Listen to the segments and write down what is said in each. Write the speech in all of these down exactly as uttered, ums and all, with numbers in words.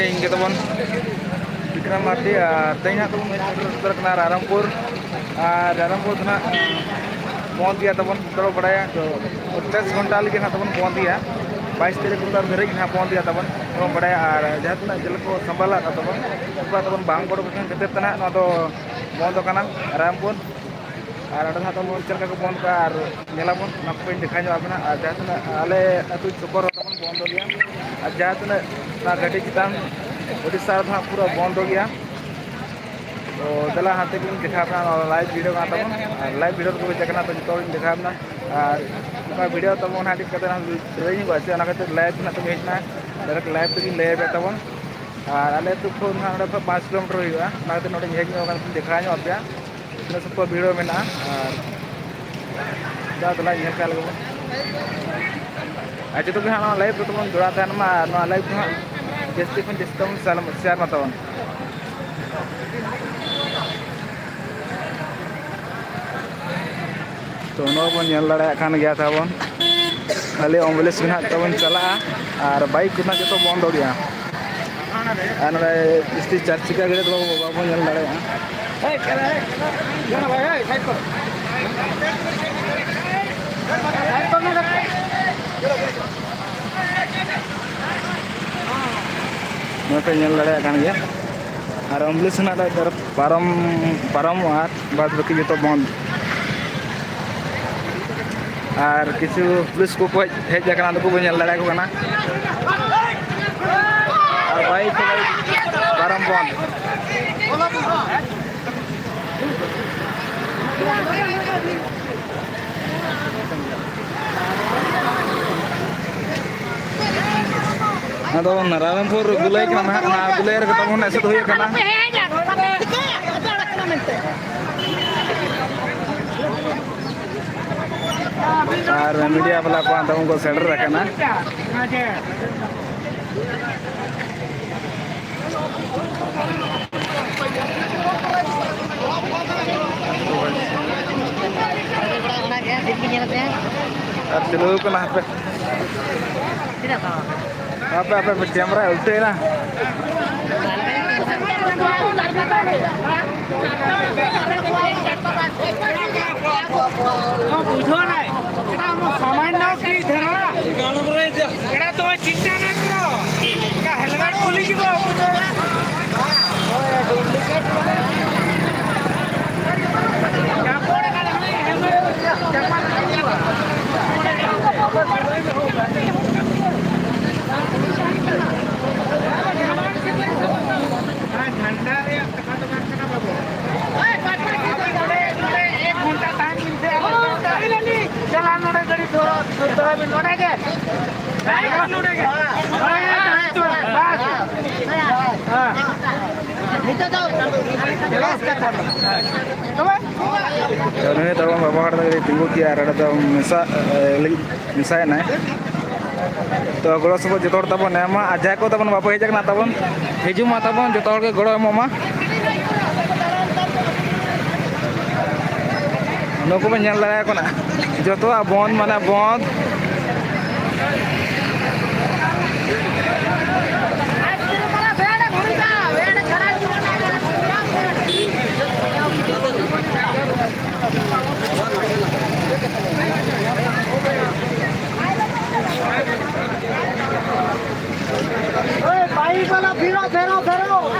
ᱤᱧ ᱜᱮ ᱛᱟᱵᱚᱱ ᱵᱤᱠᱨᱚᱢ ᱢᱟᱨᱰᱤ, ᱟᱨ ᱛᱮᱦᱮᱧ ᱦᱟᱸᱜ ᱛᱟᱵᱚᱱ ᱦᱮᱡ ᱥᱮᱴᱮᱨ ᱠᱟᱱᱟ ᱨᱟᱭᱨᱚᱝᱯᱩᱨ᱾ ᱟᱨ ᱨᱟᱭᱨᱚᱝᱯᱩᱨ ᱫᱚ ᱦᱟᱸᱜ ᱵᱚᱱᱫ ᱜᱮᱭᱟ ᱛᱟᱵᱚᱱ, ᱡᱚᱛᱚ ᱦᱚᱲ ᱵᱟᱲᱟᱭᱟ᱾ ᱛᱚ ᱯᱚᱧᱪᱟᱥ ᱜᱷᱚᱱᱴᱟ ᱞᱟᱹᱜᱤᱫ ᱦᱟᱸᱜ ᱛᱟᱵᱚᱱ ᱵᱚᱱᱫ ᱜᱮᱭᱟ, ᱵᱟᱭᱤᱥ ᱛᱟᱹᱨᱤᱠᱷ ᱩᱛᱟᱹᱨ ᱫᱷᱟᱹᱨᱤᱡ ᱦᱟᱸᱜ ᱵᱚᱱᱫ ᱜᱮᱭᱟ ᱛᱟᱵᱚᱱ, ᱡᱚᱛᱚ ᱦᱚᱲ ᱵᱟᱲᱟᱭᱟ᱾ ᱟᱨ ᱡᱟᱦᱟᱸ ᱛᱤᱱᱟᱹᱜ ᱡᱮᱞ ᱠᱚ ᱥᱟᱢᱵᱟᱞ ᱟᱠᱟᱫ ᱛᱟᱵᱚᱱ, ᱩᱱᱠᱩᱣᱟᱜ ᱛᱟᱵᱚᱱ ᱵᱟᱝ ᱜᱚᱲᱚ ᱠᱷᱟᱹᱛᱤᱨ ᱛᱮ ᱦᱟᱸᱜ ᱱᱚᱣᱟ ᱫᱚ ᱵᱚᱱᱫ ᱟᱠᱟᱱᱟ ᱨᱟᱭᱨᱚᱝᱯᱩᱨ᱾ ᱟᱨ ᱚᱸᱰᱮ ᱫᱚ ᱦᱟᱸᱜ ᱛᱟᱵᱚᱱ ᱪᱮᱫ ᱞᱮᱠᱟ ᱠᱚ ᱵᱚᱱᱫ ᱠᱟᱜᱼᱟ, ᱟᱨ ᱧᱮᱞᱟᱵᱚᱱ, ᱚᱱᱟ ᱠᱚᱧ ᱫᱮᱠᱷᱟᱣ ᱧᱚᱜ ᱟᱵᱮᱱᱟ᱾ ᱟᱨ ᱡᱟᱦᱟᱸ ᱛᱤᱱᱟᱹᱜ ᱟᱞᱮ ᱟᱹᱛᱩ ᱪᱷᱚᱠᱚᱨ ᱨᱮ ᱛᱟᱵᱚᱱ ᱵᱚᱱᱫᱚ ᱜᱮᱭᱟ, ᱟᱨ ᱡᱟᱦᱟᱸ ᱛᱤᱱᱟᱹᱜ ᱚᱱᱟ ᱜᱷᱟᱹᱴᱤ ᱪᱮᱛᱟᱱ ᱳᱰᱤᱥᱟ ᱨᱮᱫᱚ ᱦᱟᱸᱜ ᱯᱩᱨᱟᱹ ᱵᱚᱱᱫᱚ ᱜᱮᱭᱟ᱾ ᱛᱚ ᱫᱮᱞᱟ ᱦᱟᱱᱛᱮ ᱜᱮᱞᱤᱧ ᱫᱮᱠᱷᱟᱣ ᱟᱵᱮᱱᱟ, ᱱᱚᱣᱟ live video ᱠᱟᱱᱟ ᱛᱟᱵᱚᱱ, ᱟᱨ live video ᱨᱮᱠᱚ ᱦᱮᱡ ᱟᱠᱟᱱᱟ, ᱛᱚ ᱡᱚᱛᱚ ᱦᱚᱲᱤᱧ ᱫᱮᱠᱷᱟᱣ ᱟᱵᱮᱱᱟ᱾ ᱟᱨ ᱚᱱᱠᱟ video ᱛᱟᱵᱚᱱ ᱦᱟᱸᱜ ᱴᱷᱤᱠ ᱠᱟᱛᱮ ᱦᱟᱸᱜ ᱞᱟᱹᱭ ᱧᱚᱜᱚᱜᱼᱟ, ᱥᱮ ᱚᱱᱟ ᱠᱷᱟᱹᱛᱤᱨ live ᱨᱮᱱᱟᱜ ᱛᱮᱜᱮ ᱦᱮᱡ ᱮᱱᱟ, direct live ᱛᱮᱜᱮᱧ ᱞᱟᱹᱭ ᱟᱯᱮ ᱛᱟᱵᱚᱱ᱾ ᱟᱨ ᱟᱞᱮ ᱟᱹᱛᱩ ᱠᱷᱚᱱ ᱦᱟᱸᱜ ᱱᱚᱰᱮ ᱠᱷᱚᱱ ᱯᱟᱸᱪ ᱠᱤᱞᱳᱢᱤᱴᱟᱨ ᱦᱩᱭᱩᱜᱼᱟ, ᱚᱱᱟ ᱠᱷᱟᱹᱛᱤᱨ ᱱᱚᱰᱮᱧ ᱦᱮᱡ ᱧᱚᱜ ᱟᱠᱟᱱᱟ, ᱫᱮᱠᱷᱟᱣ ᱧᱚᱜ ᱟᱯᱮᱭᱟ᱾ ᱛᱤᱱᱟᱹᱜ ᱥᱚᱠᱛᱚ ᱵᱷᱤᱲ ᱦᱚᱸ ᱢᱮᱱᱟᱜᱼᱟ᱾ ᱟᱨ ᱫᱮᱞᱟ ᱫᱮᱞᱟ ᱧᱮᱞ ᱠᱟᱜ ᱞᱮᱜᱮ ᱵᱚᱱ᱾ ᱟᱨ ᱡᱚᱛᱚ ᱜᱮ ᱦᱟᱸᱜ ᱱᱚᱣᱟ live ᱨᱮ ᱛᱟᱵᱚᱱ ᱡᱚᱲᱟᱣ ᱛᱟᱦᱮᱱ ᱢᱟ, ᱟᱨ ᱱᱚᱣᱟ live ᱫᱚ ᱦᱟᱸᱜ ᱡᱟᱹᱥᱛᱤ ᱠᱷᱚᱱ ᱡᱟᱹᱥᱛᱤ ᱛᱟᱵᱚᱱ share, share ᱢᱟ ᱛᱟᱵᱚᱱ᱾ ᱛᱚ ᱱᱚᱣᱟ ᱵᱚᱱ ᱧᱮᱞ ᱫᱟᱲᱮᱭᱟᱜ ᱠᱟᱱ ᱜᱮᱭᱟ ᱛᱟᱵᱚᱱ, ᱠᱷᱟᱹᱞᱤ ambulance ᱜᱮ ᱱᱟᱦᱟᱜ ᱛᱟᱵᱚᱱ ᱪᱟᱞᱟᱜᱼᱟ, ᱟᱨ bike ᱠᱚ ᱱᱟᱦᱟᱜ ᱡᱚᱛᱚ ᱵᱚᱱᱫᱚ ᱜᱮᱭᱟ᱾ ᱟᱨ ᱱᱚᱰᱮ ᱡᱟᱹᱥᱛᱤ ᱪᱟᱨ ᱪᱟᱠᱟ ᱜᱟᱹᱰᱤ ᱫᱚ ᱵᱟᱵᱚᱱ ᱧᱮᱞ ᱫᱟᱲᱮᱭᱟᱜᱼᱟ᱾ ᱱᱚᱛᱮ ᱧᱮᱞ ᱫᱟᱲᱮᱭᱟᱜ ᱠᱟᱱ ᱜᱮᱭᱟ᱾ ᱟᱨ ambulance ᱨᱮᱱᱟᱜ ᱫᱚ ᱯᱟᱨᱚᱢ, ᱯᱟᱨᱚᱢᱚᱜᱼᱟ, ᱵᱟᱫ ᱵᱟᱹᱠᱤ ᱡᱚᱛᱚ ᱵᱚᱱᱫ᱾ ᱟᱨ ᱠᱤᱪᱷᱩ ᱯᱩᱞᱤᱥ ᱠᱚᱠᱚ ᱦᱮᱡ, ᱦᱮᱡ ᱟᱠᱟᱱᱟ, ᱱᱩᱠᱩ ᱵᱚᱱ ᱧᱮᱞ ᱫᱟᱲᱮᱭᱟᱠᱚ ᱠᱟᱱᱟ᱾ ᱟᱨ bike ᱯᱟᱨᱚᱢ ᱵᱚᱱᱫ᱾ ᱟᱫᱚ ᱱᱟᱨᱟᱭᱚᱱᱯᱩᱨ ᱜᱩᱞᱟᱹᱭ ᱠᱟᱱᱟ ᱱᱟᱦᱟᱜ, ᱚᱱᱟ ᱜᱩᱞᱟᱹᱭ ᱨᱮᱜᱮ ᱛᱟᱵᱚᱱ ᱮᱥᱮᱫ ᱦᱩᱭ ᱟᱠᱟᱱᱟ᱾ ᱟᱨ media ᱵᱟᱞᱟ ᱠᱚ ᱦᱟᱱᱛᱮ ᱠᱚ ᱥᱮᱴᱮᱨ ᱟᱠᱟᱱᱟ᱾ ᱟᱨ ᱪᱟᱹᱞᱩ ᱠᱟᱱᱟ ᱦᱟᱯᱮ᱾ ᱟᱯᱮ, ᱟᱯᱮ, ᱟᱯᱮ, camera ᱩᱞᱴᱟᱹᱭᱮᱱᱟ᱾ ᱵᱩᱡᱷᱟᱹᱣ ᱱᱟᱭ, ᱮᱴᱟ ᱟᱢ ᱥᱟᱢᱟᱱᱱᱚ ᱠᱤ ᱫᱷᱟᱨᱟ, ᱮᱴᱟ ᱛᱚ ᱪᱤᱱᱛᱟ ᱱᱟ ᱠᱚᱨᱚ, ᱮᱴᱟ helmet ᱠᱩᱞᱤ ᱠᱤ ᱵᱚ᱾ ᱡᱷᱟᱱᱰᱟ ᱨᱮᱭᱟᱜ ᱠᱟᱛᱷᱟ ᱫᱚ ᱵᱟᱝ ᱠᱟᱱᱟ ᱵᱟᱹᱵᱩ᱾ ᱱᱚᱰᱮ, ᱱᱚᱰᱮ ᱮᱠ ᱜᱷᱚᱱᱴᱟ ᱛᱟᱦᱮᱱ ᱵᱤᱱ ᱥᱮ, ᱟᱞᱮ ᱪᱟᱞᱟᱜ ᱱᱚᱰᱮ ᱜᱟᱹᱰᱤ ᱫᱚᱦᱚ, ᱫᱚᱦᱚᱭ ᱵᱤᱱ ᱱᱚᱰᱮ ᱜᱮ᱾ ᱱᱚᱰᱮ ᱜᱮ, ᱵᱟᱥ᱾ ᱦᱮᱸ᱾ ᱱᱤᱛᱚᱜ ᱫᱚ ᱵᱟᱥ ᱠᱟᱛᱷᱟ ᱫᱚ᱾ ᱛᱚᱵᱮ? ᱛᱚ, ᱱᱩᱭ ᱛᱟᱵᱚᱱ ᱵᱟᱵᱟ ᱦᱚᱲ ᱫᱚ ᱠᱟᱹᱴᱤᱡ ᱛᱤᱸᱜᱩ ᱠᱮᱜᱼᱟ ᱟᱨ ᱚᱸᱰᱮ ᱫᱚ ᱢᱮᱥᱟ, ᱮ, ᱞᱟᱹᱜᱤᱫ ᱢᱮᱥᱟᱭᱮᱱᱟᱭ᱾ ᱛᱚ, ᱜᱚᱲᱚ ᱥᱚᱯᱚᱦᱚᱫ ᱡᱚᱛᱚ ᱦᱚᱲ ᱛᱟᱵᱚᱱ ᱮᱢᱟ, ᱟᱨ ᱡᱟᱦᱟᱸᱭ ᱠᱚ ᱛᱟᱵᱚᱱ ᱵᱟᱠᱚ ᱦᱮᱡ ᱟᱠᱟᱱᱟ ᱛᱟᱵᱚᱱ, ᱦᱤᱡᱩᱜ ᱢᱟ ᱛᱟᱵᱚᱱ, ᱡᱚᱛᱚ ᱦᱚᱲ ᱜᱮ ᱜᱚᱲᱚ ᱮᱢᱚᱜ ᱢᱟ᱾ ᱱᱩᱠᱩ ᱵᱚᱱ ᱧᱮᱞ ᱫᱟᱲᱮᱭᱟᱠᱚ ᱠᱟᱱᱟ, ᱡᱚᱛᱚᱣᱟᱜ ᱵᱚᱱᱫ ᱢᱟᱱᱮ ᱵᱚᱱᱫ᱾ ᱳᱭ, bike ᱵᱟᱞᱟ, ᱯᱷᱮᱨᱚ, ᱯᱷᱮᱨᱚ, ᱯᱷᱮᱨᱚ᱾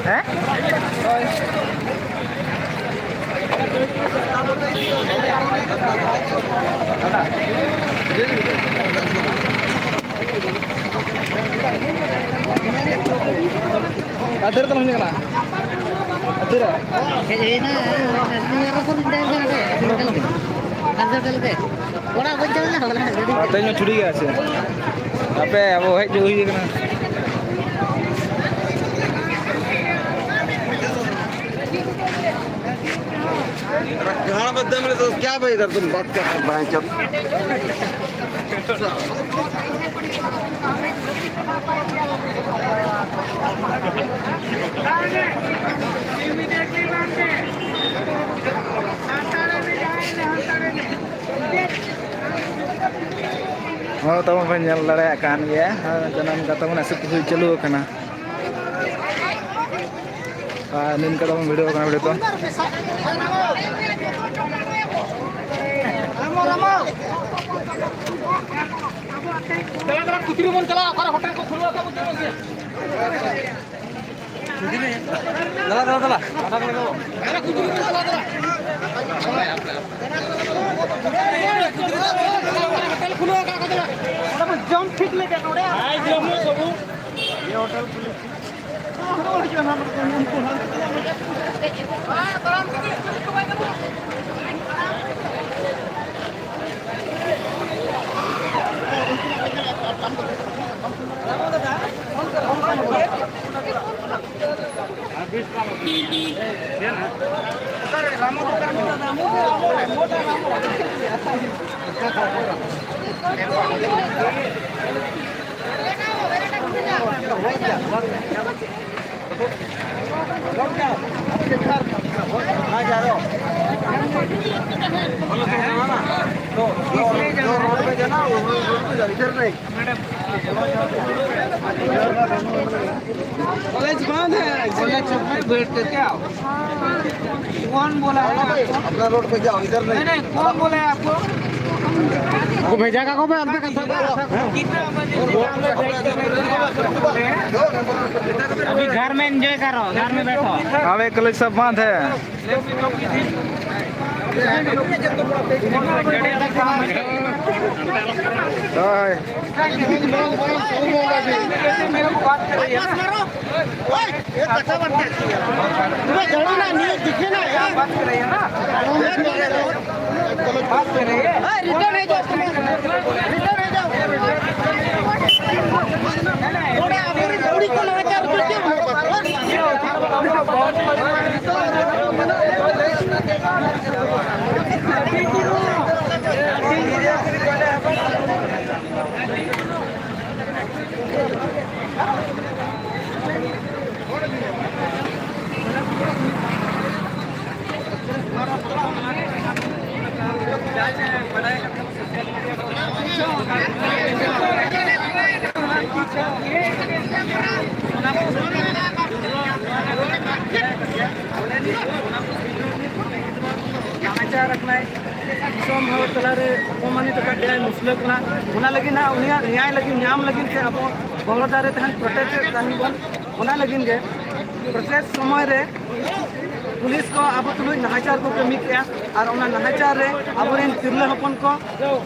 ᱦᱮᱸ? ᱟᱫᱷᱮᱨ ᱛᱟᱞᱟᱝ ᱦᱩᱭ ᱠᱟᱱᱟ᱾ ᱟᱫᱷᱮᱨ᱾ ᱦᱮᱡ ᱦᱩᱭᱱᱟ, ᱱᱤᱭᱟᱹ ᱨᱚᱠᱚᱢ ᱤᱧ ᱛᱟᱦᱮᱸ ᱠᱟᱱᱟ ᱥᱮ, ᱟᱫᱷᱮᱨ ᱠᱟᱞ ᱜᱮ᱾ ᱟᱫᱷᱮᱨ ᱠᱟᱞ ᱜᱮ᱾ ᱚᱲᱟᱜ ᱵᱟᱹᱧ ᱪᱟᱞᱟᱣ ᱞᱮᱱᱟ, ᱦᱚᱞᱟ ᱦᱟᱸᱜ ᱜᱟᱹᱰᱤ᱾ ᱟᱨ ᱛᱮᱦᱮᱧ ᱦᱚᱸ ᱪᱷᱩᱴᱤ ᱜᱮᱭᱟ ᱥᱮ? ᱟᱯᱮ ᱟᱵᱚ ᱦᱮᱡ ᱦᱩᱭ ᱠᱟᱱᱟ᱾ गाड़ में दम ले तो क्या भाई इधर तुम बात कर रहे हो, भाई जब Immediately run there. ᱦᱚᱸ, ᱛᱟᱵᱚᱱ ᱵᱚᱱ ᱧᱮᱞ ᱫᱟᱲᱮᱭᱟᱜ ᱠᱟᱱ ᱜᱮᱭᱟ, ᱦᱮᱸ, ᱡᱟᱱᱟᱢ ᱠᱟᱛᱷᱟ ᱵᱚᱱ ᱦᱤᱥᱟᱹᱵ ᱦᱩᱭ ᱪᱟᱹᱞᱩ ᱟᱠᱟᱱᱟ᱾ ᱟᱨ ᱱᱤᱱᱠᱟ ᱛᱟᱵᱚᱱ ᱵᱷᱤᱲᱟᱹᱣ ᱟᱠᱟᱱᱟ ᱵᱷᱤᱲᱟᱹᱣ ᱫᱚ᱾ ᱫᱮᱞᱟ ᱫᱮᱞᱟ, ᱠᱩᱪᱨᱤ ᱵᱚᱱ ᱪᱟᱞᱟᱜᱼᱟ, ᱚᱠᱟᱨᱮ ᱦᱳᱴᱮᱞ ᱠᱚ ᱠᱷᱩᱞᱟᱹᱣ ᱟᱠᱟᱫ ᱵᱚᱱ ᱪᱟᱞᱟᱜ ᱢᱮ᱾ ᱫᱮᱞᱟ, ᱫᱮᱞᱟ, ᱫᱮᱞᱟ᱾ ᱫᱮᱞᱟ, ᱠᱩᱪᱨᱤ ᱵᱚᱱ ᱪᱟᱞᱟᱜ, ᱫᱮᱞᱟ᱾ ᱦᱳᱴᱮᱞ ᱠᱷᱩᱞᱟᱹᱣ ᱟᱠᱟᱫ ᱠᱚ, ᱫᱮᱞᱟ᱾ ᱚᱸᱰᱮ ᱵᱚᱱ ᱡᱚᱢ ᱴᱷᱤᱠ ᱞᱮᱜᱮ ᱱᱚᱰᱮ᱾ ᱟᱭ ᱡᱚᱢ ᱢᱮ ᱵᱟᱹᱵᱩ᱾ ᱱᱤᱭᱟᱹ ᱦᱳᱴᱮᱞ ᱠᱷᱩᱞᱟᱹᱣ᱾ तो जो, जो रोड पे जाना, वो रोड पे जाना, इधर नहीं। कॉलेज बंद है। कॉलेज चौक में बैठ के क्या? कौन बोला है आपको? अपना रोड पे जाओ, इधर नहीं। नहीं, नहीं, कौन बोला है आपको? वो भेजा का को मैं अंदर कर सकता हूँ। कितना बजे से काम है? अभी घर में एंजॉय करो, घर में बैठो। अबे कॉलेज सब बंद है। ᱚᱛᱛᱟᱪᱟᱨ ᱟᱠᱟᱱᱟᱭ, ᱫᱤᱥᱚᱢ ᱦᱚᱲ ᱛᱟᱞᱟᱨᱮ ᱚᱯᱚᱢᱟᱱᱤᱛ ᱟᱠᱟᱫ ᱵᱚᱱᱟᱭ, ᱢᱩᱥᱞᱟᱹ ᱠᱟᱱᱟ᱾ ᱚᱱᱟ ᱞᱟᱹᱜᱤᱫ ᱦᱟᱸᱜ ᱩᱱᱤᱭᱟᱜ ᱱᱮᱭᱟᱭ ᱞᱟᱹᱜᱤᱫ, ᱧᱟᱢ ᱞᱟᱹᱜᱤᱫ ᱛᱮ ᱟᱵᱚ ᱵᱚᱦᱚᱲᱫᱟ ᱨᱮ ᱛᱟᱦᱮᱱ ᱯᱨᱚᱴᱮᱥᱴ ᱮᱫ ᱛᱟᱦᱮᱱ ᱵᱚᱱ᱾ ᱚᱱᱟ ᱞᱟᱹᱜᱤᱫ ᱜᱮ ᱯᱨᱚᱴᱮᱥᱴ ᱥᱚᱢᱚᱭ ᱨᱮ ᱯᱩᱞᱤᱥ ᱠᱚ ᱟᱵᱚ ᱛᱩᱞᱩᱡ ᱱᱟᱦᱟᱪᱟᱨ ᱠᱚ ᱠᱟᱹᱢᱤ ᱠᱮᱜᱼᱟ᱾ ᱟᱨ ᱚᱱᱟ ᱱᱟᱦᱟᱪᱟᱨ ᱨᱮ ᱟᱵᱚᱨᱮᱱ ᱛᱤᱨᱞᱟᱹ ᱦᱚᱯᱚᱱ ᱠᱚ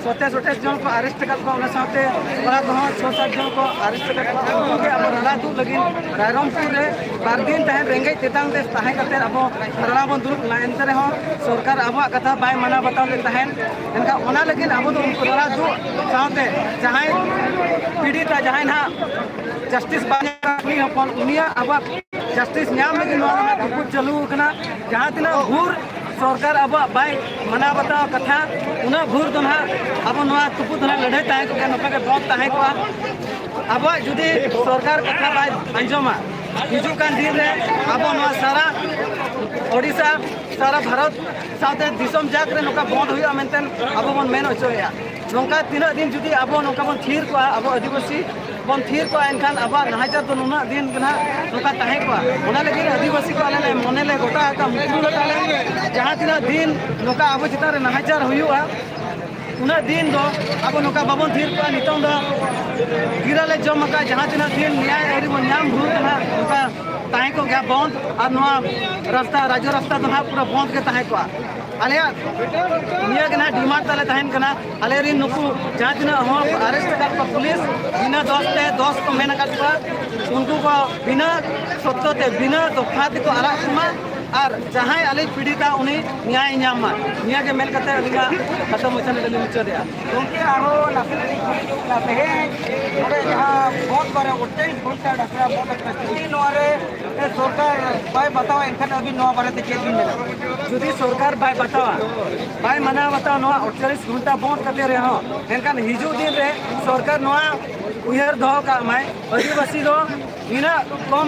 ᱥᱚᱛᱮᱥ ᱟᱴᱷᱮᱥ ᱡᱚᱱ ᱠᱚ ᱟᱨᱮᱥᱴ ᱟᱠᱟᱫ ᱠᱚᱣᱟ᱾ ᱚᱱᱟ ᱥᱟᱶᱛᱮ ᱠᱚᱲᱟ ᱠᱚᱦᱚᱸ ᱪᱷᱚ ᱥᱟᱛ ᱡᱚᱱ ᱠᱚ ᱟᱨᱮᱥᱴ ᱟᱠᱟᱫ ᱠᱚᱣᱟ᱾ ᱩᱱᱠᱩ ᱜᱮ ᱟᱵᱚ ᱨᱟᱲᱟ ᱫᱩᱜ ᱞᱟᱹᱜᱤᱫ ᱨᱟᱭᱨᱚᱝᱯᱩᱨ ᱨᱮ ᱵᱟᱨ ᱫᱤᱱ ᱛᱟᱦᱮᱸ ᱨᱮᱸᱜᱮᱡ ᱛᱮᱛᱟᱝ ᱛᱮ ᱛᱟᱦᱮᱸ ᱠᱟᱛᱮ ᱟᱵᱚ ᱫᱷᱟᱨᱱᱟ ᱵᱚᱱ ᱫᱩᱲᱩᱵ ᱞᱮᱱᱟ᱾ ᱮᱱᱛᱮ ᱨᱮᱦᱚᱸ ᱥᱚᱨᱠᱟᱨ ᱟᱵᱚᱣᱟᱜ ᱠᱟᱛᱷᱟ ᱵᱟᱭ ᱢᱟᱱᱟᱣ ᱵᱟᱛᱟᱣ ᱞᱮᱫ ᱛᱟᱦᱮᱸᱫ᱾ ᱮᱱᱠᱷᱟᱱ ᱚᱱᱟ ᱞᱟᱹᱜᱤᱫ ᱟᱵᱚ ᱫᱚ ᱩᱱᱠᱩ ᱨᱟᱲᱟ ᱫᱩᱜ ᱥᱟᱶᱛᱮ ᱡᱟᱦᱟᱸᱭ ᱯᱤᱲᱤᱛᱟ, ᱡᱟᱦᱟᱸᱭ ᱱᱟᱦᱟᱜ ᱡᱟᱥᱴᱤᱥ ᱵᱟᱭ ᱧᱟᱢ ᱠᱟᱱᱟ, ᱠᱩᱲᱤ ᱦᱚᱯᱚᱱ, ᱩᱱᱤᱭᱟᱜ ᱟᱵᱚᱣᱟᱜ ᱡᱟᱥᱴᱤᱥ ᱧᱟᱢ ᱞᱟᱹᱜᱤᱫ ᱱᱚᱣᱟ ᱨᱮᱱᱟᱜ ᱛᱩᱯᱩᱫ ᱪᱟᱹᱞᱩ ᱟᱠᱟᱱᱟ᱾ ᱡᱟᱦᱟᱸ ᱛᱤᱱᱟᱹᱜ ᱵᱷᱳᱨ ᱥᱚᱨᱠᱟᱨ ᱟᱵᱚᱣᱟᱜ ᱵᱟᱭ ᱢᱟᱱᱟᱣ ᱵᱟᱛᱟᱣ ᱠᱟᱛᱷᱟ, ᱩᱱᱟᱹᱜ ᱵᱷᱳᱨ ᱫᱚ ᱱᱟᱦᱟᱜ ᱟᱵᱚ ᱱᱚᱣᱟ ᱛᱩᱯᱩᱫ ᱫᱚ ᱱᱟᱦᱟᱜ ᱞᱟᱹᱲᱦᱟᱹᱭ ᱛᱟᱦᱮᱸ ᱠᱚᱜ ᱜᱮᱭᱟ᱾ ᱱᱚᱝᱠᱟ ᱜᱮ ᱵᱚᱱᱫᱷ ᱛᱟᱦᱮᱸ ᱠᱚᱜᱼᱟ᱾ ᱟᱵᱚᱣᱟᱜ ᱡᱩᱫᱤ ᱥᱚᱨᱠᱟᱨ ᱠᱟᱛᱷᱟ ᱵᱟᱭ ᱟᱸᱡᱚᱢᱟ, ᱦᱤᱡᱩᱜ ᱠᱟᱱ ᱫᱤᱱ ᱨᱮ ᱟᱵᱚ ᱱᱚᱣᱟ ᱥᱟᱨᱟ ᱳᱰᱤᱥᱟ, ᱥᱟᱨᱟ ᱵᱷᱟᱨᱚᱛ ᱥᱟᱶᱛᱮ ᱫᱤᱥᱚᱢ ᱡᱟᱠ ᱨᱮ ᱱᱚᱝᱠᱟ ᱵᱚᱱᱫᱷ ᱦᱩᱭᱩᱜᱼᱟ ᱢᱮᱱᱛᱮ ᱟᱵᱚ ᱵᱚᱱ ᱢᱮᱱ ᱦᱚᱪᱚᱭᱮᱫᱼᱟ᱾ ᱱᱚᱝᱠᱟ ᱛᱤᱱᱟᱹᱜ ᱫᱤᱱ ᱡᱩᱫᱤ ᱟᱵᱚ ᱱᱚᱝᱠᱟ ᱵᱚᱱ ᱛᱷᱤᱨ ᱠᱚᱜᱼᱟ, ᱟᱵᱚ ᱟᱹᱫᱤᱵᱟᱹᱥᱤ ᱵᱚᱱ ᱛᱷᱤᱨ ᱠᱚᱜᱼᱟ, ᱮᱱᱠᱷᱟᱱ ᱟᱵᱚᱣᱟᱜ ᱱᱟᱦᱟᱪᱟᱨ ᱫᱚ ᱱᱩᱱᱟᱹᱜ ᱫᱤᱱ ᱜᱮ ᱱᱟᱦᱟᱜ ᱱᱚᱝᱠᱟ ᱛᱟᱦᱮᱸ ᱠᱚᱜᱼᱟ᱾ ᱚᱱᱟ ᱞᱟᱹᱜᱤᱫ ᱟᱹᱫᱤᱵᱟᱹᱥᱤ ᱠᱚ ᱟᱞᱮ ᱞᱮ ᱢᱚᱱᱮ ᱞᱮ ᱜᱚᱴᱟ ᱟᱠᱟᱫ, ᱢᱩᱠᱨᱩ ᱟᱠᱟᱫ ᱞᱮ, ᱡᱟᱦᱟᱸ ᱛᱤᱱᱟᱹᱜ ᱫᱤᱱ ᱱᱚᱝᱠᱟ ᱟᱵᱚ ᱪᱮᱛᱟᱱ ᱨᱮ ᱱᱟᱦᱟᱪᱟᱨ ᱦᱩᱭᱩᱜᱼᱟ, ᱩᱱᱟᱹᱜ ᱫᱤᱱ ᱫᱚ ᱟᱵᱚ ᱱᱚᱝᱠᱟ ᱵᱟᱵᱚᱱ ᱛᱷᱤᱨ ᱠᱚᱜᱼᱟ᱾ ᱱᱤᱛᱚᱝ ᱫᱚ ᱜᱤᱨᱟᱹ ᱞᱮ ᱡᱚᱢ ᱟᱠᱟᱫ, ᱡᱟᱦᱟᱸ ᱛᱤᱱᱟᱹᱜ ᱫᱤᱱ ᱱᱮᱭᱟᱭ ᱟᱹᱣᱨᱤ ᱵᱚᱱ ᱧᱟᱢ ᱵᱷᱳᱨ ᱫᱚ ᱱᱟᱦᱟᱜ ᱱᱚᱝᱠᱟ ᱛᱟᱦᱮᱸ ᱠᱚᱜ ᱜᱮᱭᱟ ᱵᱚᱱᱫᱷ, ᱟᱨ ᱱᱚᱣᱟ ᱨᱟᱥᱛᱟ, ᱨᱟᱡᱽ ᱨᱟᱥᱛᱟ ᱫᱚ ᱱᱟᱦᱟᱜ ᱯᱩᱨᱟᱹ ᱵᱚᱱᱫᱷ ᱜᱮ ᱛᱟᱦᱮᱸ ᱠᱚᱜᱼᱟ᱾ ᱟᱞᱮᱭᱟᱜ ᱱᱤᱭᱟᱹ ᱜᱮ ᱱᱟᱦᱟᱜ ᱰᱤᱢᱟᱱᱰ ᱛᱟᱞᱮ ᱛᱟᱦᱮᱱ ᱠᱟᱱᱟ᱾ ᱟᱞᱮ ᱨᱮᱱ ᱱᱩᱠᱩ ᱡᱟᱦᱟᱸ ᱛᱤᱱᱟᱹᱜ ᱦᱚᱲ ᱟᱨᱮᱥᱴ ᱟᱠᱟᱫ ᱠᱚᱣᱟ ᱯᱩᱞᱤᱥ, ᱵᱤᱱᱟᱹ ᱫᱚᱥ ᱛᱮ ᱫᱚᱥ ᱠᱚ ᱢᱮᱱ ᱟᱠᱟᱫ ᱠᱚᱣᱟ, ᱩᱱᱠᱩ ᱠᱚ ᱵᱤᱱᱟᱹ ᱥᱚᱨᱛᱚ ᱛᱮ, ᱵᱤᱱᱟᱹ ᱫᱚᱯᱷᱟ ᱛᱮᱠᱚ ᱟᱲᱟᱜ ᱠᱚᱢᱟ, ᱟᱨ ᱡᱟᱦᱟᱸᱭ ᱟᱞᱮ ᱯᱤᱲᱤᱛᱟ ᱩᱱᱤ ᱱᱮᱭᱟᱭ ᱧᱟᱢ ᱢᱟ᱾ ᱱᱤᱭᱟᱹ ᱜᱮ ᱢᱮᱱ ᱠᱟᱛᱮ ᱟᱹᱞᱤᱧᱟᱜ ᱠᱟᱛᱷᱟ ᱢᱩᱪᱟᱹᱫ ᱨᱮ ᱞᱤᱧ ᱢᱩᱪᱟᱹᱫᱮᱜᱼᱟ᱾ ᱜᱚᱢᱠᱮ, ᱟᱨᱦᱚᱸ ᱱᱟᱥᱮ ᱞᱤᱧ ᱠᱩᱞᱤ ᱧᱚᱜ ᱵᱤᱱᱟ, ᱛᱮᱦᱮᱧ ᱱᱚᱰᱮ ᱡᱟᱦᱟᱸ ᱵᱚᱱᱫ ᱵᱟᱨᱮ ᱟᱴᱷᱟᱨᱚ ᱜᱷᱚᱱᱴᱟ ᱰᱟᱠᱨᱟ ᱵᱚᱱᱫ ᱟᱠᱟᱱᱟ, ᱡᱩᱫᱤ ᱱᱚᱣᱟ ᱨᱮ ᱥᱚᱨᱠᱟᱨ ᱵᱟᱭ ᱵᱟᱛᱟᱣᱟ, ᱮᱱᱠᱷᱟᱱ ᱟᱹᱵᱤᱱ ᱱᱚᱣᱟ ᱵᱟᱨᱮᱛᱮ ᱪᱮᱫ ᱵᱤᱱ ᱢᱮᱱᱟ? ᱡᱩᱫᱤ ᱥᱚᱨᱠᱟᱨ ᱵᱟᱭ ᱵᱟᱛᱟᱣᱟ, ᱵᱟᱭ ᱢᱟᱱᱟᱣ ᱵᱟᱛᱟᱣᱟ ᱱᱚᱣᱟ ᱟᱴᱪᱚᱞᱞᱤᱥ ᱜᱷᱚᱱᱴᱟ ᱵᱚᱱᱫ ᱠᱟᱛᱮ ᱨᱮᱦᱚᱸ, ᱮᱱᱠᱷᱟᱱ ᱦᱤᱡᱩᱜ ᱫᱤᱱ ᱨᱮ ᱥᱚᱨᱠᱟᱨ ᱱᱚᱣᱟ ᱩᱭᱦᱟᱹᱨ ᱫᱚᱦᱚ ᱠᱟᱜ ᱢᱟᱭ, ᱟᱹᱫᱤᱵᱟᱹᱥᱤ ᱫᱚ ᱱᱤᱱᱟᱹᱜ ᱠᱚᱢ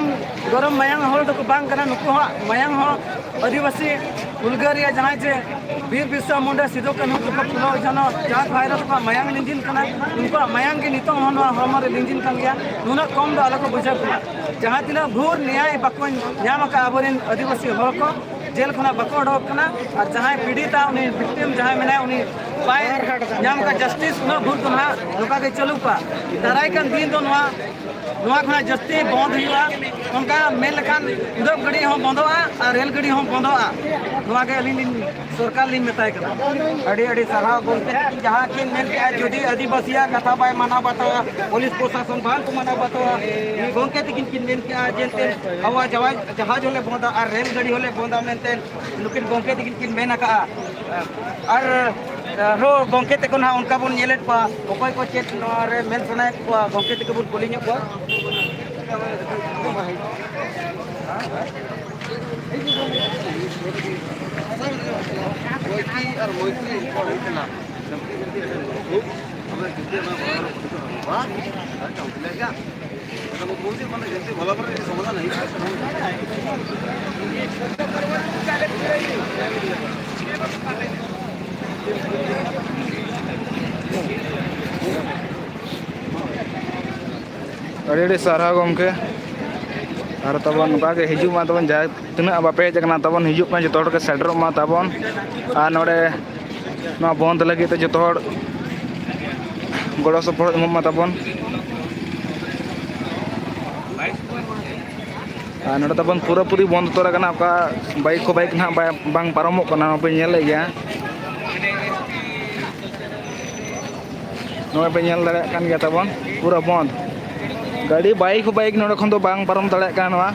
ᱜᱚᱨᱚᱢ ᱢᱟᱭᱟᱝ ᱦᱚᱲ ᱫᱚᱠᱚ ᱵᱟᱝ ᱠᱟᱱᱟ᱾ ᱱᱩᱠᱩ ᱦᱚᱸ ᱢᱟᱭᱟᱝ ᱦᱚᱸ ᱟᱹᱫᱤᱵᱟᱹᱥᱤ ᱦᱩᱞᱜᱟᱹᱨᱤᱭᱟᱹ ᱡᱟᱦᱟᱸᱭ ᱡᱮ ᱵᱤᱨ ᱵᱤᱨᱥᱟ ᱢᱩᱱᱰᱟ, ᱥᱤᱫᱩ ᱠᱟᱹᱱᱦᱩ ᱛᱟᱠᱚ, ᱯᱷᱩᱞᱳ ᱡᱷᱟᱱᱳ, ᱪᱟᱸᱫᱽ ᱵᱷᱟᱭᱨᱳ ᱛᱟᱠᱚᱣᱟᱜ ᱢᱟᱭᱟᱝ ᱞᱤᱸᱡᱤᱱ ᱠᱟᱱᱟ, ᱩᱱᱠᱩᱣᱟᱜ ᱢᱟᱭᱟᱝ ᱜᱮ ᱱᱤᱛᱚᱝ ᱦᱚᱸ ᱱᱚᱣᱟ ᱦᱚᱲᱢᱚ ᱨᱮ ᱞᱤᱸᱡᱤᱱ ᱠᱟᱱ ᱜᱮᱭᱟ᱾ ᱱᱩᱱᱟᱹᱜ ᱠᱚᱢ ᱫᱚ ᱟᱞᱚ ᱠᱚ ᱵᱩᱡᱷᱟᱹᱣ ᱠᱚᱢᱟ᱾ ᱡᱟᱦᱟᱸ ᱛᱤᱱᱟᱹᱜ ᱵᱷᱳᱨ ᱱᱮᱭᱟᱭ ᱵᱟᱠᱚ ᱧᱟᱢ ᱟᱠᱟᱫ ᱟᱵᱚᱨᱮᱱ ᱟᱹᱫᱤᱵᱟᱹᱥᱤ ᱦᱚᱲ ᱠᱚ, ᱡᱮᱞ ᱠᱷᱚᱱᱟᱜ ᱵᱟᱠᱚ ᱚᱰᱚᱠ ᱠᱟᱱᱟ᱾ ᱟᱨ ᱡᱟᱦᱟᱸᱭ ᱯᱤᱲᱤᱛᱟ, ᱩᱱᱤ ᱵᱷᱤᱠᱴᱤᱢ ᱡᱟᱦᱟᱸᱭ ᱢᱮᱱᱟᱭᱟ, ᱩᱱᱤ ᱵᱟᱭ ᱧᱟᱢ ᱠᱟᱜ ᱡᱟᱥᱴᱤᱥ, ᱩᱱᱟᱹᱜ ᱵᱷᱳᱨ ᱫᱚ ᱱᱟᱦᱟᱜ ᱱᱚᱝᱠᱟ ᱜᱮ ᱪᱟᱹᱞᱩ ᱠᱚᱜᱼᱟ᱾ ᱫᱟᱨᱟᱭ ᱠᱟᱱ ᱫᱤᱱ ᱫᱚ ᱱᱚᱣᱟ, ᱱᱚᱣᱟ ᱠᱷᱚᱱᱟᱜ ᱡᱟᱹᱥᱛᱤ ᱵᱚᱱᱫ ᱦᱩᱭᱩᱜᱼᱟ᱾ ᱚᱱᱠᱟ ᱢᱮᱱ ᱞᱮᱠᱷᱟᱱ ᱩᱰᱟᱹᱜ ᱜᱟᱹᱰᱤ ᱦᱚᱸ ᱵᱚᱱᱫᱚᱜᱼᱟ ᱟᱨ ᱨᱮᱞ ᱜᱟᱹᱰᱤ ᱦᱚᱸ ᱵᱚᱱᱫᱚᱜᱼᱟ᱾ ᱱᱚᱣᱟ ᱜᱮ ᱟᱹᱞᱤᱧ ᱞᱤᱧ, ᱥᱚᱨᱠᱟᱨ ᱞᱤᱧ ᱢᱮᱛᱟᱭ ᱠᱟᱱᱟ᱾ ᱟᱹᱰᱤ ᱟᱹᱰᱤ ᱥᱟᱨᱦᱟᱣ ᱜᱚᱢᱠᱮ, ᱡᱟᱦᱟᱸ ᱠᱤᱱ ᱢᱮᱱ ᱠᱮᱜᱼᱟ, ᱡᱩᱫᱤ ᱟᱹᱫᱤᱵᱟᱹᱥᱤᱭᱟᱜ ᱠᱟᱛᱷᱟ ᱵᱟᱭ ᱢᱟᱱᱟᱣ ᱵᱟᱛᱟᱣᱟ, ᱯᱩᱞᱤᱥ ᱯᱨᱚᱥᱟᱥᱚᱱ ᱵᱟᱝ ᱠᱚ ᱢᱟᱱᱟᱣ ᱵᱟᱛᱟᱣᱟ, ᱜᱚᱢᱠᱮ ᱛᱟᱹᱠᱤᱱ ᱠᱤᱱ ᱢᱮᱱ ᱠᱮᱜᱼᱟ ᱡᱮ ᱮᱱᱛᱮᱫ ᱟᱵᱚᱣᱟᱜ ᱡᱟᱦᱟᱡᱽ, ᱡᱟᱦᱟᱡᱽ ᱦᱚᱸᱞᱮ ᱵᱚᱱᱫᱟ ᱟᱨ ᱨᱮᱞ ᱜᱟᱹᱰᱤ ᱦᱚᱸᱞᱮ ᱵᱚᱱᱫᱟ ᱢᱮᱱᱛᱮ ᱱᱩᱠᱤᱱ ᱜᱚᱢᱠᱮ ᱛᱟᱹᱠᱤᱱ ᱠᱤᱱ ᱢᱮᱱ ᱟᱠᱟᱜᱼᱟ᱾ ᱟᱨ ᱟᱨᱦᱚᱸ ᱜᱚᱢᱠᱮ ᱛᱟᱠᱚ ᱱᱟᱦᱟᱜ ᱚᱱᱠᱟ ᱵᱚᱱ ᱧᱮᱞᱮᱫ ᱠᱚᱣᱟ, ᱚᱠᱚᱭ ᱠᱚ ᱪᱮᱫ ᱱᱚᱣᱟ ᱨᱮ ᱢᱮᱱ ᱥᱟᱱᱟᱭᱮᱫ ᱠᱚᱣᱟ, ᱜᱚᱢᱠᱮ ᱛᱟᱠᱚ ᱵᱚᱱ ᱠᱩᱞᱤ ᱧᱚᱜ ᱠᱚᱣᱟ᱾ ᱢᱚᱭᱛᱨᱤ ᱟᱨ ᱢᱚᱭᱛᱨᱤ ᱩᱱᱠᱩᱣᱟᱜ ᱦᱩᱭ ᱠᱟᱱᱟ᱾ ᱟᱵᱚ ᱡᱩᱫᱤ ᱚᱱᱟ ᱵᱟᱵᱚᱱ ᱵᱟᱝ, ᱟᱨ ᱠᱟᱹᱢᱤ ᱞᱮᱠᱟ᱾ ᱢᱟᱱᱮ ᱡᱟᱛᱮ ᱵᱷᱟᱞᱟ ᱵᱷᱟᱞᱟ ᱥᱚᱢᱟᱫᱷᱟᱱ ᱦᱩᱭᱩᱜᱼᱟ᱾ ᱟᱹᱰᱤ ᱟᱹᱰᱤ ᱥᱟᱨᱦᱟᱣ ᱜᱚᱢᱠᱮ᱾ ᱟᱨ ᱛᱟᱵᱚᱱ ᱱᱚᱝᱠᱟ ᱜᱮ ᱦᱤᱡᱩᱜ ᱢᱟ ᱛᱟᱵᱚᱱ, ᱡᱟᱦᱟᱸ ᱛᱤᱱᱟᱹᱜ ᱵᱟᱯᱮ ᱦᱮᱡ ᱟᱠᱟᱱᱟ ᱛᱟᱵᱚᱱ, ᱦᱤᱡᱩᱜ ᱯᱮ, ᱡᱚᱛᱚ ᱦᱚᱲ ᱜᱮ ᱥᱮᱴᱮᱨᱚᱜ ᱢᱟ ᱛᱟᱵᱚᱱ᱾ ᱟᱨ ᱱᱚᱰᱮ ᱱᱚᱣᱟ ᱵᱚᱱᱫᱷ ᱞᱟᱹᱜᱤᱫ ᱛᱮ ᱡᱚᱛᱚ ᱦᱚᱲ ᱜᱚᱲᱚ ᱥᱚᱯᱚᱦᱚᱫ ᱮᱢᱚᱜ ᱢᱟ ᱛᱟᱵᱚᱱ᱾ ᱟᱨ ᱱᱚᱰᱮ ᱛᱟᱵᱚᱱ ᱯᱩᱨᱟᱹᱯᱩᱨᱤ ᱵᱚᱱᱫᱷ ᱩᱛᱟᱹᱨ ᱟᱠᱟᱱᱟ, ᱚᱠᱟ ᱵᱟᱭᱤᱠ ᱠᱚ ᱵᱟᱭᱤᱠ ᱱᱟᱦᱟᱜ ᱵᱟᱭ, ᱵᱟᱝ ᱯᱟᱨᱚᱢᱚᱜ ᱠᱟᱱᱟ, ᱱᱚᱣᱟ ᱯᱮ ᱧᱮᱞᱮᱫ ᱜᱮᱭᱟ᱾ ᱱᱚᱜᱼᱚᱭ ᱯᱮ ᱧᱮᱞ ᱫᱟᱲᱮᱭᱟᱜ ᱠᱟᱱ ᱜᱮᱭᱟ ᱛᱟᱵᱚᱱ, ᱯᱩᱨᱟᱹ ᱵᱚᱱᱫᱷ᱾ ᱜᱟᱹᱰᱤ ᱵᱟᱭᱤᱠ ᱵᱟᱭᱤᱠ ᱱᱚᱰᱮ ᱠᱷᱚᱱ ᱫᱚ ᱵᱟᱝ ᱯᱟᱨᱚᱢ ᱫᱟᱲᱮᱭᱟᱜ ᱠᱟᱱᱟ ᱱᱚᱣᱟ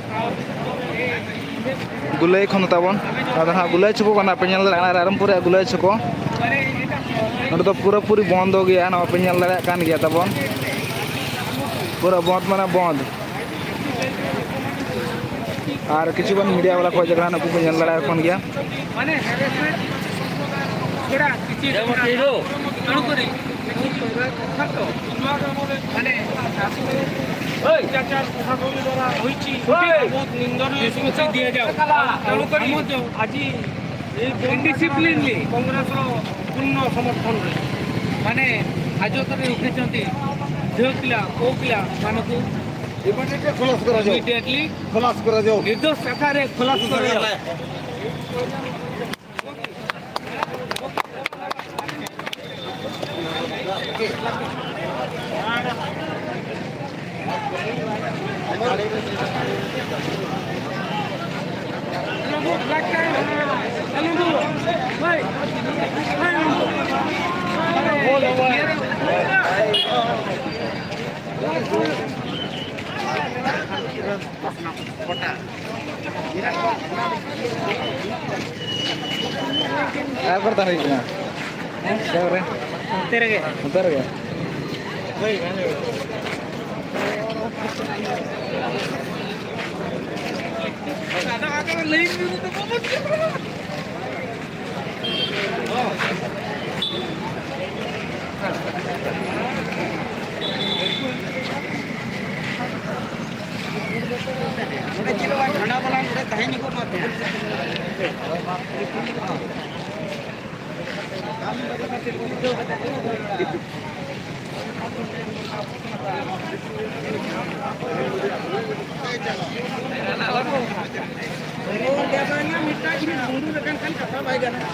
ᱜᱩᱞᱟᱹᱭ ᱠᱷᱚᱱ ᱫᱚ ᱛᱟᱵᱚᱱ᱾ ᱟᱫᱚ ᱱᱟᱦᱟᱜ ᱜᱩᱞᱟᱹᱭ ᱪᱷᱚᱠᱚ ᱠᱟᱱᱟ, ᱯᱮ ᱧᱮᱞ ᱫᱟᱲᱮᱭᱟᱜ ᱠᱟᱱᱟ ᱨᱟᱭᱨᱚᱝᱯᱩᱨ ᱨᱮᱭᱟᱜ ᱜᱩᱞᱟᱹᱭ ᱪᱷᱚᱠᱚ᱾ ᱱᱚᱰᱮ ᱫᱚ ᱯᱩᱨᱟᱹᱯᱩᱨᱤ ᱵᱚᱱᱫᱚ ᱜᱮᱭᱟ, ᱱᱚᱣᱟ ᱯᱮ ᱧᱮᱞ ᱫᱟᱲᱮᱭᱟᱜ ᱠᱟᱱ ᱜᱮᱭᱟ ᱛᱟᱵᱚᱱ, ᱯᱩᱨᱟᱹ ᱵᱚᱱᱫ ᱢᱟᱱᱮ ᱵᱚᱱᱫ᱾ ᱟᱨ ᱠᱤᱪᱷᱩ ᱜᱟᱱ ᱢᱤᱰᱤᱭᱟ ᱵᱟᱞᱟ ᱠᱚ ᱦᱮᱡ ᱟᱠᱟᱱᱟ, ᱱᱩᱠᱩ ᱯᱮ ᱧᱮᱞ ᱫᱟᱲᱮᱭᱟᱠᱚ ᱠᱟᱱ ᱜᱮᱭᱟ᱾ মানে হ্যারাসমেন্ট সম্প্রদায়ের পক্ষ ছাড়া কিছু তেণুকরি মানে অত্যাচার প্রশাসন দ্বারা হয়েছি, বহুত নিন্দনীয় জিনিস দিয়া যাও। তেণুকরি আজি এই ইনডিসিপ্লিনলি কংগ্রেসর পূর্ণ সমর্থন রয়েছে। মানে হাজতরে উঠেଛନ୍ତି ଝିଅ ପିଲା, ପୁଅ ପିଲା ମାନଙ୍କୁ ଇମିଡିଏଟଲି ଖଲାସ କରାଯାଉ। ଇମିଡିଏଟଲି ଖଲାସ କରାଯାଉ। ନିର୍ଦ୍ଦୋଷ ଆକାରରେ ଖଲାସ କରାଯାଉ। ᱚᱠᱟ ᱠᱚᱨᱮ ᱛᱟᱦᱮᱸ ᱦᱩᱭᱩᱜ ᱠᱟᱱᱟ? ᱚᱠᱟ ᱠᱚᱨᱮ? ᱱᱚᱛᱮ ᱨᱮᱜᱮ᱾ ᱱᱚᱛᱮ ᱨᱮᱜᱮ? ᱱᱚᱰᱮ ᱪᱮᱫ ᱦᱚᱸ ᱵᱟᱝ, ᱴᱷᱟᱱᱰᱟ ᱵᱟᱞᱟ ᱱᱚᱰᱮ ᱛᱟᱦᱮᱸ ᱧᱚᱜᱚᱜ ᱢᱟ ᱛᱟᱦᱮᱸ᱾ ᱢᱤᱫᱴᱟᱝ ᱡᱩᱫᱤ ᱰᱩᱸᱰᱩ ᱞᱮᱠᱟᱱ ᱠᱷᱟᱱ ᱠᱟᱛᱷᱟ ᱵᱟᱭ ᱜᱟᱱᱚᱜᱼᱟ᱾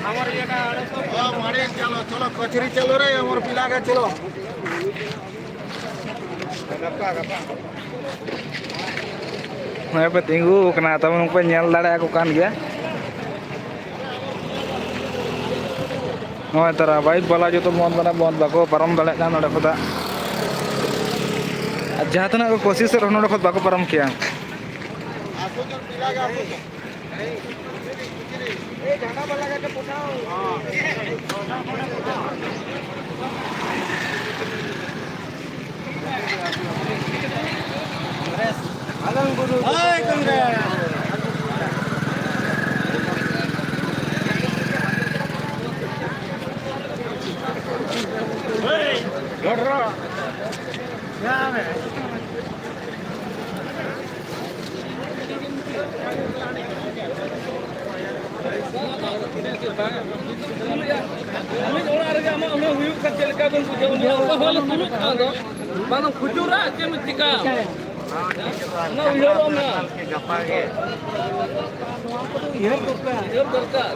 हाँ, मारे चलो, चलो, कचरी चलो रे, अमर पिला के चलो। ᱱᱚᱜᱼᱚᱭ ᱯᱮ ᱛᱤᱸᱜᱩ ᱟᱠᱟᱱᱟ, ᱛᱟᱵᱚᱱ ᱯᱮ ᱧᱮᱞ ᱫᱟᱲᱮᱭᱟᱠᱚ ᱠᱟᱱ ᱜᱮᱭᱟ᱾ ᱱᱚᱜᱼᱚᱭ ᱛᱟᱨᱟ ᱵᱟᱭᱤᱠ ᱵᱟᱞᱟ ᱡᱚᱛᱚ ᱵᱚᱱᱫ ᱢᱟᱱᱮ ᱵᱚᱱᱫ, ᱵᱟᱠᱚ ᱯᱟᱨᱚᱢ ᱫᱟᱲᱮᱭᱟᱜ ᱠᱟᱱᱟ ᱱᱚᱸᱰᱮ ᱠᱷᱚᱱᱟᱜ᱾ ᱟᱨ ᱡᱟᱦᱟᱸ ᱛᱤᱱᱟᱹᱜ ᱠᱚ ᱠᱳᱥᱤᱥᱮᱫ ᱨᱮᱦᱚᱸ ᱱᱚᱸᱰᱮ ᱠᱷᱚᱱ ᱵᱟᱠᱚ ᱯᱟᱨᱚᱢ ᱠᱮᱭᱟ᱾ ᱢᱤᱫ ᱚᱲᱟᱜ ᱨᱮᱜᱮ ᱟᱢᱟᱜ ᱦᱩᱱᱟᱹᱝ ᱦᱩᱭᱩᱜ ᱠᱷᱟᱱ ᱪᱮᱫ ᱞᱮᱠᱟ ᱵᱚᱱ ᱵᱩᱡᱷᱟᱹᱣᱟ? ᱩᱱᱤ ᱚᱠᱟ ᱦᱚᱲ ᱞᱮ ᱛᱩᱞᱩᱡ ᱠᱟᱱ ᱫᱚ᱾ ᱚᱱᱟ ᱠᱷᱩᱪᱩᱨᱟ ᱪᱮᱫ ᱮᱢ ᱪᱤᱠᱟ? ᱚᱱᱟ ᱩᱭᱦᱟᱹᱨᱚᱜ ᱢᱮ᱾ ᱩᱭᱦᱟᱹᱨ ᱫᱚᱨᱠᱟᱨ᱾ ᱩᱭᱦᱟᱹᱨ ᱫᱚᱨᱠᱟᱨ᱾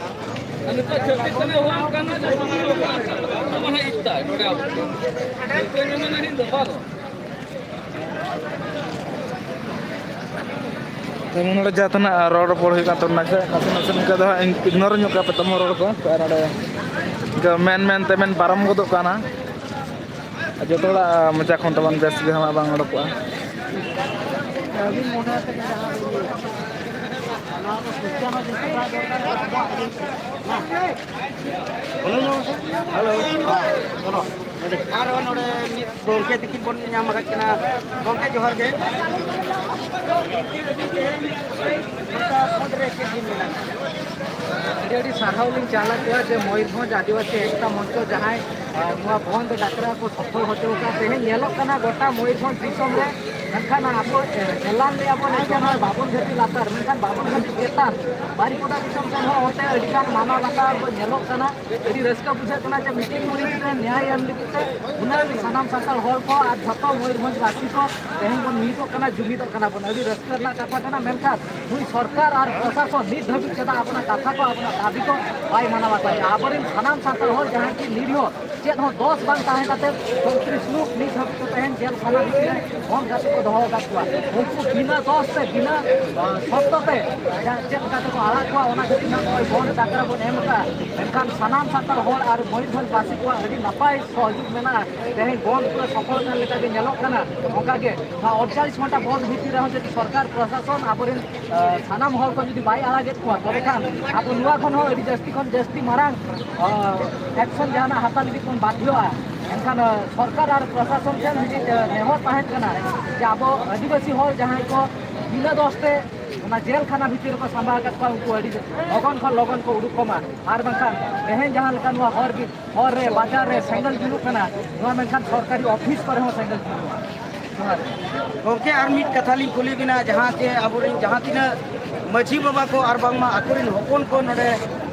ᱟᱨ ᱱᱤᱛᱚᱜ ᱪᱷᱟᱹᱛᱤᱠ ᱠᱟᱱᱟ, ᱦᱚᱲ ᱠᱟᱱᱟ, ᱡᱚᱛᱚ ᱠᱚ ᱦᱚᱲ ᱠᱟᱱᱟ, ᱡᱚᱛᱚ ᱠᱚ ᱢᱟᱱᱮ ᱤᱧ ᱫᱟ, ᱱᱚᱰᱮ ᱟᱵᱚ᱾ ᱱᱤᱛᱚᱜ ᱤᱧ ᱢᱮᱱᱟ, ᱤᱧ ᱫᱚ ᱵᱟᱝ᱾ ᱛᱮᱢᱚᱱ ᱱᱚᱰᱮ ᱡᱟᱦᱟᱸ ᱛᱤᱱᱟᱹᱜ ᱨᱚᱲ ᱨᱚᱯᱚᱲ ᱦᱩᱭᱩᱜ ᱠᱟᱱ ᱛᱟᱵᱚᱱᱟ ᱥᱮ, ᱱᱟᱥᱮ ᱱᱟᱥᱮ ᱱᱚᱝᱠᱟ ᱫᱚ ᱦᱟᱸᱜ ᱤᱜᱱᱳᱨ ᱧᱚᱜ ᱠᱟᱜ ᱯᱮ ᱛᱟᱵᱚᱱ ᱨᱚᱲ ᱠᱚ᱾ ᱟᱨ ᱱᱚᱰᱮ ᱤᱱᱠᱟᱹ ᱢᱮᱱ ᱢᱮᱱ ᱛᱮ ᱢᱮᱱ ᱯᱟᱨᱚᱢ ᱜᱚᱫᱚᱜ ᱠᱟᱱᱟ᱾ ᱟᱨ ᱡᱚᱛᱚ ᱦᱚᱲᱟᱜ ᱢᱚᱪᱟ ᱠᱷᱚᱱ ᱛᱟᱵᱚᱱ ᱵᱮᱥ ᱜᱮ ᱦᱟᱸᱜ ᱵᱟᱝ ᱚᱰᱚᱠᱚᱜᱼᱟ᱾ ᱟᱹᱵᱤᱱ ᱢᱚᱱᱮ ᱠᱟᱛᱮ ᱜᱮ ᱡᱟᱦᱟᱸ ᱵᱤᱱ ᱞᱟᱹᱭᱟ, ᱱᱚᱣᱟ ᱠᱚ ᱥᱩᱪᱪᱟᱨᱚ ᱡᱚᱛᱚ ᱦᱚᱲᱟᱜ ᱫᱚᱨᱠᱟᱨ ᱠᱟᱱᱟ, ᱟᱵᱚᱣᱟᱜ ᱜᱮ᱾ ᱦᱮᱞᱳ᱾ ᱟᱨ ᱱᱚᱰᱮ ᱢᱤᱫ ᱜᱚᱢᱠᱮ ᱛᱤᱠᱤᱱ ᱵᱚᱱ ᱧᱟᱢ ᱟᱠᱟᱫ ᱠᱤᱱᱟ᱾ ᱜᱚᱢᱠᱮ, ᱡᱚᱦᱟᱨ ᱜᱮ᱾ ᱟᱹᱰᱤ ᱟᱹᱰᱤ ᱥᱟᱨᱦᱟᱣ ᱞᱤᱧ ᱪᱟᱞ ᱟᱠᱚᱣᱟ ᱡᱮ ᱢᱚᱭᱩᱨᱵᱷᱚᱸᱡᱽ ᱟᱹᱫᱤᱵᱟᱹᱥᱤ ᱮᱠᱛᱟ ᱢᱚᱧᱪᱚ ᱡᱟᱦᱟᱸᱭ, ᱟᱨ ᱱᱚᱣᱟ ᱵᱚᱱᱫᱷ ᱰᱟᱠᱨᱟ ᱠᱚ ᱥᱚᱯᱷᱚᱞ ᱦᱚᱪᱚ ᱟᱠᱟᱫ᱾ ᱛᱮᱦᱮᱧ ᱧᱮᱞᱚᱜ ᱠᱟᱱᱟ ᱜᱚᱴᱟ ᱢᱚᱭᱩᱨᱵᱷᱚᱸᱡᱽ ᱫᱤᱥᱚᱢ ᱨᱮ, ᱢᱮᱱᱠᱷᱟᱱ ᱟᱵᱚ, ᱮ, ᱮᱞᱟᱱ ᱞᱮᱭᱟ ᱵᱚᱱ ᱮᱠᱮᱱ ᱱᱚᱣᱟ ᱵᱟᱵᱚᱱ ᱜᱷᱟᱹᱴᱤ ᱞᱟᱛᱟᱨ, ᱢᱮᱱᱠᱷᱟᱱ ᱵᱟᱵᱚᱱ ᱜᱷᱟᱹᱴᱤ ᱪᱮᱛᱟᱱ ᱵᱟᱨᱤᱯᱚᱫᱟ ᱫᱤᱥᱚᱢ ᱥᱮᱱ ᱦᱚᱸ ᱚᱱᱛᱮ ᱟᱹᱰᱤ ᱜᱟᱱ ᱢᱟᱱᱟ ᱞᱟᱛᱟᱨ ᱠᱚ ᱧᱮᱞᱚᱜ ᱠᱟᱱᱟ᱾ ᱟᱹᱰᱤ ᱨᱟᱹᱥᱠᱟᱹ ᱵᱩᱡᱷᱟᱹᱜ ᱠᱟᱱᱟ ᱡᱮ ᱢᱤᱫᱴᱤᱡ ᱠᱩᱲᱤ ᱜᱤᱫᱽᱨᱟᱹ ᱱᱮᱭᱟᱭ ᱮᱢ ᱞᱟᱹᱜᱤᱫ ᱛᱮ ᱩᱱᱟᱹᱜ ᱥᱟᱱᱟᱢ ᱥᱟᱱᱛᱟᱲ ᱦᱚᱲ ᱠᱚ ᱟᱨ ᱡᱷᱚᱛᱚ ᱢᱚᱭᱩᱨᱵᱷᱚᱸᱡᱽ ᱵᱟᱥᱤ ᱠᱚ ᱛᱮᱦᱮᱧ ᱵᱚᱱ ᱢᱤᱫᱚᱜ ᱠᱟᱱᱟ, ᱡᱩᱢᱤᱫᱚᱜ ᱠᱟᱱᱟ ᱵᱚᱱ᱾ ᱟᱹᱰᱤ ᱨᱟᱹᱥᱠᱟᱹ ᱨᱮᱱᱟᱜ ᱠᱟᱛᱷᱟ ᱠᱟᱱᱟ, ᱢᱮᱱᱠᱷᱟᱱ ᱱᱩᱭ ᱥᱚᱨᱠᱟᱨ ᱟᱨ ᱯᱨᱚᱥᱟᱥᱚᱱ ᱱᱤᱛ ᱫᱷᱟᱹᱵᱤᱡ ᱪᱮᱫᱟᱜ ᱟᱵᱚᱱᱟᱜ ᱠᱟᱛᱷᱟ ᱠᱚ, ᱟᱵᱚᱱᱟᱜ ᱫᱟᱹᱵᱤ ᱠᱚ ᱵᱟᱭ ᱢᱟᱱᱟᱣ ᱵᱟᱛᱟᱣᱮᱫᱼᱟ? ᱟᱵᱚᱨᱮᱱ ᱥᱟᱱᱟᱢ ᱥᱟᱱᱛᱟᱲ ᱦᱚᱲ ᱡᱟᱦᱟᱸᱭ ᱠᱤ ᱱᱤᱨᱤᱦᱚ, ᱪᱮᱫ ᱦᱚᱸ ᱫᱚᱥ ᱵᱟᱝ ᱛᱟᱦᱮᱸ ᱠᱟᱛᱮ ᱪᱚᱣᱛᱨᱤᱥ ᱞᱩᱠ ᱱᱤᱛ ᱫᱷᱟᱹᱵᱤᱡ ᱛᱮ ᱛᱮᱦᱮᱧ ᱡᱮᱞ ᱠᱷᱟᱱᱟ ᱵᱷᱤᱛᱤᱨ ᱨᱮ ᱵᱚᱱᱫ ᱠᱟᱛᱮ ᱠᱚ ᱫᱚᱦᱚ ᱟᱠᱟᱫ ᱠᱚᱣᱟ᱾ ᱩᱱᱠᱩ ᱵᱤᱱᱟᱹ ᱫᱚᱥ ᱛᱮ, ᱵᱤᱱᱟᱹ, ᱟᱸ, ᱥᱚᱨᱛᱚ ᱛᱮ ᱡᱟᱦᱟᱸ ᱪᱮᱫ ᱞᱮᱠᱟ ᱛᱮᱠᱚ ᱟᱲᱟᱜ ᱠᱚᱣᱟ, ᱚᱱᱟ ᱠᱷᱟᱹᱛᱤᱨ ᱱᱟᱜ ᱱᱚᱜᱼᱚᱭ ᱵᱚᱱᱫ ᱰᱟᱠᱨᱟ ᱵᱚᱱ ᱮᱢ ᱟᱠᱟᱫᱼᱟ᱾ ᱢᱮᱱᱠᱷᱟᱱ ᱥᱟᱱᱟᱢ ᱥᱟᱱᱛᱟᱲ ᱦᱚᱲ ᱟᱨ ᱢᱚᱭᱩᱨᱵᱷᱚᱸᱡᱽ ᱵᱟᱥᱤ ᱠᱚᱣᱟᱜ ᱟᱹᱰᱤ ᱱᱟᱯᱟᱭ ᱥᱚᱦᱚᱡᱳᱜᱽ ᱢᱮᱱᱟᱜᱼᱟ᱾ ᱛᱮᱦᱮᱧ ᱵᱚᱱᱫ ᱯᱩᱨᱟᱹ ᱥᱚᱯᱷᱚᱞ ᱠᱟᱱ ᱞᱮᱠᱟ ᱜᱮ ᱧᱮᱞᱚᱜ ᱠᱟᱱᱟ᱾ ᱚᱱᱠᱟ ᱜᱮ ᱱᱚᱣᱟ ᱟᱴᱪᱚᱞᱞᱤᱥ ᱜᱷᱚᱱᱴᱟ ᱵᱚᱱᱫ ᱵᱷᱤᱛᱤᱨ ᱨᱮᱦᱚᱸ ᱡᱩᱫᱤ ᱥᱚᱨᱠᱟᱨ ᱯᱨᱚᱥᱟᱥᱚᱱ ᱟᱵᱚᱨᱮᱱ, ᱟᱸ, ᱥᱟᱱᱟᱢ ᱦᱚᱲ ᱠᱚ ᱡᱩᱫᱤ ᱵᱟᱭ ᱟᱲᱟᱜᱮᱫ ᱠᱚᱣᱟ, ᱛᱚᱵᱮ ᱠᱷᱟᱱ ᱟᱵᱚ ᱱᱚᱣᱟ ᱠᱷᱚᱱ ᱦᱚᱸ ᱟᱹᱰᱤ ᱡᱟᱹᱥᱛᱤ ᱠᱷᱚᱱ ᱡᱟᱹᱥᱛᱤ ᱢᱟᱨᱟᱝ, ᱟᱸ, ᱮᱠᱥᱚᱱ ᱡᱟᱦᱟᱱᱟᱜ ᱦᱟᱛᱟᱣ ᱞᱟᱹᱜᱤᱫ ᱵᱚᱱ ᱵᱟᱫᱷᱭᱚᱜᱼᱟ᱾ ᱮᱱᱠᱷᱟᱱ, ᱟᱸ, ᱥᱚᱨᱠᱟᱨ ᱟᱨ ᱯᱨᱚᱥᱟᱥᱚᱱ ᱴᱷᱮᱱ ᱢᱤᱫᱴᱤᱡ, ᱟᱸ, ᱱᱮᱦᱚᱨ ᱛᱟᱦᱮᱸ ᱠᱟᱱᱟ ᱡᱮ ᱟᱵᱚ ᱟᱹᱫᱤᱵᱟᱹᱥᱤ ᱦᱚᱲ ᱡᱟᱦᱟᱸᱭ ᱠᱚ ᱵᱤᱱᱟᱹ ᱫᱚᱥ ᱛᱮ ᱚᱱᱟ ᱡᱮᱞ ᱠᱷᱟᱱᱟ ᱵᱷᱤᱛᱤᱨ ᱨᱮᱠᱚ ᱥᱟᱢᱵᱟᱣ ᱟᱠᱟᱫ ᱠᱚᱣᱟ, ᱩᱱᱠᱩ ᱟᱹᱰᱤ ᱞᱚᱜᱚᱱ ᱠᱷᱚᱱ ᱞᱚᱜᱚᱱ ᱠᱚ ᱩᱰᱩᱠ ᱠᱚᱢᱟ᱾ ᱟᱨ ᱵᱟᱝᱠᱷᱟᱱ ᱛᱮᱦᱮᱧ ᱡᱟᱦᱟᱸ ᱞᱮᱠᱟ ᱱᱚᱣᱟ ᱦᱚᱨ ᱵᱤᱨ ᱦᱚᱨ ᱨᱮ, ᱵᱟᱡᱟᱨ ᱨᱮ ᱥᱮᱸᱜᱮᱞ ᱡᱩᱞᱩᱜ ᱠᱟᱱᱟ, ᱱᱚᱣᱟ ᱢᱮᱱᱠᱷᱟᱱ ᱥᱚᱨᱠᱟᱨᱤ ᱚᱯᱷᱤᱥ ᱠᱚᱨᱮ ᱦᱚᱸ ᱥᱮᱸᱜᱮᱞ ᱡᱩᱞᱩᱜᱼᱟ᱾ ᱡᱚᱦᱟᱨ᱾ ᱜᱚᱢᱠᱮ, ᱟᱨ ᱢᱤᱫ ᱠᱟᱛᱷᱟ ᱞᱤᱧ ᱠᱩᱞᱤ ᱵᱤᱱᱟ, ᱡᱟᱦᱟᱸ ᱪᱮ ᱟᱵᱚᱨᱮᱱ ᱡᱟᱦᱟᱸ ᱛᱤᱱᱟᱹᱜ ᱢᱟᱹᱡᱷᱤ ᱵᱟᱵᱟ ᱠᱚ ᱟᱨ ᱵᱟᱝᱢᱟ ᱟᱠᱚᱨᱮᱱ ᱦᱚᱯᱚᱱ ᱠᱚ ᱱᱚᱰᱮ,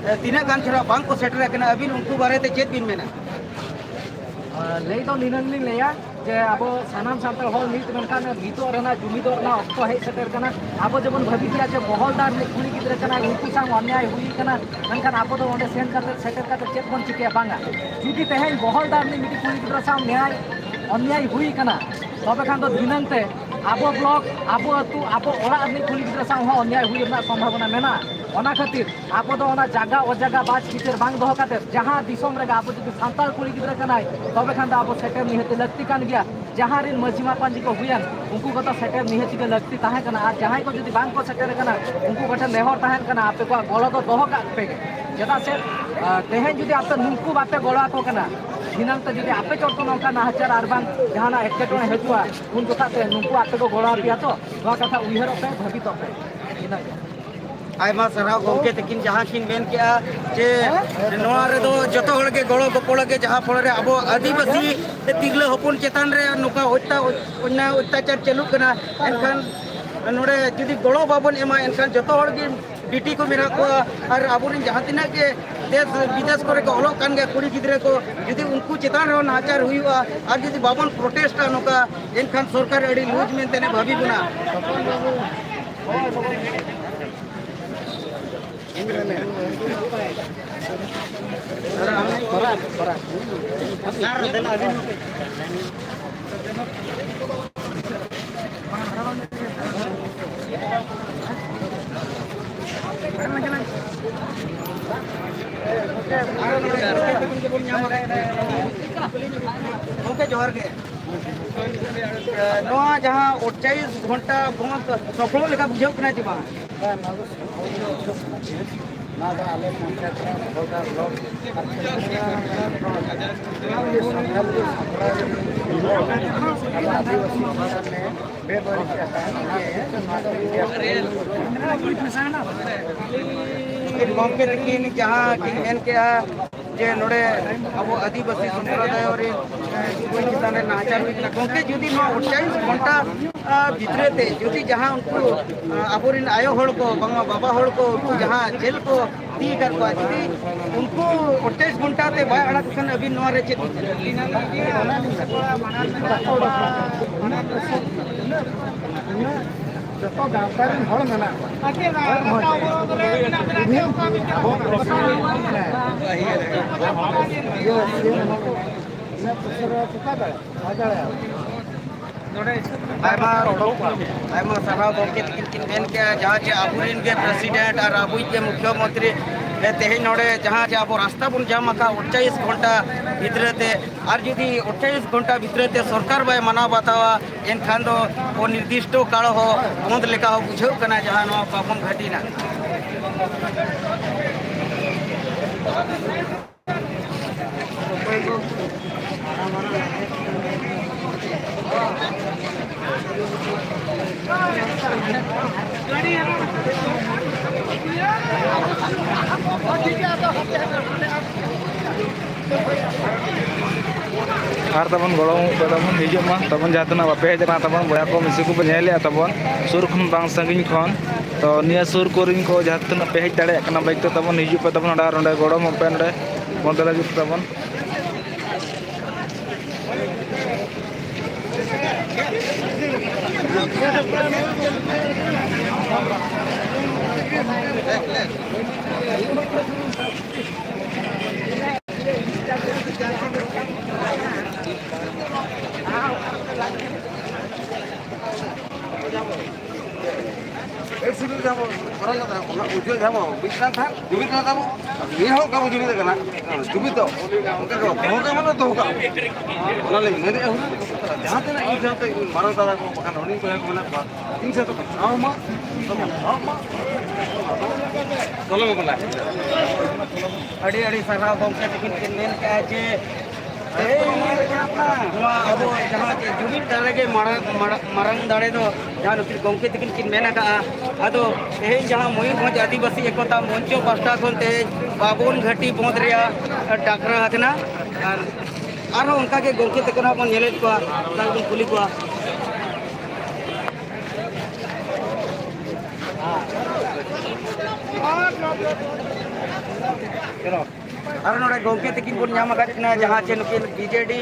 ᱮ, ᱛᱤᱱᱟᱹᱜ ᱜᱟᱱ ᱪᱮᱦᱨᱟ ᱵᱟᱝ ᱠᱚ ᱥᱮᱴᱮᱨ ᱟᱠᱟᱱᱟ, ᱟᱹᱵᱤᱱ ᱩᱱᱠᱩ ᱵᱟᱨᱮᱛᱮ ᱪᱮᱫ ᱵᱤᱱ ᱢᱮᱱᱟ? ᱟᱨ ᱞᱟᱹᱭ ᱫᱚ ᱱᱤᱱᱟᱹᱝ ᱞᱤᱧ ᱞᱟᱹᱭᱟ, ᱡᱮ ᱟᱵᱚ ᱥᱟᱱᱟᱢ ᱥᱟᱱᱛᱟᱲ ᱦᱚᱲ ᱢᱤᱫ ᱢᱮᱱᱠᱷᱟᱱ ᱢᱤᱫᱚᱜ ᱨᱮᱱᱟᱜ, ᱡᱩᱢᱤᱫᱚᱜ ᱨᱮᱱᱟᱜ ᱚᱠᱛᱚ ᱦᱮᱡ ᱥᱮᱴᱮᱨ ᱠᱟᱱᱟ᱾ ᱟᱵᱚ ᱡᱮᱢᱚᱱ ᱵᱷᱟᱹᱵᱤ ᱜᱮᱭᱟ ᱡᱮ ᱵᱚᱦᱚᱞᱫᱟᱨ ᱨᱤᱱᱤᱡ ᱠᱩᱲᱤ ᱜᱤᱫᱽᱨᱟᱹ ᱠᱟᱱᱟᱭ, ᱩᱱᱠᱩ ᱥᱟᱶ ᱚᱱᱭᱟᱭ ᱦᱩᱭ ᱠᱟᱱᱟ, ᱢᱮᱱᱠᱷᱟᱱ ᱟᱵᱚ ᱫᱚ ᱚᱸᱰᱮ ᱥᱮᱱ ᱠᱟᱛᱮ, ᱥᱮᱴᱮᱨ ᱠᱟᱛᱮ ᱪᱮᱫ ᱵᱚᱱ ᱪᱤᱠᱟᱹᱭᱟ? ᱵᱟᱝᱟ᱾ ᱡᱩᱫᱤ ᱛᱮᱦᱮᱧ ᱵᱚᱦᱚᱞᱫᱟᱨ ᱨᱤᱱᱤᱡ ᱢᱤᱫᱴᱤᱡ ᱠᱩᱲᱤ ᱜᱤᱫᱽᱨᱟᱹ ᱥᱟᱶ ᱱᱮᱭᱟᱭ, ᱚᱱᱭᱟᱭ ᱦᱩᱭ ᱠᱟᱱᱟ, ᱛᱚᱵᱮ ᱠᱷᱟᱱ ᱫᱚ ᱫᱷᱤᱱᱟᱹᱝ ᱛᱮ ᱟᱵᱚ ᱵᱞᱚᱠ, ᱟᱵᱚ ᱟᱹᱛᱩ, ᱟᱵᱚ ᱚᱲᱟᱜ ᱨᱤᱱᱤᱡ ᱠᱩᱲᱤ ᱜᱤᱫᱽᱨᱟᱹ ᱥᱟᱶ ᱦᱚᱸ ᱚᱱᱭᱟᱭ ᱦᱩᱭ ᱨᱮᱱᱟᱜ ᱥᱚᱢᱵᱷᱟᱵᱚᱱᱟ ᱢᱮᱱᱟᱜᱼᱟ᱾ ᱚᱱᱟ ᱠᱷᱟᱹᱛᱤᱨ ᱟᱵᱚ ᱫᱚ ᱚᱱᱟ ᱡᱟᱜᱟ ᱚᱡᱟᱜᱟ ᱵᱟᱪ ᱵᱤᱪᱟᱹᱨ ᱵᱟᱝ ᱫᱚᱦᱚ ᱠᱟᱛᱮ, ᱡᱟᱦᱟᱸ ᱫᱤᱥᱚᱢ ᱨᱮᱜᱮ ᱟᱵᱚ ᱡᱩᱫᱤ ᱥᱟᱱᱛᱟᱲ ᱠᱩᱲᱤ ᱜᱤᱫᱽᱨᱟᱹ ᱠᱟᱱᱟᱭ, ᱛᱚᱵᱮ ᱠᱷᱟᱱ ᱫᱚ ᱟᱵᱚ ᱥᱮᱴᱮᱨ ᱱᱤᱦᱟᱹᱛᱤ ᱞᱟᱹᱠᱛᱤ ᱠᱟᱱ ᱜᱮᱭᱟ᱾ ᱡᱟᱦᱟᱸ ᱨᱤᱱ ᱢᱟᱹᱡᱷᱤ ᱢᱟᱯᱟᱧᱡᱤ ᱠᱚ ᱦᱩᱭᱮᱱ, ᱩᱱᱠᱩ ᱠᱚᱫᱚ ᱥᱮᱴᱮᱨ ᱱᱤᱦᱟᱹᱛᱤ ᱜᱮ ᱞᱟᱹᱠᱛᱤ ᱛᱟᱦᱮᱸ ᱠᱟᱱᱟ᱾ ᱟᱨ ᱡᱟᱦᱟᱸᱭ ᱠᱚ ᱡᱩᱫᱤ ᱵᱟᱝ ᱠᱚ ᱥᱮᱴᱮᱨ ᱟᱠᱟᱱᱟ, ᱩᱱᱠᱩ ᱠᱚᱴᱷᱮᱱ ᱱᱮᱦᱚᱨ ᱛᱟᱦᱮᱱ ᱠᱟᱱᱟ, ᱟᱯᱮ ᱠᱚᱣᱟᱜ ᱜᱚᱲᱚ ᱫᱚ ᱫᱚᱦᱚ ᱠᱟᱜ ᱯᱮ ᱜᱮ᱾ ᱪᱮᱫᱟᱜ ᱥᱮ, ᱟᱸ, ᱛᱮᱦᱮᱧ ᱡᱩᱫᱤ ᱟᱯᱮ ᱱᱩᱠᱩ ᱵᱟᱯᱮ ᱜᱚᱲᱚ ᱟᱠᱚ ᱠᱟᱱᱟ, ᱫᱷᱤᱱᱟᱹᱝ ᱛᱮ ᱡᱩᱫᱤ ᱟᱯᱮ ᱪᱚᱴ ᱠᱷᱚᱱ ᱱᱚᱝᱠᱟ ᱱᱟᱦᱟᱪᱟᱨ ᱟᱨ ᱵᱟᱝ ᱡᱟᱦᱟᱱᱟᱜ ᱮᱴᱠᱮᱴᱚᱬᱮ ᱦᱤᱡᱩᱜᱼᱟ, ᱩᱱ ᱡᱚᱠᱷᱟᱜ ᱛᱮ ᱱᱩᱠᱩ ᱟᱯᱮ ᱠᱚ ᱜᱚᱲᱚ ᱟᱯᱮᱭᱟ ᱛᱚ? ᱱᱚᱣᱟ ᱠᱟᱛᱷᱟ ᱩᱭᱦᱟᱹᱨᱚᱜ ᱯᱮ, ᱵᱷᱟᱹᱵᱤᱛᱚᱜ ᱯᱮ᱾ ᱤᱱᱟᱹᱜᱮ᱾ ᱟᱭᱢᱟ ᱥᱟᱨᱦᱟᱣ ᱜᱚᱢᱠᱮ ᱛᱟᱹᱠᱤᱱ ᱡᱟᱦᱟᱸ ᱠᱤᱱ ᱢᱮᱱ ᱠᱮᱜᱼᱟ ᱡᱮ ᱱᱚᱣᱟ ᱨᱮᱫᱚ ᱡᱚᱛᱚ ᱦᱚᱲ ᱜᱮ ᱜᱚᱲᱚ ᱜᱚᱯᱚᱲᱚ ᱜᱮ, ᱡᱟᱦᱟᱸ ᱯᱷᱚᱞ ᱨᱮ ᱟᱵᱚ ᱟᱹᱫᱤᱵᱟᱹᱥᱤ ᱛᱤᱨᱞᱟᱹ ᱦᱚᱯᱚᱱ ᱪᱮᱛᱟᱱ ᱨᱮ ᱱᱚᱝᱠᱟ ᱚᱛᱛᱟ-, ᱚᱱᱱᱭᱟᱭ ᱚᱛᱛᱟᱪᱟᱨ ᱪᱟᱹᱞᱩᱜ ᱠᱟᱱᱟ᱾ ᱮᱱᱠᱷᱟᱱ ᱱᱚᱰᱮ ᱡᱩᱫᱤ ᱜᱚᱲᱚ ᱵᱟᱵᱚᱱ ᱮᱢᱟ, ᱮᱱᱠᱷᱟᱱ ᱡᱚᱛᱚ ᱦᱚᱲ ᱜᱮ ᱵᱤᱴᱤ ᱠᱚ ᱢᱮᱱᱟᱜ ᱠᱚᱣᱟ ᱟᱨ ᱟᱵᱚᱨᱮᱱ ᱡᱟᱦᱟᱸ ᱛᱤᱱᱟᱹᱜ ᱜᱮ ᱫᱮᱥ ᱵᱤᱫᱮᱥ ᱠᱚᱨᱮ ᱠᱚ ᱚᱞᱚᱜ ᱠᱟᱱ ᱜᱮᱭᱟ ᱠᱩᱲᱤ ᱜᱤᱫᱽᱨᱟᱹ ᱠᱚ, ᱡᱩᱫᱤ ᱩᱱᱠᱩ ᱪᱮᱛᱟᱱ ᱨᱮᱦᱚᱸ ᱱᱟᱦᱟᱪᱟᱨ ᱦᱩᱭᱩᱜᱼᱟ ᱟᱨ ᱡᱩᱫᱤ ᱵᱟᱵᱚᱱ ᱯᱨᱚᱴᱮᱥᱴᱟ ᱱᱚᱝᱠᱟ, ᱮᱱᱠᱷᱟᱱ ᱥᱚᱨᱠᱟᱨ ᱟᱹᱰᱤ ᱞᱩᱡᱽ ᱢᱮᱱᱛᱮ ᱵᱷᱟᱹᱵᱤ ᱵᱚᱱᱟ᱾ ᱜᱚᱢᱠᱮ, ᱡᱚᱦᱟᱨ ᱜᱮ᱾ ᱱᱚᱣᱟ ᱡᱟᱦᱟᱸ ᱟᱴᱪᱚᱞᱞᱤᱥ ᱜᱷᱚᱱᱴᱟ ᱵᱚᱱᱫᱷ ᱥᱚᱯᱷᱚᱞ ᱞᱮᱠᱟ ᱵᱩᱡᱷᱟᱹᱜ ᱠᱟᱱᱟ ᱪᱮ ᱵᱟᱝ? ᱱᱚᱣᱟ ᱫᱚ ᱟᱞᱮ ᱯᱚᱧᱪᱟᱭᱮᱛ ᱨᱮᱱ ᱦᱚᱲ ᱵᱞᱚᱠ ᱟᱨ ᱥᱟᱱᱛᱟᱲ ᱟᱵᱚ ᱟᱹᱫᱤᱵᱟᱹᱥᱤ ᱵᱷᱟᱥᱟ ᱨᱮ ᱵᱮᱵᱟᱹᱲᱤᱡ ᱟᱠᱟᱱ, ᱚᱱᱟ ᱠᱷᱟᱹᱛᱤᱨ ᱜᱮ ᱜᱚᱢᱠᱮ ᱛᱟᱹᱠᱤᱱ ᱡᱟᱦᱟᱸ ᱠᱤᱱ ᱢᱮᱱ ᱠᱮᱜᱼᱟ, ᱡᱮ ᱱᱚᱰᱮ ᱟᱵᱚ ᱟᱹᱫᱤᱵᱟᱹᱥᱤ ᱥᱚᱢᱯᱨᱚᱫᱟᱭ ᱨᱮ, ᱮ, ᱚᱠᱚᱭ ᱪᱮᱛᱟᱱ ᱨᱮ ᱱᱟᱦᱟᱪᱟᱨ ᱦᱩᱭ ᱠᱟᱱᱟ᱾ ᱜᱚᱢᱠᱮ, ᱡᱩᱫᱤ ᱱᱚᱣᱟ ᱟᱴᱪᱟᱞᱞᱤᱥ ᱜᱷᱚᱱᱴᱟ, ᱟ, ᱵᱷᱤᱛᱨᱤ ᱛᱮ ᱡᱩᱫᱤ ᱡᱟᱦᱟᱸ ᱩᱱᱠᱩ, ᱟ, ᱟᱵᱚᱨᱮᱱ ᱟᱭᱳ ᱦᱚᱲ ᱠᱚ, ᱵᱟᱝᱢᱟ ᱵᱟᱵᱟ ᱦᱚᱲ ᱠᱚ, ᱩᱱᱠᱩ ᱡᱟᱦᱟᱸ ᱡᱮᱞ ᱠᱚ ᱤᱫᱤ ᱟᱠᱟᱫ ᱠᱚᱣᱟ, ᱡᱩᱫᱤ ᱩᱱᱠᱩ ᱟᱴᱪᱟᱞᱞᱤᱥ ᱜᱷᱚᱱᱴᱟ ᱛᱮ ᱵᱟᱭ ᱟᱲᱟᱜ ᱠᱚ ᱠᱷᱟᱱ ᱟᱹᱵᱤᱱ ᱱᱚᱣᱟ ᱨᱮ ᱪᱮᱫ ᱵᱤᱱ ᱪᱤᱠᱟᱹᱭᱟ? ᱡᱚᱛᱚ ᱜᱟᱶᱛᱟ ᱨᱮᱱ ᱦᱚᱲ ᱢᱮᱱᱟᱜ ᱠᱚᱣᱟ᱾ ᱦᱚᱲ ᱢᱚᱡᱽ᱾ ᱟᱵᱚ ᱯᱨᱚᱥᱟᱥᱚᱱ, ᱦᱮᱸ᱾ ᱤᱭᱟᱹ, ᱥᱤ ᱮᱢ ᱦᱚᱸ ᱤᱱᱟᱹᱜ ᱩᱥᱟᱹᱨᱟ ᱪᱮᱠᱟ ᱫᱟᱲᱮᱭᱟᱜᱼᱟ? ᱵᱟᱭ ᱫᱟᱲᱮᱭᱟᱜᱼᱟ᱾ ᱟᱭᱢᱟ, ᱟᱭᱢᱟ ᱥᱟᱨᱦᱟᱣ ᱜᱚᱢᱠᱮ ᱛᱤᱠᱤᱱ ᱠᱤᱱ ᱢᱮᱱ ᱠᱮᱜᱼᱟ, ᱡᱟᱦᱟᱸ ᱪᱮ ᱟᱵᱚᱨᱮᱱ ᱜᱮ ᱯᱨᱮᱥᱤᱰᱮᱱᱴ ᱟᱨ ᱟᱵᱚᱭᱤᱡ ᱜᱮ ᱢᱩᱠᱷᱭᱚᱢᱚᱱᱛᱨᱤ, ᱮ, ᱛᱮᱦᱮᱧ ᱱᱚᱰᱮ ᱡᱟᱦᱟᱸ ᱪᱮ ᱟᱵᱚ ᱨᱟᱥᱛᱟ ᱵᱚᱱ ᱡᱟᱢ ᱟᱠᱟᱫ ᱟᱴᱪᱟᱞᱞᱤᱥ ᱜᱷᱚᱱᱴᱟ ᱵᱷᱤᱛᱨᱤ ᱛᱮ, ᱟᱨ ᱡᱩᱫᱤ ᱟᱴᱪᱟᱞᱞᱤᱥ ᱜᱷᱚᱱᱴᱟ ᱵᱷᱤᱛᱨᱤ ᱛᱮ ᱥᱚᱨᱠᱟᱨ ᱵᱟᱭ ᱢᱟᱱᱟᱣ ᱵᱟᱛᱟᱣᱟ, ᱮᱱᱠᱷᱟᱱ ᱫᱚ ᱚᱱᱤᱨᱫᱤᱥᱴᱚ ᱠᱟᱞ ᱦᱚᱸ ᱵᱚᱱᱫ ᱞᱮᱠᱟ ᱦᱚᱸ ᱵᱩᱡᱷᱟᱹᱜ ᱠᱟᱱᱟ, ᱡᱟᱦᱟᱸ ᱱᱚᱣᱟ ᱯᱟᱯᱚᱱ ᱜᱷᱟᱹᱴᱤᱱᱟ᱾ ᱟᱨ ᱛᱟᱵᱚᱱ ᱜᱚᱲᱚ ᱠᱚ ᱛᱟᱵᱚᱱ ᱦᱤᱡᱩᱜ ᱢᱟ ᱛᱟᱵᱚᱱ, ᱡᱟᱦᱟᱸ ᱛᱤᱱᱟᱹᱜ ᱵᱟᱯᱮ ᱦᱮᱡ ᱟᱠᱟᱱᱟ ᱛᱟᱵᱚᱱ, ᱵᱚᱭᱦᱟ ᱠᱚ ᱢᱤᱥᱤ ᱠᱚᱵᱚᱱ ᱧᱮᱞᱮᱫᱼᱟ ᱛᱟᱵᱚᱱ, ᱥᱩᱨ ᱠᱷᱚᱱ ᱵᱟᱝ ᱥᱟᱺᱜᱤᱧ ᱠᱷᱚᱱ᱾ ᱛᱚ ᱱᱤᱭᱟᱹ ᱥᱩᱨ ᱠᱚᱨᱮᱱ ᱠᱚ ᱡᱟᱦᱟᱸ ᱛᱤᱱᱟᱹᱜ ᱯᱮ ᱦᱮᱡ ᱫᱟᱲᱮᱭᱟᱜ ᱠᱟᱱᱟ, ᱵᱟᱭᱤᱠ ᱛᱮ ᱛᱟᱵᱚᱱ ᱦᱤᱡᱩᱜ ᱯᱮ ᱛᱟᱵᱚᱱ, ᱚᱸᱰᱮ ᱟᱨ ᱚᱸᱰᱮ ᱜᱚᱲᱚ ᱮᱢᱚᱜ ᱯᱮ ᱱᱚᱸᱰᱮ ᱵᱚᱱᱫᱚ ᱞᱟᱹᱜᱤᱫ ᱛᱟᱵᱚᱱ᱾ ᱮᱠᱥᱤᱰᱮᱱᱴ ᱡᱟᱦᱟᱸ ᱵᱚᱱ ᱠᱚᱨᱟᱣ ᱞᱮᱫᱟ, ᱚᱱᱟ ᱩᱡᱟᱹ ᱡᱟᱦᱟᱸ ᱵᱚᱱ ᱢᱤᱫ ᱠᱟᱱ ᱛᱟᱦᱮᱸᱫ, ᱡᱩᱢᱤᱫ ᱠᱟᱱ ᱛᱟᱵᱚ, ᱱᱤᱭᱟᱹ ᱦᱚᱸ ᱚᱱᱠᱟ ᱵᱚᱱ ᱡᱩᱢᱤᱫ ᱠᱟᱱᱟ᱾ ᱡᱩᱢᱤᱫ ᱫᱚ ᱚᱱᱠᱟ ᱜᱮ ᱫᱚᱦᱚ ᱠᱟᱜ ᱢᱟᱱᱮ ᱫᱚᱦᱚ ᱠᱟᱜ ᱢᱟ᱾ ᱚᱱᱟ ᱞᱟᱹᱜᱤᱫ ᱢᱮᱱᱮᱫᱼᱟ ᱦᱩᱱᱟᱹᱝ, ᱡᱟᱦᱟᱸ ᱛᱤᱱᱟᱹᱜ ᱤᱧ ᱥᱟᱶᱛᱮ ᱤᱧ ᱢᱟᱨᱟᱝ ᱫᱟᱫᱟ ᱠᱚ, ᱵᱟᱠᱷᱟᱱ ᱦᱩᱰᱤᱧ ᱵᱚᱭᱦᱟ ᱠᱚ ᱢᱮᱱᱟᱜ ᱠᱚᱣᱟ, ᱤᱧ ᱥᱟᱶᱛᱮ ᱠᱚ ᱥᱟᱶ ᱢᱟ, ᱛᱚᱵᱮ ᱥᱟᱶ ᱢᱟ᱾ ᱪᱚᱞᱚ ᱵᱟᱵᱟ᱾ ᱟᱹᱰᱤ ᱟᱹᱰᱤ ᱥᱟᱨᱦᱟᱣ ᱜᱚᱢᱠᱮ ᱛᱟᱹᱠᱤᱱ ᱠᱤᱱ ᱢᱮᱱ ᱠᱮᱜᱼᱟ ᱡᱮ ᱱᱚᱣᱟ ᱟᱵᱚ ᱡᱟᱦᱟᱸ ᱡᱩᱢᱤᱫ ᱫᱟᱲᱮ ᱜᱮ ᱢᱟᱨᱟᱝ, ᱢᱟᱨᱟᱝ, ᱢᱟᱨᱟᱝ ᱫᱟᱲᱮ ᱫᱚ, ᱡᱟᱦᱟᱸ ᱱᱩᱠᱤᱱ ᱜᱚᱢᱠᱮ ᱛᱟᱹᱠᱤᱱ ᱠᱤᱱ ᱢᱮᱱ ᱟᱠᱟᱫᱼᱟ᱾ ᱟᱫᱚ ᱛᱮᱦᱮᱧ ᱡᱟᱦᱟᱸ ᱢᱚᱭᱩᱨᱵᱷᱚᱸᱡᱽ ᱟᱹᱫᱤᱵᱟᱹᱥᱤ ᱮᱠᱚᱛᱟ ᱢᱚᱧᱪᱚ ᱯᱟᱦᱴᱟ ᱠᱷᱚᱱ ᱛᱮᱦᱮᱧ ᱵᱟᱵᱚᱱ ᱜᱷᱟᱹᱴᱤ ᱵᱚᱸᱫᱽ ᱨᱮᱭᱟᱜ ᱰᱟᱠᱨᱟ ᱟᱠᱟᱱᱟ᱾ ᱟᱨ ᱟᱨᱦᱚᱸ ᱚᱱᱠᱟ ᱜᱮ ᱜᱚᱢᱠᱮ ᱛᱟᱠᱚ ᱱᱟᱦᱟᱜ ᱵᱚᱱ ᱧᱮᱞᱮᱫ ᱠᱚᱣᱟ, ᱚᱱᱟ ᱜᱮᱵᱚᱱ ᱠᱩᱞᱤ ᱠᱚᱣᱟ᱾ ᱟᱨ ᱱᱚᱰᱮ ᱜᱚᱢᱠᱮ ᱛᱟᱹᱠᱤᱱ ᱵᱚᱱ ᱧᱟᱢ ᱟᱠᱟᱫ ᱠᱤᱱᱟ, ᱡᱟᱦᱟᱸ ᱪᱮ ᱱᱩᱠᱤᱱ ᱵᱤᱡᱮᱰᱤ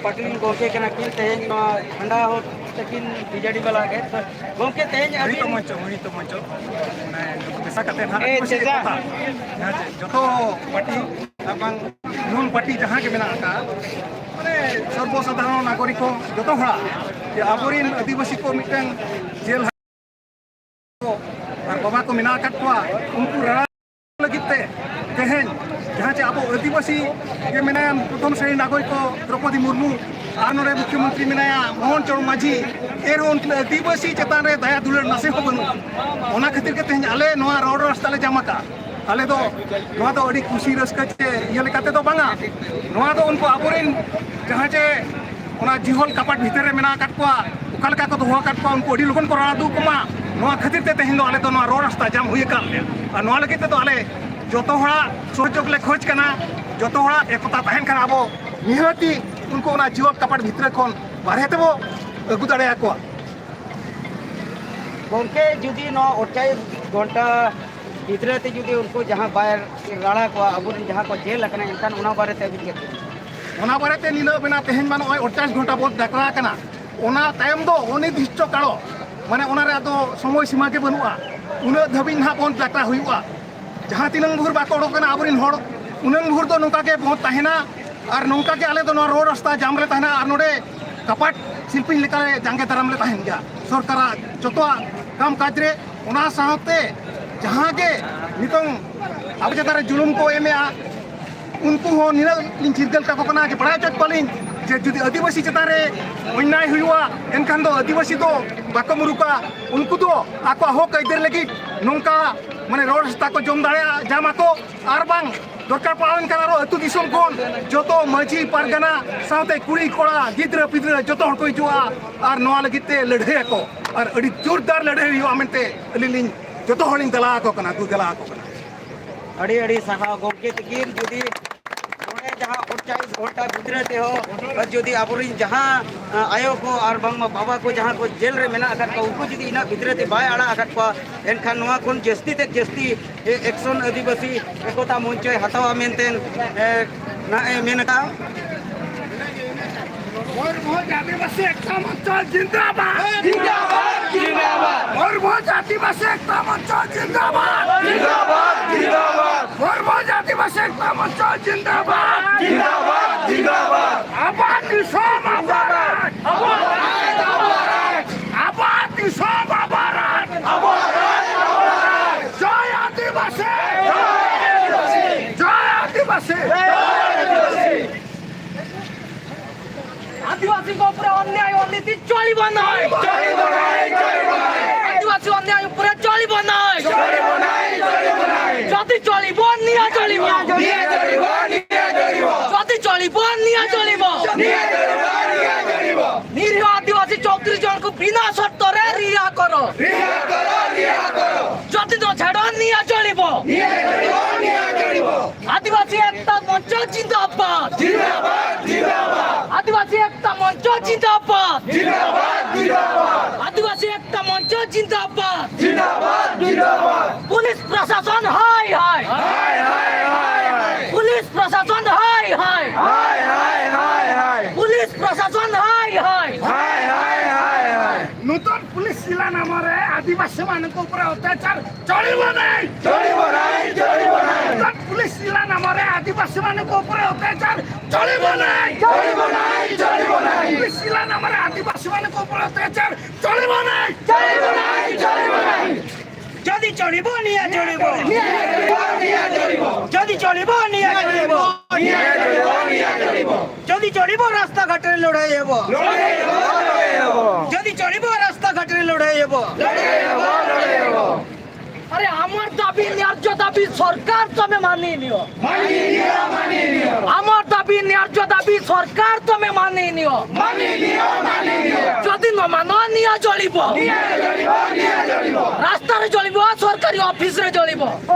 ᱯᱟᱹᱴᱤᱞ ᱜᱚᱢᱠᱮ ᱠᱟᱱᱟ ᱠᱤᱱ᱾ ᱛᱮᱦᱮᱧ ᱱᱚᱣᱟ ᱠᱷᱟᱸᱰᱟ ᱦᱚᱲ ᱛᱟᱹᱠᱤᱱ ᱵᱤᱡᱮᱰᱤ ᱵᱟᱞᱟ ᱜᱮ᱾ ᱛᱚ ᱜᱚᱢᱠᱮ, ᱛᱮᱦᱮᱧ ᱢᱚᱦᱤᱛ ᱟᱹᱵᱤᱱ ᱢᱚᱧᱪᱚ, ᱢᱚᱦᱤᱛ ᱢᱚᱧᱪᱚ, ᱢᱟᱱᱮ ᱢᱮᱥᱟ ᱠᱟᱛᱮ ᱱᱟᱦᱟᱜ ᱮ, ᱟᱹᱫᱤᱵᱟᱹᱥᱤ ᱪᱮᱫᱟᱜ? ᱮᱠᱚᱛᱟ, ᱡᱟᱦᱟᱸ ᱪᱮ ᱡᱚᱛᱚ ᱯᱟᱹᱴᱤ ᱟᱨ ᱵᱟᱝ ᱢᱩᱞ ᱯᱟᱹᱴᱤ ᱡᱟᱦᱟᱸ ᱜᱮ ᱢᱮᱱᱟᱜ ᱟᱠᱟᱫ, ᱢᱟᱱᱮ ᱥᱚᱨᱵᱚ ᱥᱟᱫᱷᱟᱨᱚᱱ ᱱᱟᱜᱚᱨᱤᱠ ᱠᱚ ᱡᱚᱛᱚ ᱦᱚᱲᱟᱜ, ᱡᱮ ᱟᱵᱚᱨᱮᱱ ᱟᱹᱫᱤᱵᱟᱹᱥᱤ ᱠᱚ ᱢᱤᱫᱴᱟᱝ ᱡᱮᱞ ᱟᱨ ᱵᱟᱵᱟ ᱠᱚ ᱢᱮᱱᱟᱜ ᱟᱠᱟᱫ ᱠᱚᱣᱟ, ᱩᱱᱠᱩ ᱨᱟᱲᱟ ᱞᱟᱹᱜᱤᱫ ᱛᱮ ᱛᱮᱦᱮᱧ ᱡᱟᱦᱟᱸ ᱪᱮ ᱟᱵᱚ ᱟᱹᱫᱤᱵᱟᱹᱥᱤ ᱜᱮ ᱢᱮᱱᱟᱭᱟ, ᱯᱨᱚᱛᱷᱚᱢ ᱥᱨᱮᱱᱤ ᱱᱟᱜᱚᱨᱤᱠ ᱠᱚ ᱫᱨᱚᱯᱚᱫᱤ ᱢᱩᱨᱢᱩ, ᱟᱨ ᱱᱚᱰᱮ ᱢᱩᱠᱷᱭᱚᱢᱚᱱᱛᱨᱤ ᱢᱮᱱᱟᱭᱟ ᱢᱳᱦᱚᱱ ᱪᱚᱨᱚᱬ ᱢᱟᱹᱡᱷᱤ, ᱮᱱᱨᱮᱦᱚᱸ ᱩᱱᱠᱤᱱ ᱟᱹᱫᱤᱵᱟᱹᱥᱤ ᱪᱮᱛᱟᱱ ᱨᱮ ᱫᱟᱭᱟ ᱫᱩᱞᱟᱹᱲ ᱱᱟᱥᱮ ᱦᱚᱸ ᱵᱟᱹᱱᱩᱜᱼᱟ᱾ ᱚᱱᱟ ᱠᱷᱟᱹᱛᱤᱨ ᱜᱮ ᱛᱮᱦᱮᱧ ᱟᱞᱮ ᱱᱚᱣᱟ ᱨᱚᱲ ᱨᱟᱥᱛᱟ ᱞᱮ ᱡᱟᱢ ᱟᱠᱟᱫᱼᱟ᱾ ᱟᱞᱮ ᱫᱚ ᱱᱚᱣᱟ ᱫᱚ ᱟᱹᱰᱤ ᱠᱩᱥᱤ ᱨᱟᱹᱥᱠᱟᱹ ᱪᱮ ᱤᱭᱟᱹ ᱞᱮᱠᱟᱛᱮ ᱫᱚ ᱵᱟᱝᱟ᱾ ᱱᱚᱣᱟ ᱫᱚ ᱩᱱᱠᱩ ᱟᱵᱚᱨᱮᱱ ᱡᱟᱦᱟᱸ ᱪᱮ ᱚᱱᱟ ᱡᱤᱦᱚᱞ ᱠᱟᱯᱟᱴ ᱵᱷᱤᱛᱟᱹᱨ ᱨᱮ ᱢᱮᱱᱟᱜ ᱟᱠᱟᱫ ᱠᱚᱣᱟ, ᱚᱠᱟ ᱞᱮᱠᱟ ᱠᱚ ᱫᱚᱦᱚ ᱟᱠᱟᱫ ᱠᱚᱣᱟ, ᱩᱱᱠᱩ ᱟᱹᱰᱤ ᱞᱚᱜᱚᱱ ᱠᱚ ᱨᱟᱲᱟ ᱩᱫᱩᱜ ᱠᱚᱢᱟ᱾ ᱱᱚᱣᱟ ᱠᱷᱟᱹᱛᱤᱨ ᱛᱮ ᱛᱮᱦᱮᱧ ᱫᱚ ᱟᱞᱮ ᱫᱚ ᱱᱚᱣᱟ ᱨᱚᱲ ᱨᱟᱥᱛᱟ ᱡᱟᱢ ᱦᱩᱭ ᱟᱠᱟᱫ ᱞᱮᱭᱟ᱾ ᱟᱨ ᱱᱚᱣᱟ ᱞᱟᱹᱜᱤᱫ ᱛᱮᱫᱚ ᱟᱞᱮ ᱡᱚᱛᱚ ᱦᱚᱲᱟᱜ ᱥᱚᱦᱚᱡᱳᱜᱽ ᱞᱮ ᱠᱷᱚᱡᱽ ᱠᱟᱱᱟ᱾ ᱡᱚᱛᱚ ᱦᱚᱲᱟᱜ ᱮᱠᱚᱛᱟ ᱛᱟᱦᱮᱱ ᱠᱷᱟᱱ ᱟᱵᱚ ᱱᱤᱦᱟᱹᱛᱤ ᱩᱱᱠᱩ ᱚᱱᱟ ᱡᱤᱦᱚᱞ ᱠᱟᱯᱟᱴ ᱵᱷᱤᱛᱨᱤ ᱠᱷᱚᱱ ᱵᱟᱨᱦᱮ ᱛᱮᱵᱚ ᱟᱹᱜᱩ ᱫᱟᱲᱮᱭᱟᱠᱚᱣᱟ᱾ ᱜᱚᱢᱠᱮ, ᱡᱩᱫᱤ ᱱᱚᱣᱟ ᱟᱴᱷᱟᱭᱤᱥ ᱜᱷᱚᱱᱴᱟ ᱵᱷᱤᱛᱨᱤ ᱛᱮ ᱡᱩᱫᱤ ᱩᱱᱠᱩ ᱡᱟᱦᱟᱸ ᱵᱟᱭ ᱨᱟᱲᱟ ᱠᱚᱣᱟ, ᱟᱵᱚᱨᱮᱱ ᱡᱟᱦᱟᱸ ᱠᱚ ᱡᱮᱞ ᱟᱠᱟᱱᱟ, ᱮᱱᱠᱷᱟᱱ ᱚᱱᱟ ᱵᱟᱨᱮᱛᱮ ᱟᱹᱵᱤᱱ ᱪᱮᱫ ᱵᱤᱱ ᱢᱮᱱᱟ? ᱚᱱᱟ ᱵᱟᱨᱮᱛᱮ ᱱᱤᱱᱟᱹᱜ ᱢᱮᱱᱟᱜ, ᱛᱮᱦᱮᱧ ᱢᱟ ᱱᱚᱜᱼᱚᱭ ᱟᱴᱷᱟᱭᱤᱥ ᱜᱷᱚᱱᱴᱟ ᱵᱚᱱᱫᱽ ᱰᱟᱠᱨᱟ ᱟᱠᱟᱱᱟ᱾ ᱚᱱᱟ ᱛᱟᱭᱚᱢ ᱫᱚ ᱚᱱᱤᱨᱫᱤᱥᱴᱚ ᱠᱟᱞᱚ, ᱢᱟᱱᱮ ᱚᱱᱟ ᱨᱮ ᱟᱫᱚ ᱥᱚᱢᱚᱭ ᱥᱤᱢᱟ ᱜᱮ ᱵᱟᱹᱱᱩᱜᱼᱟ᱾ ᱩᱱᱟᱹᱜ ᱫᱷᱟᱹᱵᱤᱡ ᱱᱟᱦᱟᱜ ᱵᱚᱱᱫᱽ ᱰᱟᱠᱨᱟ ᱦᱩᱭᱩᱜᱼᱟ᱾ ᱡᱟᱦᱟᱸ ᱛᱤᱱᱟᱹᱝ ᱵᱷᱳᱨ ᱵᱟᱠᱚ ᱚᱰᱚᱠ ᱠᱟᱱᱟ ᱟᱵᱚᱨᱮᱱ ᱦᱚᱲ, ᱩᱱᱟᱹᱝ ᱵᱷᱳᱨ ᱫᱚ ᱱᱚᱝᱠᱟ ᱜᱮ ᱵᱚᱱᱫᱽ ᱛᱟᱦᱮᱱᱟ᱾ ᱟᱨ ᱱᱚᱝᱠᱟ ᱜᱮ ᱟᱞᱮ ᱫᱚ ᱱᱚᱣᱟ ᱨᱳᱰ ᱨᱟᱥᱛᱟ ᱡᱟᱢ ᱨᱮ ᱛᱟᱦᱮᱱᱟ ᱟᱨ ᱱᱚᱰᱮ ᱠᱟᱯᱟᱴ ᱥᱤᱞᱯᱤᱧ ᱞᱮᱠᱟᱞᱮ ᱡᱟᱸᱜᱮ ᱫᱟᱨᱟᱢ ᱞᱮ ᱛᱟᱦᱮᱱ ᱜᱮᱭᱟ ᱥᱚᱨᱠᱟᱨᱟᱜ ᱡᱚᱛᱚᱣᱟᱜ ᱠᱟᱢ ᱠᱟᱡᱽ ᱨᱮ᱾ ᱚᱱᱟ ᱥᱟᱶᱛᱮ ᱡᱟᱦᱟᱸ ᱜᱮ ᱱᱤᱛᱚᱝ ᱟᱵᱚ ᱪᱮᱛᱟᱱ ᱨᱮ ᱡᱩᱞᱩᱢ ᱠᱚ ᱮᱢᱮᱜᱼᱟ, ᱩᱱᱠᱩ ᱦᱚᱸ ᱱᱤᱱᱟᱹᱜ ᱞᱤᱧ ᱪᱤᱨᱜᱟᱹᱞ ᱠᱟᱠᱚ ᱠᱟᱱᱟ ᱡᱮ ᱵᱟᱲᱟᱭ ᱦᱚᱪᱚᱭᱮᱫ ᱠᱚᱣᱟᱞᱤᱧ ᱡᱮ ᱡᱩᱫᱤ ᱟᱹᱫᱤᱵᱟᱹᱥᱤ ᱪᱮᱛᱟᱱ ᱨᱮ ᱚᱱᱱᱟᱭ ᱦᱩᱭᱩᱜᱼᱟ, ᱮᱱᱠᱷᱟᱱ ᱫᱚ ᱟᱹᱫᱤᱵᱟᱹᱥᱤ ᱫᱚ ᱵᱟᱠᱚ ᱢᱩᱨᱩᱠᱟ᱾ ᱩᱱᱠᱩ ᱫᱚ ᱟᱠᱚᱣᱟᱜ ᱦᱚᱠ ᱟᱹᱭᱫᱟᱹᱨ ᱞᱟᱹᱜᱤᱫ ᱱᱚᱝᱠᱟ ᱢᱟᱱᱮ ᱨᱚᱲ ᱥᱮᱛᱟ ᱠᱚ ᱡᱚᱢ ᱫᱟᱲᱮᱭᱟᱜᱼᱟ, ᱧᱟᱢ ᱟᱠᱚ᱾ ᱟᱨ ᱵᱟᱝ ᱫᱚᱨᱠᱟᱨ ᱯᱟᱲᱟᱣ ᱞᱮᱱᱠᱷᱟᱱ ᱟᱨᱚ ᱟᱹᱛᱩ ᱫᱤᱥᱚᱢ ᱠᱷᱚᱱ ᱡᱚᱛᱚ ᱢᱟᱹᱡᱷᱤ ᱯᱟᱨᱜᱟᱱᱟ ᱥᱟᱶᱛᱮ ᱠᱩᱲᱤ ᱠᱚᱲᱟ ᱜᱤᱫᱽᱨᱟᱹ ᱯᱤᱫᱽᱨᱟᱹ ᱡᱚᱛᱚ ᱦᱚᱲ ᱠᱚ ᱦᱤᱡᱩᱜᱼᱟ᱾ ᱟᱨ ᱱᱚᱣᱟ ᱞᱟᱹᱜᱤᱫ ᱛᱮ ᱞᱟᱹᱲᱦᱟᱹᱭ ᱟᱠᱚ, ᱟᱨ ᱟᱹᱰᱤ ᱡᱳᱨᱫᱟᱨ ᱞᱟᱹᱲᱦᱟᱹᱭ ᱦᱩᱭᱩᱜᱼᱟ ᱢᱮᱱᱛᱮ ᱟᱹᱞᱤᱧ ᱞᱤᱧ ᱡᱚᱛᱚ ᱦᱚᱲ ᱞᱤᱧ ᱫᱮᱞᱟ ᱟᱠᱚ ᱠᱟᱱᱟ, ᱫᱩ ᱫᱮᱞᱟ ᱟᱠᱚ ᱠᱟᱱᱟ᱾ ᱟᱹᱰᱤ ᱟᱹᱰᱤ ᱥᱟᱨᱦᱟᱣ ᱜᱚᱢᱠᱮ ᱛᱤᱠᱤᱱ᱾ ᱡᱩᱫᱤ ᱱᱚᱰᱮ ᱡᱟᱦᱟᱸ ᱟᱴᱪᱚᱞᱞᱤᱥ ᱜᱷᱚᱱᱴᱟ ᱵᱷᱤᱛᱨᱤ ᱛᱮᱦᱚᱸ ᱡᱩᱫᱤ ᱟᱵᱚᱨᱮᱱ ᱡᱟᱦᱟᱸ, ᱟ, ᱟᱭᱳ ᱠᱚ ᱟᱨ ᱵᱟᱝᱢᱟ ᱵᱟᱵᱟ ᱠᱚ ᱡᱟᱦᱟᱸ ᱠᱚ ᱡᱮᱞ ᱨᱮ ᱢᱮᱱᱟᱜ ᱟᱠᱟᱫ ᱠᱚᱣᱟ, ᱩᱱᱠᱩ ᱡᱩᱫᱤ ᱤᱱᱟᱹᱜ ᱵᱷᱤᱛᱨᱤ ᱛᱮ ᱵᱟᱭ ᱟᱲᱟᱜ ᱟᱠᱟᱫ ᱠᱚᱣᱟ, ᱮᱱᱠᱷᱟᱱ ᱱᱚᱣᱟ ᱠᱷᱚᱱ ᱡᱟᱹᱥᱛᱤ ᱛᱮ ᱡᱟᱹᱥᱛᱤ ᱮ-, ᱮᱠᱥᱚᱱ ᱟᱹᱫᱤᱵᱟᱹᱥᱤ ᱮᱠᱚᱛᱟ ᱢᱚᱧᱪᱚᱭ ᱦᱟᱛᱟᱣᱟ ᱢᱮᱱᱛᱮ, ᱮ, ᱱᱟᱜ ᱮ ᱢᱮᱱ ᱟᱠᱟᱫᱼᱟ᱾ ᱢᱚᱭᱩᱨᱵᱷᱚᱸᱡᱽ ᱟᱹᱫᱤᱵᱟᱹᱥᱤ ᱮᱠᱛᱟ ᱢᱚᱧᱪᱚ ᱡᱤᱱᱫᱟᱵᱟᱫ᱾ ᱡᱤᱱᱫᱟᱵᱟᱫ, ᱡᱤᱱᱫᱟᱵᱟᱫ᱾ ᱢᱚᱭᱩᱨᱵᱷᱚᱸᱡᱽ ᱟᱹᱫᱤᱵᱟᱹᱥᱤ ᱮᱠᱛᱟ ᱢᱚᱧᱪᱚ ᱡᱤᱱᱫᱟᱵᱟᱫ᱾ ᱡᱤᱱᱫᱟᱵᱟᱫ, ᱡᱤᱱᱫᱟᱵᱟᱫ᱾ ᱢᱚᱭᱩᱨᱵᱷᱚᱸᱡᱽ ᱟᱹᱫᱤᱵᱟᱹᱥᱤ ᱮᱠᱛᱟ ᱢᱚᱧᱪᱚ ᱡᱤᱱᱫᱟᱵᱟᱫ᱾ ᱡᱤᱱᱫᱟᱵᱟᱫ, ᱡᱤᱱᱫᱟᱵᱟᱫ᱾ ᱟᱵᱟᱫ ᱫᱤᱥᱚᱢ ᱟᱵᱟᱫ᱾ ᱟᱵᱟᱫ ᱫᱤᱥᱚᱢ ᱟᱵᱟᱫ᱾ ᱟᱵᱚᱣᱟᱜ ᱨᱟᱡᱽ, ᱟᱵᱚᱣᱟᱜ ᱨᱟᱡᱽ᱾ ᱡᱚᱭ ᱟᱹᱫᱤᱵᱟᱹᱥᱤ! ᱡᱚᱭ ᱟᱹᱫᱤᱵᱟᱹᱥᱤ! ᱡᱚᱭ ᱟᱹᱫᱤᱵᱟᱹᱥᱤ! ᱡᱚᱭ ᱟᱹᱫᱤᱵᱟᱹᱥᱤ! ଆଦିବାସୀଙ୍କ ଉପରେ ଅନ୍ୟାୟ ଅନୀତି ଚଳିବ ନାହିଁ। ଚଳିବ ନାହିଁ, ଚଳିବ ନାହିଁ। ଆଦିବାସୀ ଅନ୍ୟାୟ ଉପରେ ଚଳିବ ନାହିଁ। ଚଳିବ ନାହିଁ, ଚଳିବ ନାହିଁ। ଯଦି ଚଳିବ, ନିଆଁ ଜଳିବ। ନିଆଁ ଜଳିବ, ନିଆଁ ଜଳିବ। ଯଦି ଚଳିବ, ନିଆଁ ଜଳିବ। ନିଆଁ ଜଳିବ, ନିଆଁ ଜଳିବ। ନିରୀହ ଆଦିବାସୀ ଚଉତିରିଶ ଜଣଙ୍କୁ ବିନା ସର୍ତ୍ତରେ ରିହା କର। ରିହା କର, ରିହା କର। ଯଦି ନ ଛାଡ଼ ନିଆଁ ଜଳିବ। ନିଆଁ ଜଳିବ, ନିଆଁ ଜଳିବ। ଆଦିବାସୀ ଏକତା ମଞ୍ଚ ଜିନ୍ଦାବାଦ। ଜିନ୍ଦାବାଦ, ଜିନ୍ଦାବାଦ। ଆଦିବାସୀ ଏକତା ମଞ୍ଚ ଜିନ୍ଦାବାଦ। ଜିନ୍ଦାବାଦ, ଜିନ୍ଦାବାଦ। ଆଦିବାସୀ ଏକତା ମଞ୍ଚ ଜିନ୍ଦାବାଦ। ଜିନ୍ଦାବାଦ, ଜିନ୍ଦାବାଦ। ପୁଲିସ ପ୍ରଶାସନ ହାୟ ହାୟ। ହାୟ, ହାୟ, ହାୟ, ହାୟ। ପୁଲିସ ପ୍ରଶାସନ ହାୟ ହାୟ। ହାୟ, ହାୟ, ହାୟ, ହାୟ। ପୁଲିସ ପ୍ରଶାସନ ହାୟ ହାୟ। ହାୟ, ହାୟ, ହାୟ, ହାୟ। ନୂତନ ପୁଲିସ ଜିଲ୍ଲା ନାମରେ ଆଦିବାସୀମାନଙ୍କ ଉପରେ ଅତ୍ୟାଚାର ଚଳିବ ନାହିଁ। ଚଳିବ ନାହିଁ, ଚଳିବ ନାହିଁ। ନୂତନ ପୁଲିସ ଜିଲ୍ଲା ନାମରେ ଆଦିବାସୀମାନଙ୍କ ଉପରେ ଅତ୍ୟାଚାର ଚଳିବ ନାହିଁ। ଚଳିବ ନାହିଁ, ଚଳିବ ନାହିଁ। ପୁଲିସ ଜିଲ୍ଲା ନାମରେ ଆଦିବାସୀମାନଙ୍କ ଉପରେ ଅତ୍ୟାଚାର ଚଳିବ ନାହିଁ। ଚଳିବ ନାହିଁ, ଚଳିବ ନାହିଁ। ଯଦି ଚଳିବ, ନିଆଁ ଜଳିବ। ନିଆଁ ଜଳିବ, ନିଆଁ ଜଳିବ। ଯଦି ଚଳିବ, ନିଆଁ ଜଳିବ। ନିଆଁ ଜଳିବ, ନିଆଁ ଜଳିବ। ଯଦି ଚଳିବ, ରାସ୍ତାଘାଟରେ ଲଢ଼େଇ ହେବ। ଲଢ଼େଇ ହେବ, ଲଢ଼େଇ ହେବ। ଯଦି ଚଳିବ, ରାସ୍ତାଘାଟରେ ଲଢ଼େଇ ହେବ। ଲଢ଼େଇ ହେବ, ଲଢ଼େଇ ହେବ। ଆରେ ଆମର ତ দাবি সরকার তুমি মানি নিও। মানি নিও, মানি নিও। আমার দাবি, ন্যায্য দাবি সরকার তুমি মানি নিও। মানি নিও, মানি নিও। যদি ନ ମାନ ନିଆଁ ଜଳିବ। ନିଆଁ ଜଳିବ, ନିଆଁ ଜଳିବ। ରାସ୍ତାରେ ଜଳିବ, ସରକାରୀ ଅଫିସରେ ଜଳିବ।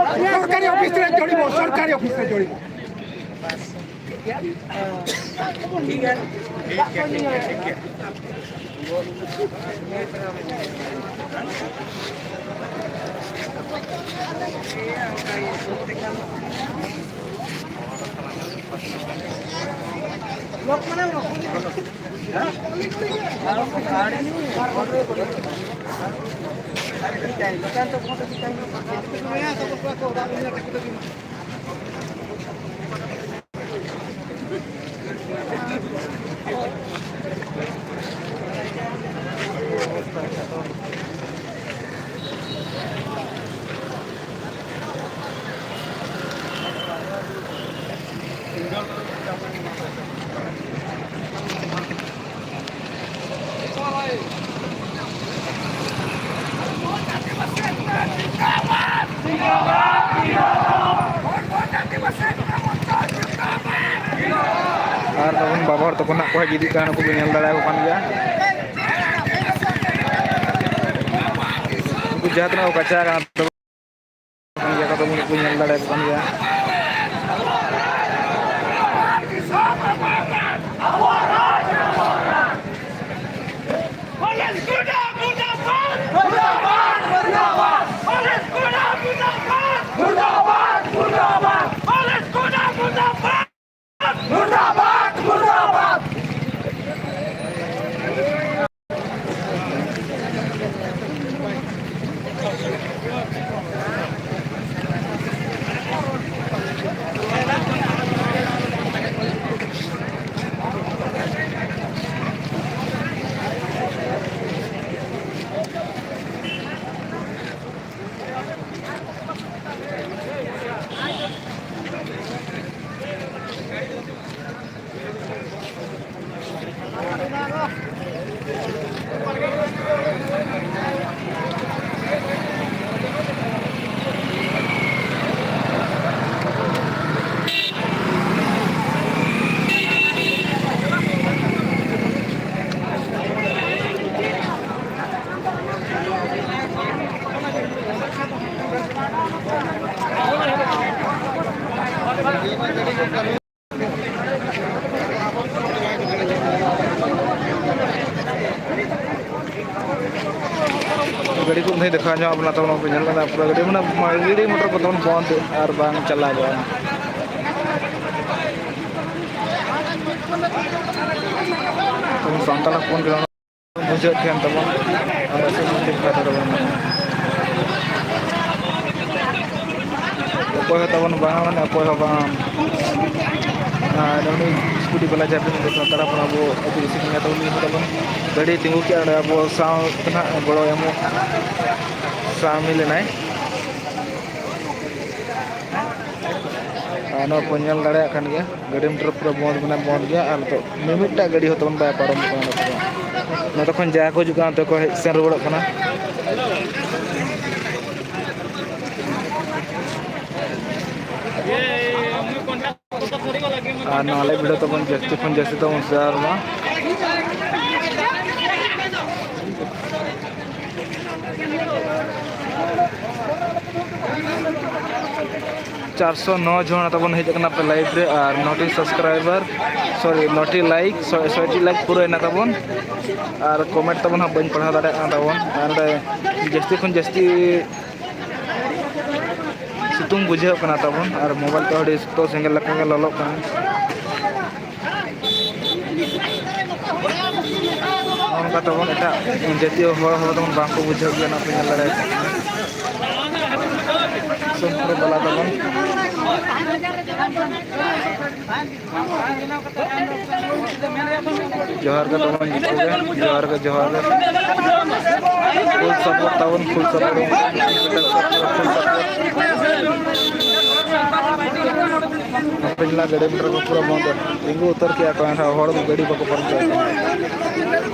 ସରକାରୀ ଅଫିସରେ ଜଳିବ, ସରକାରୀ ଅଫିସରେ ଜଳିବ। ᱟᱨ ᱛᱟᱵᱚᱱ ᱵᱟᱵᱟ ᱦᱚᱲ ᱛᱟᱠᱚ ᱱᱟᱜ ᱠᱚ ᱦᱮᱡ ᱤᱫᱤᱜ ᱠᱟᱱᱟ, ᱱᱩᱠᱩ ᱵᱚᱱ ᱧᱮᱞ ᱫᱟᱲᱮᱭᱟᱠᱚ ᱠᱟᱱ ᱜᱮᱭᱟ᱾ ᱩᱱᱠᱩ ᱡᱟᱦᱟᱸ ᱛᱤᱱᱟᱹᱜ ᱠᱚ ᱠᱟᱪᱟ ᱠᱟᱱᱟ, ᱛᱚᱵᱮ ᱠᱟᱱ ᱜᱮᱭᱟ ᱠᱚ, ᱛᱚᱵᱮ ᱩᱱᱠᱩ ᱧᱮᱞ ᱫᱟᱲᱮᱭᱟᱠᱚ ᱠᱟᱱ ᱜᱮᱭᱟ᱾ ᱧᱚᱜ ᱵᱚᱱᱟ ᱛᱟᱵᱚᱱ ᱯᱮ ᱧᱮᱞ ᱠᱟᱫᱟ, ᱯᱩᱨᱟᱹ ᱜᱟᱹᱰᱤ ᱢᱟᱱᱮ ᱜᱟᱹᱰᱤ ᱢᱚᱴᱚᱨ ᱠᱚ ᱛᱟᱵᱚᱱ ᱵᱚᱱᱫ ᱟᱨ ᱵᱟᱝ ᱪᱟᱞᱟᱣ ᱜᱚᱜᱼᱟ᱾ ᱛᱟᱵᱚᱱ ᱥᱟᱱᱛᱟᱲ ᱦᱚᱯᱚᱱ ᱠᱟᱱᱟ᱾ ᱵᱩᱡᱷᱟᱹᱣ ᱛᱟᱦᱮᱱ ᱛᱟᱵᱚᱱ᱾ ᱟᱨ ᱥᱮ ᱵᱩᱡᱷᱟᱹᱣ ᱠᱷᱟᱱ ᱫᱚ ᱵᱟᱝ᱾ ᱚᱠᱚᱭ ᱦᱚᱸ ᱛᱟᱵᱚᱱ ᱵᱟᱝ, ᱢᱟᱱᱮ ᱚᱠᱚᱭ ᱦᱚᱸ ᱵᱟᱝ᱾ ᱟᱨ ᱩᱱᱤ ᱥᱠᱩᱴᱤ ᱵᱟᱞᱟ ᱡᱟᱦᱟᱸ ᱯᱮ ᱧᱮᱞ ᱥᱟᱱᱛᱟᱲ ᱦᱚᱯᱚᱱ ᱟᱵᱚ ᱟᱹᱫᱤᱵᱟᱹᱥᱤ ᱠᱟᱱ ᱜᱮᱭᱟ ᱛᱟᱵᱚᱱ, ᱩᱱᱤ ᱦᱚᱸ ᱛᱟᱵᱚᱱ ᱜᱟᱹᱰᱤ ᱛᱤᱸᱜᱩ ᱠᱮᱜᱼᱟ, ᱚᱸᱰᱮ ᱟᱵᱚ ᱥᱟᱶ ᱛᱮ ᱱᱟᱦᱟᱜ ᱜᱚᱲᱚ ᱮᱢᱚᱜ ᱥᱟᱢᱤᱞ ᱮᱱᱟᱭ᱾ ᱟᱨ ᱱᱚᱣᱟ ᱠᱚ ᱧᱮᱞ ᱫᱟᱲᱮᱭᱟᱜ ᱠᱟᱱ ᱜᱮᱭᱟ, ᱜᱟᱹᱰᱤ ᱢᱚᱴᱚᱨ ᱯᱩᱨᱟᱹ ᱵᱚᱱᱫ, ᱢᱟᱱᱮ ᱵᱚᱱᱫ ᱜᱮᱭᱟ᱾ ᱟᱨ ᱱᱤᱛᱚᱜ ᱢᱤᱢᱤᱫᱴᱟᱜ ᱜᱟᱹᱰᱤ ᱦᱚᱸ ᱛᱟᱵᱚᱱ ᱵᱟᱭ ᱯᱟᱨᱚᱢᱚᱜ ᱠᱟᱱᱟ᱾ ᱱᱚᱛᱮ ᱠᱷᱚᱱ ᱡᱟᱦᱟᱸᱭ ᱠᱚ ᱦᱤᱡᱩᱜ ᱠᱟᱱᱟ, ᱚᱱᱛᱮ ᱠᱚ ᱦᱮᱡ ᱥᱮᱱ ᱨᱩᱣᱟᱹᱲᱚᱜ ᱠᱟᱱᱟ᱾ ᱟᱨ ᱱᱚᱣᱟ ᱞᱟᱭᱤᱵᱷ ᱵᱷᱤᱰᱤᱭᱳ ᱛᱟᱵᱚᱱ ᱡᱟᱹᱥᱛᱤ ᱠᱷᱚᱱ ᱡᱟᱹᱥᱛᱤ ᱛᱟᱵᱚᱱ ᱥᱮᱭᱟᱨ ᱢᱟ᱾ ᱪᱟᱨᱥᱚ ᱱᱚ ᱡᱚᱱ ᱛᱟᱵᱚᱱ ᱦᱮᱡ ᱟᱠᱟᱱᱟ ᱯᱮ ᱞᱟᱭᱤᱵᱷ ᱨᱮ, ᱟᱨ ᱱᱚᱴᱤ ᱥᱟᱵᱥᱠᱨᱟᱭᱵᱟᱨ, ᱥᱚᱨᱤ, ᱱᱚᱴᱤ ᱞᱟᱭᱤᱠ, ᱥᱚᱭ, ᱥᱚᱭᱴᱤ ᱞᱟᱭᱤᱠ ᱯᱩᱨᱟᱹᱭᱮᱱᱟ ᱛᱟᱵᱚᱱ᱾ ᱟᱨ ᱠᱚᱢᱮᱱᱴ ᱛᱟᱵᱚᱱ ᱦᱟᱸᱜ ᱵᱟᱹᱧ ᱯᱟᱲᱦᱟᱣ ᱫᱟᱲᱮᱭᱟᱜ ᱠᱟᱱᱟ ᱛᱟᱵᱚᱱ᱾ ᱟᱨ ᱱᱚᱰᱮ ᱡᱟᱹᱥᱛᱤ ᱠᱷᱚᱱ ᱡᱟᱹᱥᱛᱤ ᱥᱤᱛᱩᱝ ᱵᱩᱡᱷᱟᱹᱜ ᱠᱟᱱᱟ ᱛᱟᱵᱚᱱ, ᱟᱨ ᱢᱳᱵᱟᱭᱤᱞ ᱛᱮ ᱟᱹᱰᱤ ᱥᱚᱠᱛᱚ ᱥᱮᱸᱜᱮᱞ ᱞᱮᱠᱟ ᱜᱮ ᱞᱚᱞᱚᱜ ᱠᱟᱱᱟ᱾ ᱱᱚᱜᱼᱚ ᱱᱚᱝᱠᱟ ᱛᱟᱵᱚᱱ ᱮᱴᱟᱜ ᱡᱟᱹᱛᱤᱭᱚ ᱦᱚᱲ ᱦᱚᱸ ᱛᱟᱵᱚᱱ ᱵᱟᱝᱠᱚ ᱵᱩᱡᱷᱟᱹᱣ ᱜᱮᱭᱟ, ᱚᱱᱟ ᱯᱮ ᱧᱮᱞ ᱫᱟᱲᱮᱭᱟᱜ ᱠᱟᱱᱟ᱾ ᱥᱚᱢᱯᱩᱨᱱᱚ ᱵᱟᱞᱟ ᱛᱟᱵᱚᱱ᱾ ᱡᱚᱦᱟᱨ ᱜᱮ ᱛᱟᱵᱚᱱ ᱡᱚᱛᱚ ᱜᱮ, ᱡᱚᱦᱟᱨ ᱜᱮ, ᱡᱚᱦᱟᱨ ᱜᱮ᱾ ᱯᱷᱩᱞ ᱥᱟᱯᱳᱨᱴ ᱛᱟᱵᱚᱱ, ᱯᱷᱩᱞ ᱥᱟᱯᱳᱨᱴ, ᱯᱷᱩᱞ ᱥᱟᱯᱳᱨᱴ᱾ ᱟᱯᱮ ᱧᱮᱞᱟ ᱜᱟᱹᱰᱤ ᱢᱚᱴᱚᱨ ᱠᱚ ᱯᱩᱨᱟᱹ ᱵᱚᱱᱫ, ᱛᱤᱸᱜᱩ ᱩᱛᱟᱹᱨ ᱠᱮᱜᱼᱟ ᱠᱚ, ᱮᱱᱨᱮᱦᱚᱸ ᱦᱚᱲ ᱜᱟᱹᱰᱤ ᱵᱟᱠᱚ ᱯᱟᱨᱚᱢ ᱦᱚᱪᱚᱭᱮᱫ ᱠᱟᱱᱟ᱾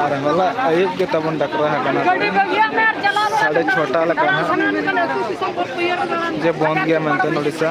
ᱟᱨ ᱦᱚᱞᱟ ᱟᱹᱭᱩᱵ ᱜᱮ ᱛᱟᱵᱚᱱ ᱰᱟᱠᱨᱟ ᱟᱠᱟᱱᱟ, ᱥᱟᱲᱮ ᱪᱷᱚᱴᱟ ᱞᱮᱠᱟ ᱦᱟᱸᱜ, ᱡᱮ ᱵᱚᱱᱫ ᱜᱮᱭᱟ ᱢᱮᱱᱛᱮ ᱳᱰᱤᱥᱟ᱾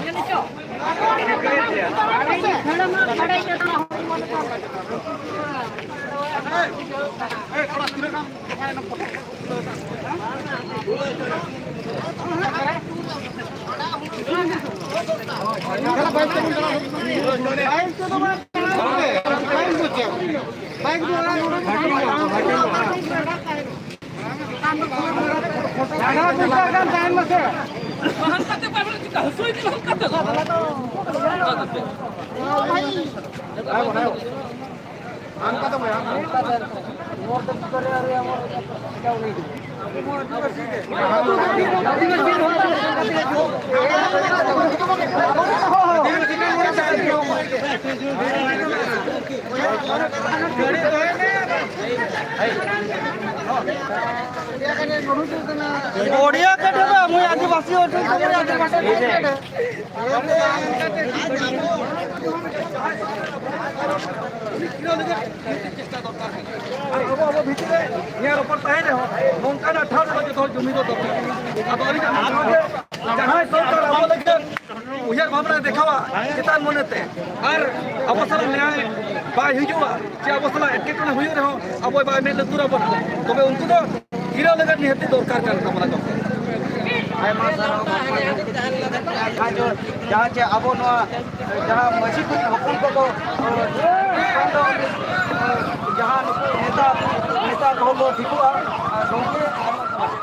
ଓଡ଼ିଆ କେତେ ବା? ମୁଇଁ ଆଦିବାସୀ ଅଛେ, ତମେ ଆଦିବାସୀ କେତେ? ᱟᱵᱚ, ᱟᱵᱚ ᱵᱷᱤᱛᱤᱨ ᱨᱮ ᱱᱤᱭᱟᱹ ᱨᱚᱯᱚᱲ ᱛᱟᱦᱮᱸ ᱨᱮᱦᱚᱸ, ᱱᱚᱝᱠᱟᱱᱟᱜ ᱴᱷᱟᱶ ᱨᱮ ᱡᱚᱛᱚ ᱦᱚᱲ ᱡᱩᱢᱤᱫᱚᱜ ᱫᱚᱨᱠᱟᱨ᱾ ᱟᱫᱚ ᱟᱹᱞᱤᱧᱟᱜ ᱢᱮᱱ ᱱᱚᱣᱟ ᱜᱮ, ᱡᱟᱦᱟᱸᱭ ᱥᱚᱨᱠᱟᱨ ᱟᱵᱚ ᱞᱟᱹᱜᱤᱫ ᱩᱭᱦᱟᱹᱨ ᱵᱷᱟᱵᱽᱱᱟᱭ ᱫᱮᱠᱷᱟᱣᱟ ᱪᱮᱛᱟᱱ ᱢᱚᱱᱮᱛᱮ, ᱟᱨ ᱟᱵᱚ ᱥᱟᱞᱟᱜ ᱱᱮᱭᱟᱭ ᱵᱟᱭ ᱦᱤᱡᱩᱜᱼᱟ, ᱪᱮ ᱟᱵᱚ ᱥᱟᱞᱟᱜ ᱮᱴᱠᱮᱴᱚᱬᱮ ᱦᱩᱭᱩᱜ ᱨᱮᱦᱚᱸ ᱟᱵᱚ ᱵᱟᱭ ᱢᱮᱫ ᱞᱩᱛᱩᱨ ᱟᱵᱚᱱᱟ, ᱛᱚᱵᱮ ᱩᱱᱠᱩ ᱫᱚ ᱜᱤᱨᱟᱹ ᱞᱟᱹᱜᱤᱫ ᱱᱤᱦᱟᱹᱛᱤ ᱫᱚᱨᱠᱟᱨ ᱠᱟᱱ ᱛᱟᱵᱚᱱᱟ ᱜᱚᱢᱠᱮ᱾ ᱟᱭᱢᱟ ᱥᱟᱨᱦᱟᱣ ᱜᱚᱢᱠᱮ, ᱡᱟᱦᱟᱸ ᱡᱮ ᱟᱵᱚ ᱱᱚᱣᱟ ᱡᱟᱦᱟᱸ ᱢᱟᱹᱡᱷᱤ ᱠᱚᱨᱮᱱ ᱦᱚᱯᱚᱱ ᱠᱚᱠᱚ, ᱡᱟᱦᱟᱸ ᱱᱩᱠᱩ ᱱᱮᱛᱟ, ᱱᱮᱛᱟ ᱠᱚᱦᱚᱸ ᱠᱚ ᱴᱷᱤᱠᱚᱜᱼᱟ᱾ ᱟᱨ ᱜᱚᱢᱠᱮ, ᱟᱭᱢᱟ ᱥᱟᱨᱦᱟᱣ᱾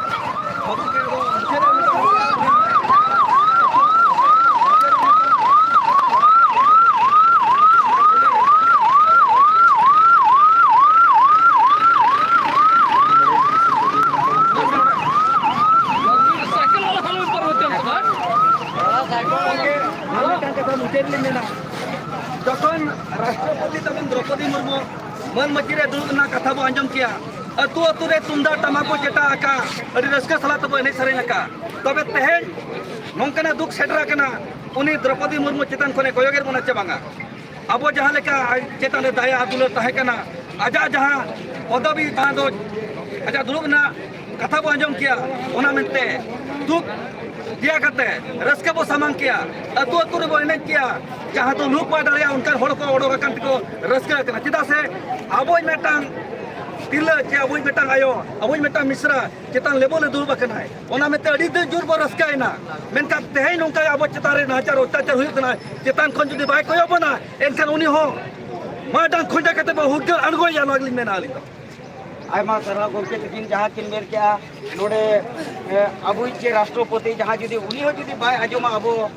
ᱟᱨ ᱢᱤᱫᱴᱟᱝ ᱠᱟᱛᱷᱟ ᱢᱩᱪᱟᱹᱫ ᱞᱤᱧ ᱢᱮᱱᱟ, ᱡᱚᱠᱷᱚᱱ ᱨᱟᱥᱴᱨᱚᱯᱚᱛᱤ ᱛᱟᱵᱚᱱ ᱫᱨᱚᱯᱚᱫᱤ ᱢᱩᱨᱢᱩ ᱢᱟᱹᱱ ᱢᱟᱹᱪᱤ ᱨᱮ ᱫᱩᱲᱩᱵ ᱨᱮᱱᱟᱜ ᱠᱟᱛᱷᱟ ᱵᱚ ᱟᱸᱡᱚᱢ ᱠᱮᱭᱟ, ᱟᱹᱛᱩ ᱟᱹᱛᱩ ᱨᱮ ᱛᱩᱢᱫᱟᱜ ᱴᱟᱢᱟᱠ ᱵᱚ ᱪᱮᱴᱟᱜ ᱟᱠᱟᱫ, ᱟᱹᱰᱤ ᱨᱟᱹᱥᱠᱟᱹ ᱥᱟᱞᱟᱜ ᱛᱮᱵᱚ ᱮᱱᱮᱡ ᱥᱮᱨᱮᱧ ᱟᱠᱟᱫ, ᱛᱚᱵᱮ ᱛᱮᱦᱮᱧ ᱱᱚᱝᱠᱟᱱᱟᱜ ᱫᱩᱠ ᱥᱮᱴᱮᱨ ᱟᱠᱟᱱᱟ, ᱩᱱᱤ ᱫᱨᱚᱯᱚᱫᱤ ᱢᱩᱨᱢᱩ ᱪᱮᱛᱟᱱ ᱠᱷᱚᱱᱮ ᱠᱚᱭᱚᱜᱮᱫ ᱵᱚᱱᱟ ᱪᱮ ᱵᱟᱝᱟ? ᱟᱵᱚ ᱡᱟᱦᱟᱸ ᱞᱮᱠᱟ ᱟᱡ ᱪᱮᱛᱟᱱ ᱨᱮ ᱫᱟᱭᱟ ᱟᱨ ᱫᱩᱞᱟᱹᱲ ᱛᱟᱦᱮᱸ ᱠᱟᱱᱟ, ᱟᱡᱟᱜ ᱡᱟᱦᱟᱸ ᱯᱚᱫᱚᱵᱤ, ᱡᱟᱦᱟᱸ ᱫᱚ ᱟᱡᱟᱜ ᱫᱩᱲᱩᱵ ᱨᱮᱱᱟᱜ ᱠᱟᱛᱷᱟ ᱵᱚ ᱟᱸᱡᱚᱢ ᱠᱮᱭᱟ, ᱚᱱᱟ ᱢᱮᱱᱛᱮ ᱫᱩᱠ ᱤᱭᱟᱹ ᱠᱟᱛᱮ ᱨᱟᱹᱥᱠᱟᱹ ᱵᱚ ᱥᱟᱢᱟᱝ ᱠᱮᱭᱟ, ᱟᱹᱛᱩ ᱟᱹᱛᱩ ᱨᱮᱵᱚ ᱮᱱᱮᱡ ᱠᱮᱭᱟ, ᱡᱟᱦᱟᱸ ᱫᱚ ᱞᱩᱦᱩᱠ ᱵᱟᱭ ᱫᱟᱲᱮᱭᱟᱜᱼᱟ ᱚᱱᱠᱟᱱ ᱦᱚᱲ ᱠᱚ ᱚᱰᱚᱠ ᱟᱠᱟᱱ ᱛᱮᱠᱚ ᱨᱟᱹᱥᱠᱟᱹ ᱟᱠᱟᱱᱟ᱾ ᱪᱮᱫᱟᱜ ᱥᱮ ᱟᱵᱚᱭᱤᱡ ᱢᱤᱫᱴᱟᱝ ᱛᱤᱨᱞᱟᱹ ᱪᱮ ᱟᱵᱚᱭᱤᱡ ᱢᱤᱫᱴᱟᱝ ᱟᱭᱳ, ᱟᱵᱚᱭᱤᱡ ᱢᱤᱫᱴᱟᱝ ᱢᱤᱥᱨᱟ ᱪᱮᱛᱟᱱ ᱞᱮᱵᱮᱞ ᱨᱮ ᱫᱩᱲᱩᱵ ᱟᱠᱟᱱᱟᱭ, ᱚᱱᱟ ᱢᱮᱱᱛᱮ ᱟᱹᱰᱤ ᱡᱳᱨ ᱵᱚ ᱨᱟᱹᱥᱠᱟᱹᱭᱮᱱᱟ᱾ ᱢᱮᱱᱠᱷᱟᱱ ᱛᱮᱦᱮᱧ ᱱᱚᱝᱠᱟ ᱟᱵᱚ ᱪᱮᱛᱟᱱ ᱨᱮ ᱱᱟᱦᱟᱪᱟᱨ ᱚᱛᱛᱟᱪᱟᱨ ᱦᱩᱭᱩᱜ ᱠᱟᱱᱟ, ᱪᱮᱛᱟᱱ ᱠᱷᱚᱱ ᱡᱩᱫᱤ ᱵᱟᱭ ᱠᱚᱭᱚᱜ ᱵᱚᱱᱟ ᱮᱱᱠᱷᱟᱱ ᱩᱱᱤ ᱦᱚᱸ ᱢᱟ ᱰᱟᱝ ᱠᱷᱚᱸᱡᱟ ᱠᱟᱛᱮ ᱵᱚ ᱦᱩᱨᱜᱟᱹ ᱟᱬᱜᱚᱭᱮᱭᱟ, ᱱᱚᱣᱟ ᱜᱮᱞᱤᱧ ᱢᱮᱱᱟ ᱟᱹᱞᱤᱧ ᱫᱚ᱾ ᱟᱭᱢᱟ ᱥᱟᱨᱦᱟᱣ ᱜᱚᱢᱠᱮ ᱛᱟᱹᱠᱤᱱ, ᱡᱟᱦᱟᱸ ᱠᱤᱱ ᱢᱮᱱ ᱠᱮᱜᱼᱟ ᱱᱚᱰᱮ, ᱮ, ᱟᱵᱚᱭᱤᱡ ᱡᱮ ᱨᱟᱥᱴᱨᱚᱯᱚᱛᱤ, ᱡᱟᱦᱟᱸ ᱡᱩᱫᱤ ᱩᱱᱤ ᱦᱚᱸ ᱡᱩᱫᱤ ᱵᱟᱭ ᱟᱸᱡᱚᱢᱟ ᱟᱵᱚᱣᱟᱜ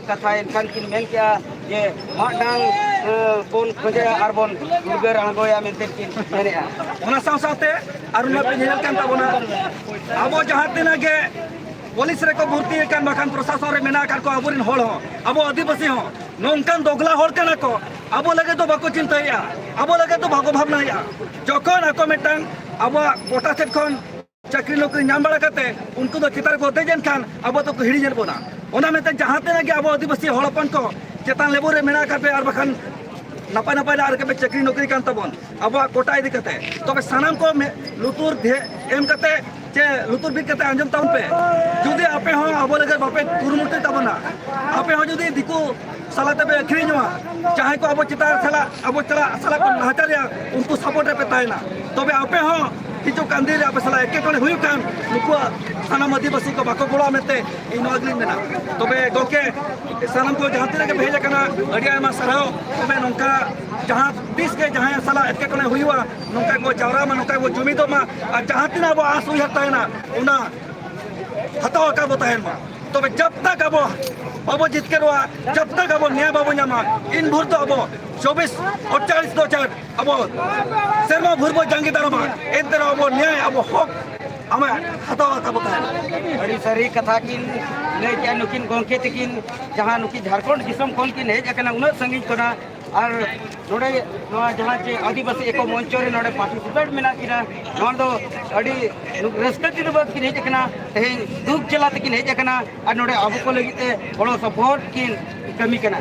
ᱠᱟᱛᱷᱟ, ᱮᱱᱠᱷᱟᱱ ᱠᱤᱱ ᱢᱮᱱ ᱠᱮᱜᱼᱟ ᱡᱮ ᱢᱟᱜ ᱰᱟᱝ, ᱮ, ᱵᱚᱱ ᱠᱷᱚᱸᱡᱮᱭᱟ ᱟᱨ ᱵᱚᱱ ᱩᱫᱽᱜᱟᱹᱨ ᱟᱬᱜᱚᱭᱟ ᱢᱮᱱᱛᱮ ᱠᱤᱱ ᱢᱮᱱᱮᱜᱼᱟ᱾ ᱚᱱᱟ ᱥᱟᱶ ᱥᱟᱶᱛᱮ ᱟᱨ ᱱᱚᱣᱟ ᱯᱮ ᱧᱮᱞ ᱠᱟᱱ ᱛᱟᱵᱚᱱᱟ, ᱟᱵᱚ ᱡᱟᱦᱟᱸ ᱛᱤᱱᱟᱹᱜ ᱜᱮ ᱯᱩᱞᱤᱥ ᱨᱮᱠᱚ ᱵᱷᱚᱨᱛᱤ ᱟᱠᱟᱱ, ᱵᱟᱠᱷᱟᱱ ᱯᱨᱚᱥᱟᱥᱚᱱ ᱨᱮ ᱢᱮᱱᱟᱜ ᱟᱠᱟᱫ ᱠᱚ ᱟᱵᱚᱨᱮᱱ ᱦᱚᱲ ᱦᱚᱸ, ᱟᱵᱚ ᱟᱹᱫᱤᱵᱟᱹᱥᱤ ᱦᱚᱸ ᱱᱚᱝᱠᱟᱱ ᱫᱚᱜᱽᱞᱟ ᱦᱚᱲ ᱠᱟᱱᱟ ᱠᱚ, ᱟᱵᱚ ᱞᱟᱹᱜᱤᱫ ᱫᱚ ᱵᱟᱠᱚ ᱪᱤᱱᱛᱟᱹᱭᱮᱫᱼᱟ, ᱟᱵᱚ ᱞᱟᱹᱜᱤᱫ ᱫᱚ ᱵᱟᱠᱚ ᱵᱷᱟᱵᱽᱱᱟᱭᱮᱫᱼᱟ᱾ ᱡᱚᱠᱷᱚᱱ ᱟᱠᱚ ᱢᱤᱫᱴᱟᱝ ᱟᱵᱚᱣᱟᱜ ᱠᱚᱴᱟ ᱥᱮᱫ ᱠᱷᱚᱱ ᱪᱟᱹᱠᱨᱤ ᱱᱚᱠᱨᱤ ᱧᱟᱢ ᱵᱟᱲᱟ ᱠᱟᱛᱮ ᱩᱱᱠᱩ ᱫᱚ ᱪᱮᱛᱟᱱ ᱨᱮᱠᱚ ᱫᱮᱡ ᱮᱱ ᱠᱷᱟᱱ ᱟᱵᱚ ᱫᱚᱠᱚ ᱦᱤᱲᱤᱧᱮᱫ ᱵᱚᱱᱟ᱾ ᱚᱱᱟ ᱢᱮᱱᱛᱮ ᱡᱟᱦᱟᱸ ᱛᱤᱱᱟᱹᱜ ᱜᱮ ᱟᱵᱚ ᱟᱹᱫᱤᱵᱟᱹᱥᱤ ᱦᱚᱲ ᱦᱚᱯᱚᱱ ᱠᱚ ᱪᱮᱛᱟᱱ ᱞᱮᱵᱮᱞ ᱨᱮ ᱢᱮᱱᱟᱜ ᱟᱠᱟᱫ ᱯᱮ ᱟᱨ ᱵᱟᱠᱷᱟᱱ ᱱᱟᱯᱟᱭ ᱱᱟᱯᱟᱭ ᱨᱮ ᱟᱨ ᱠᱟᱯᱮ ᱪᱟᱹᱠᱨᱤ ᱱᱚᱠᱨᱤ ᱠᱟᱱ ᱛᱟᱵᱚᱱ, ᱟᱵᱚᱣᱟᱜ ᱠᱚᱴᱟ ᱤᱫᱤ ᱠᱟᱛᱮ, ᱛᱚᱵᱮ ᱥᱟᱱᱟᱢ ᱠᱚ ᱢᱮ-, ᱞᱩᱛᱩᱨ ᱫᱷᱮ-, ᱮᱢ ᱠᱟᱛᱮ ᱪᱮ ᱞᱩᱛᱩᱨ ᱵᱤᱫ ᱠᱟᱛᱮ ᱟᱸᱡᱚᱢ ᱛᱟᱵᱚᱱ ᱯᱮ᱾ ᱡᱩᱫᱤ ᱟᱯᱮ ᱦᱚᱸ ᱟᱵᱚ ᱞᱟᱹᱜᱤᱫ ᱵᱟᱯᱮ ᱠᱩᱨᱩᱢᱩᱴᱩᱭ ᱛᱟᱵᱚᱱᱟ, ᱟᱯᱮ ᱦᱚᱸ ᱡᱩᱫᱤ ᱫᱤᱠᱩ ᱥᱟᱞᱟ ᱛᱮᱯᱮ ᱟᱹᱠᱷᱨᱤᱧᱚᱜᱼᱟ, ᱡᱟᱦᱟᱸᱭ ᱠᱚ ᱟᱵᱚ ᱪᱮᱛᱟᱱ ᱨᱮ ᱥᱟᱞᱟᱜ, ᱟᱵᱚ ᱪᱟᱞᱟᱜ ᱥᱟᱞᱟᱜ ᱠᱚ ᱱᱟᱦᱟᱪᱟᱨᱮᱜᱼᱟ, ᱩᱱᱠᱩ ᱥᱟᱯᱳᱨᱴ ᱨᱮᱯᱮ ᱛᱟᱦᱮᱱᱟ, ᱛᱚᱵᱮ ᱟᱯᱮ ᱦᱚᱸ ᱦᱤᱡᱩᱜ ᱠᱟᱱ ᱫᱤᱱ ᱨᱮ ᱟᱯᱮ ᱥᱟᱞᱟᱜ ᱮᱴᱠᱮᱴᱚᱬᱮ ᱦᱩᱭᱩᱜ ᱠᱷᱟᱱ ᱱᱩᱠᱩᱣᱟᱜ ᱥᱟᱱᱟᱢ ᱟᱹᱫᱤᱵᱟᱹᱥᱤ ᱠᱚ ᱵᱟᱠᱚ ᱜᱚᱲᱚᱜᱼᱟ ᱢᱮᱱᱛᱮ ᱤᱧ ᱱᱚᱣᱟ ᱜᱮᱞᱤᱧ ᱢᱮᱱᱟ᱾ ᱛᱚᱵᱮ ᱜᱚᱢᱠᱮ, ᱥᱟᱱᱟᱢ ᱠᱚ ᱡᱟᱦᱟᱸ ᱛᱤᱱᱟᱹᱜ ᱜᱮᱯᱮ ᱦᱮᱡ ᱟᱠᱟᱱᱟ, ᱟᱹᱰᱤ ᱟᱭᱢᱟ ᱥᱟᱨᱦᱟᱣ᱾ ᱛᱚᱵᱮ ᱱᱚᱝᱠᱟ ᱡᱟᱦᱟᱸ ᱛᱤᱥ ᱜᱮ ᱡᱟᱦᱟᱸᱭ ᱥᱟᱞᱟᱜ ᱮᱴᱠᱮᱴᱚᱬᱮ ᱦᱩᱭᱩᱜᱼᱟ, ᱱᱚᱝᱠᱟ ᱜᱮᱵᱚ ᱡᱟᱣᱨᱟ ᱢᱟ, ᱱᱚᱝᱠᱟ ᱜᱮᱵᱚ ᱡᱩᱢᱤᱫᱚᱜ ᱢᱟ, ᱟᱨ ᱡᱟᱦᱟᱸ ᱛᱤᱱᱟᱹᱜ ᱟᱵᱚ ᱟᱥ ᱩᱭᱦᱟᱹᱨ ᱛᱟᱦᱮᱱᱟ, ᱚᱱᱟ ᱦᱟᱛᱟᱣ ᱟᱠᱟᱫ ᱵᱚ ᱛᱟᱦᱮᱱ ᱢᱟ᱾ ᱛᱚᱵᱮ ᱡᱟᱵ ᱛᱟᱠ ᱟᱵᱚ ᱵᱟᱵᱚ ᱡᱤᱛᱠᱟᱹᱨᱚᱜᱼᱟ, ᱡᱟᱵ ᱛᱟᱠ ᱟᱵᱚ ᱱᱮᱭᱟ ᱵᱟᱵᱚ ᱧᱟᱢᱟ, ᱤᱱ ᱵᱷᱳᱨ ᱫᱚ ᱟᱵᱚ ᱪᱚᱵᱵᱤᱥ ᱟᱴᱪᱟᱞᱤᱥ ᱫᱚ ᱪᱟᱨ ᱟᱵᱚ ᱥᱮᱨᱢᱟ ᱵᱷᱳᱨ ᱵᱚ ᱡᱟᱸᱜᱮ ᱫᱟᱨᱟᱢᱟ, ᱮᱱᱛᱮ ᱨᱮᱦᱚᱸ ᱟᱵᱚ ᱱᱮᱭᱟᱭ, ᱟᱵᱚ ᱦᱚᱠ ᱟᱢᱮ ᱦᱟᱛᱟᱣ ᱟᱠᱟᱫ ᱵᱚ ᱛᱟᱦᱮᱱᱟ᱾ ᱟᱹᱰᱤ ᱥᱟᱹᱨᱤ ᱠᱟᱛᱷᱟ ᱠᱤᱱ ᱞᱟᱹᱭ ᱠᱮᱜᱼᱟ ᱱᱩᱠᱤᱱ ᱜᱚᱢᱠᱮ ᱛᱟᱹᱠᱤᱱ, ᱡᱟᱦᱟᱸ ᱱᱩᱠᱤᱱ ᱡᱷᱟᱲᱠᱷᱚᱸᱰ ᱫᱤᱥᱚᱢ ᱠᱷᱚᱱ ᱠᱤᱱ ᱦᱮᱡ ᱟᱠᱟᱱᱟ ᱩᱱᱟᱹᱜ ᱥᱟᱺᱜᱤᱧ ᱠᱷᱚᱱᱟᱜ, ᱟᱨ ᱱᱚᱰᱮ ᱱᱚᱣᱟ ᱡᱟᱦᱟᱸ ᱪᱮ ᱟᱹᱫᱤᱵᱟᱹᱥᱤ ᱮᱠᱚ ᱢᱚᱧᱪᱚ ᱨᱮ ᱱᱚᱰᱮ ᱯᱟᱨᱴᱤᱥᱤᱯᱮᱴ ᱢᱮᱱᱟᱜ ᱠᱤᱱᱟ, ᱱᱚᱣᱟ ᱫᱚ ᱟᱹᱰᱤ ᱨᱟᱹᱥᱠᱟᱹ ᱛᱮᱫᱚ ᱵᱟᱝ ᱠᱤᱱ ᱦᱮᱡ ᱟᱠᱟᱱᱟ, ᱛᱮᱦᱮᱧ ᱫᱩᱠ ᱡᱟᱞᱟ ᱛᱮᱠᱤᱱ ᱦᱮᱡ ᱟᱠᱟᱱᱟ ᱟᱨ ᱱᱚᱰᱮ ᱟᱵᱚ ᱠᱚ ᱞᱟᱹᱜᱤᱫ ᱛᱮ ᱜᱚᱲᱚ ᱥᱚᱯᱚᱦᱚᱫ ᱠᱤᱱ ᱠᱟᱹᱢᱤ ᱠᱟᱱᱟ᱾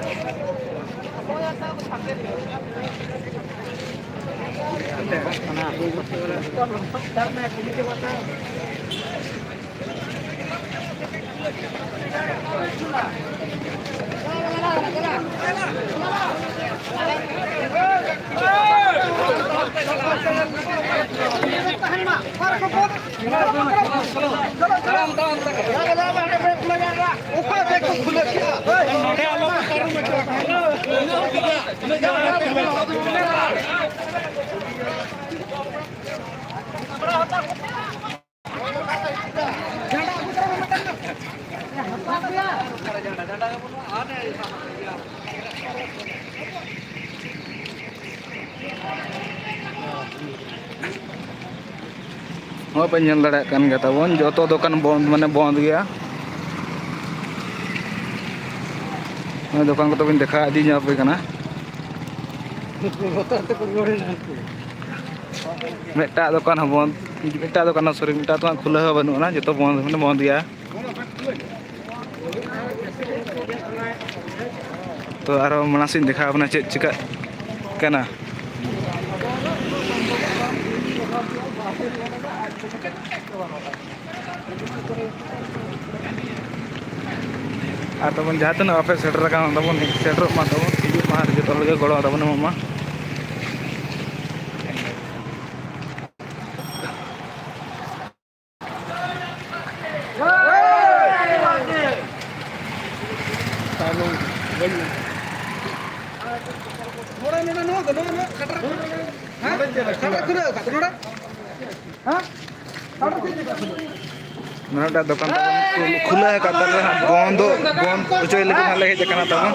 ᱱᱚᱜᱼᱚᱭ ᱯᱮ ᱧᱮᱞ ᱫᱟᱲᱮᱭᱟᱜ ᱠᱟᱱ ᱜᱮᱭᱟ ᱛᱟᱵᱚᱱ, ᱡᱚᱛᱚ ᱫᱚᱠᱟᱱ ᱵᱚᱱᱫ, ᱢᱟᱱᱮ ᱵᱚᱱᱫ ᱜᱮᱭᱟ᱾ ᱱᱚᱜᱼᱚᱭ ᱫᱚᱠᱟᱱ ᱠᱚᱫᱚ ᱵᱤᱱ ᱫᱮᱠᱷᱟ ᱤᱫᱤ ᱧᱚᱜ ᱟᱯᱮ ᱠᱟᱱᱟ᱾ ᱢᱤᱫᱴᱟᱜ ᱫᱚᱠᱟᱱ ᱦᱚᱸ ᱵᱚᱱᱫ, ᱢᱤᱫᱴᱟᱜ ᱫᱚᱠᱟᱱ ᱦᱚᱸ, ᱥᱚᱨᱤ, ᱢᱤᱫᱴᱟᱜ ᱫᱚᱠᱟᱱ ᱠᱷᱩᱞᱟᱹᱣ ᱦᱚᱸ ᱵᱟᱹᱱᱩᱜ ᱟᱱᱟ, ᱡᱚᱛᱚ ᱵᱚᱱᱫ, ᱢᱟᱱᱮ ᱵᱚᱱᱫ ᱜᱮᱭᱟ᱾ ᱛᱚ ᱟᱨᱦᱚᱸ ᱢᱟᱲᱟᱝ ᱥᱮᱫ ᱤᱧ ᱫᱮᱠᱷᱟᱣ ᱟᱵᱚᱱᱟ ᱪᱮᱫ ᱪᱤᱠᱟᱹᱜ ᱠᱟᱱᱟ᱾ ᱟᱨ ᱛᱟᱵᱚᱱ ᱡᱟᱦᱟᱸ ᱛᱤᱱᱟᱹᱜ ᱟᱯᱮ ᱥᱮᱴᱮᱨ ᱟᱠᱟᱱ ᱛᱟᱵᱚᱱ, ᱥᱮᱴᱮᱨᱚᱜ ᱢᱟ ᱛᱟᱵᱚᱱ, ᱦᱤᱡᱩᱜ ᱢᱟ ᱟᱨ ᱡᱚᱛᱚ ᱦᱚᱲ ᱜᱮ ᱜᱚᱲᱚ ᱛᱟᱵᱚᱱ ᱮᱢᱚᱜ ᱢᱟ᱾ ᱱᱚᱰᱮ, ᱱᱚᱰᱮ, ᱱᱚᱣᱟ ᱫᱚ, ᱱᱚᱣᱟ, ᱱᱚᱣᱟ, ᱠᱟᱴᱟ ᱨᱮ ᱠᱷᱩᱞᱟᱹᱣ ᱠᱟᱜ ᱫᱚ ᱱᱚᱰᱮ᱾ ᱦᱮᱸ? ᱠᱟᱴᱟ ᱨᱮ ᱪᱮᱫ ᱞᱮᱠᱟ ᱠᱷᱩᱞᱟᱹᱣ? ᱱᱚᱰᱮ ᱫᱚᱠᱟᱱ ᱛᱟᱵᱚᱱ ᱠᱷᱩᱞᱟᱹᱣ ᱟᱠᱟᱫ ᱛᱟᱞᱮ ᱦᱟᱸᱜ, ᱵᱚᱱᱫ, ᱵᱚᱱᱫ ᱦᱚᱪᱚᱭ ᱞᱟᱹᱜᱤᱫ ᱦᱟᱸᱜ ᱞᱮ ᱦᱮᱡ ᱟᱠᱟᱱᱟ ᱛᱟᱵᱚᱱ᱾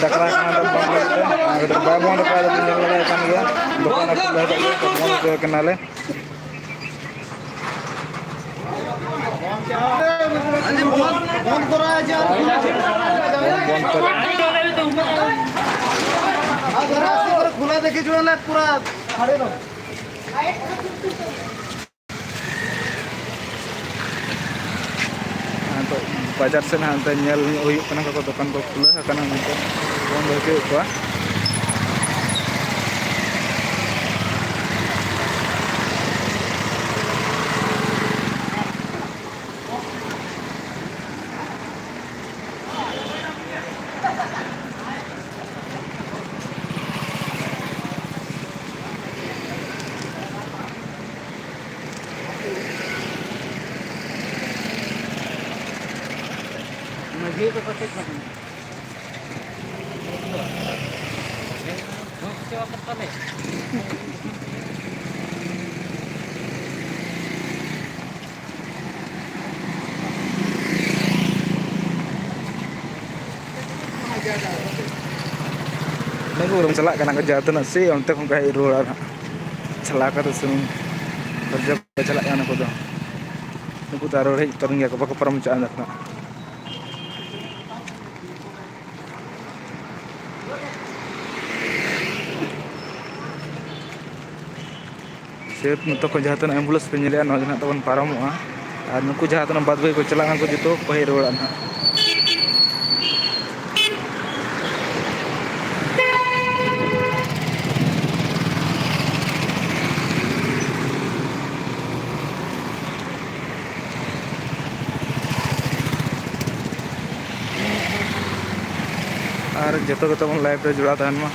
ᱰᱟᱠᱨᱟ ᱠᱟᱱᱟ ᱞᱮ ᱵᱚᱱᱫ ᱞᱟᱹᱜᱤᱫ ᱛᱮ, ᱚᱱᱟ ᱠᱷᱟᱹᱛᱤᱨ ᱵᱟᱭ ᱵᱚᱱᱫ ᱟᱠᱟᱫᱟ, ᱵᱚᱱ ᱧᱮᱞ ᱫᱟᱲᱮᱭᱟᱜ ᱠᱟᱱ ᱜᱮᱭᱟ᱾ ᱫᱚᱠᱟᱱ ᱮ ᱠᱷᱩᱞᱟᱹᱣ ᱠᱟᱜ ᱜᱮᱭᱟ, ᱵᱚᱱᱫ ᱦᱚᱪᱚ ᱠᱟᱱᱟ ᱞᱮ᱾ ᱵᱚᱱᱫ, ᱵᱚᱱᱫ ᱠᱚᱨᱟ᱾ ᱟᱨ ᱡᱟᱦᱟᱸ ᱥᱮᱫ ᱠᱚᱨᱮ ᱠᱷᱩᱞᱟᱹ ᱫᱮᱠᱷᱤ ᱡᱩᱲᱟ ᱞᱮ ᱯᱩᱨᱟ ᱥᱟᱲᱮ ᱱᱚ᱾ ᱱᱚᱰᱮ ᱵᱟᱡᱟᱨ ᱥᱮᱫ ᱦᱟᱸᱜ ᱚᱱᱛᱮ ᱧᱮᱞ ᱧᱚᱜ ᱦᱩᱭᱩᱜ ᱠᱟᱱᱟ, ᱚᱠᱟ ᱠᱚ ᱫᱚᱠᱟᱱ ᱠᱚ ᱠᱷᱩᱞᱟᱹᱣ ᱟᱠᱟᱱᱟ ᱢᱮᱱᱛᱮ ᱵᱚᱱᱫᱚ ᱦᱚᱪᱚᱭᱮᱫ ᱠᱚᱣᱟ᱾ ᱢᱟᱹᱡᱷᱤ ᱫᱚ ᱯᱟᱪᱮᱫ ᱵᱟᱝ᱾ ᱱᱩᱠᱩ ᱵᱚᱨᱚᱝ ᱪᱟᱞᱟᱜ ᱠᱟᱱᱟ ᱠᱚ, ᱡᱟᱦᱟᱸ ᱛᱤᱱᱟᱹᱜ ᱥᱮ ᱚᱱᱛᱮ ᱠᱷᱚᱱ ᱠᱚ ᱦᱮᱡ ᱨᱩᱣᱟᱹᱲᱟ ᱱᱟᱦᱟᱜ᱾ ᱪᱟᱞᱟᱣ ᱠᱟᱛᱮ ᱥᱩᱱᱩᱢ ᱚᱡᱚᱜ ᱠᱚ ᱪᱟᱞᱟᱜ ᱠᱟᱱᱟ ᱱᱩᱠᱩ ᱫᱚ᱾ ᱱᱩᱠᱩ ᱫᱚ ᱟᱨᱚ ᱦᱮᱡ ᱩᱛᱟᱹᱨ ᱜᱮᱭᱟ ᱠᱚ, ᱵᱟᱠᱚ ᱯᱟᱨᱚᱢ ᱦᱚᱪᱚᱜᱼᱟ ᱱᱟᱦᱟᱜ᱾ ᱥᱮ ᱱᱤᱛᱚᱜ ᱠᱷᱚᱱ ᱡᱟᱦᱟᱸ ᱛᱤᱱᱟᱹᱜ ambulance ᱯᱮ ᱧᱮᱞᱮᱜᱼᱟ, ᱱᱚᱣᱟ ᱜᱮ ᱱᱟᱦᱟᱜ ᱛᱟᱵᱚᱱ ᱯᱟᱨᱚᱢᱚᱜᱼᱟ᱾ ᱟᱨ ᱱᱩᱠᱩ ᱡᱟᱦᱟᱸ ᱛᱤᱱᱟᱹᱜ ᱵᱟᱫ ᱵᱟᱹᱠᱤ ᱠᱚ ᱪᱟᱞᱟᱜ ᱠᱟᱱᱟ, ᱩᱱᱠᱩ ᱡᱚᱛᱚ ᱠᱚ ᱦᱮᱡ ᱨᱩᱣᱟᱹᱲᱟ ᱱᱟᱦᱟᱜ᱾ ᱟᱨ ᱡᱚᱛᱚ ᱜᱮᱛᱚ ᱵᱚᱱ live ᱨᱮ ᱡᱚᱲᱟᱣ ᱛᱟᱦᱮᱱ ᱢᱟ᱾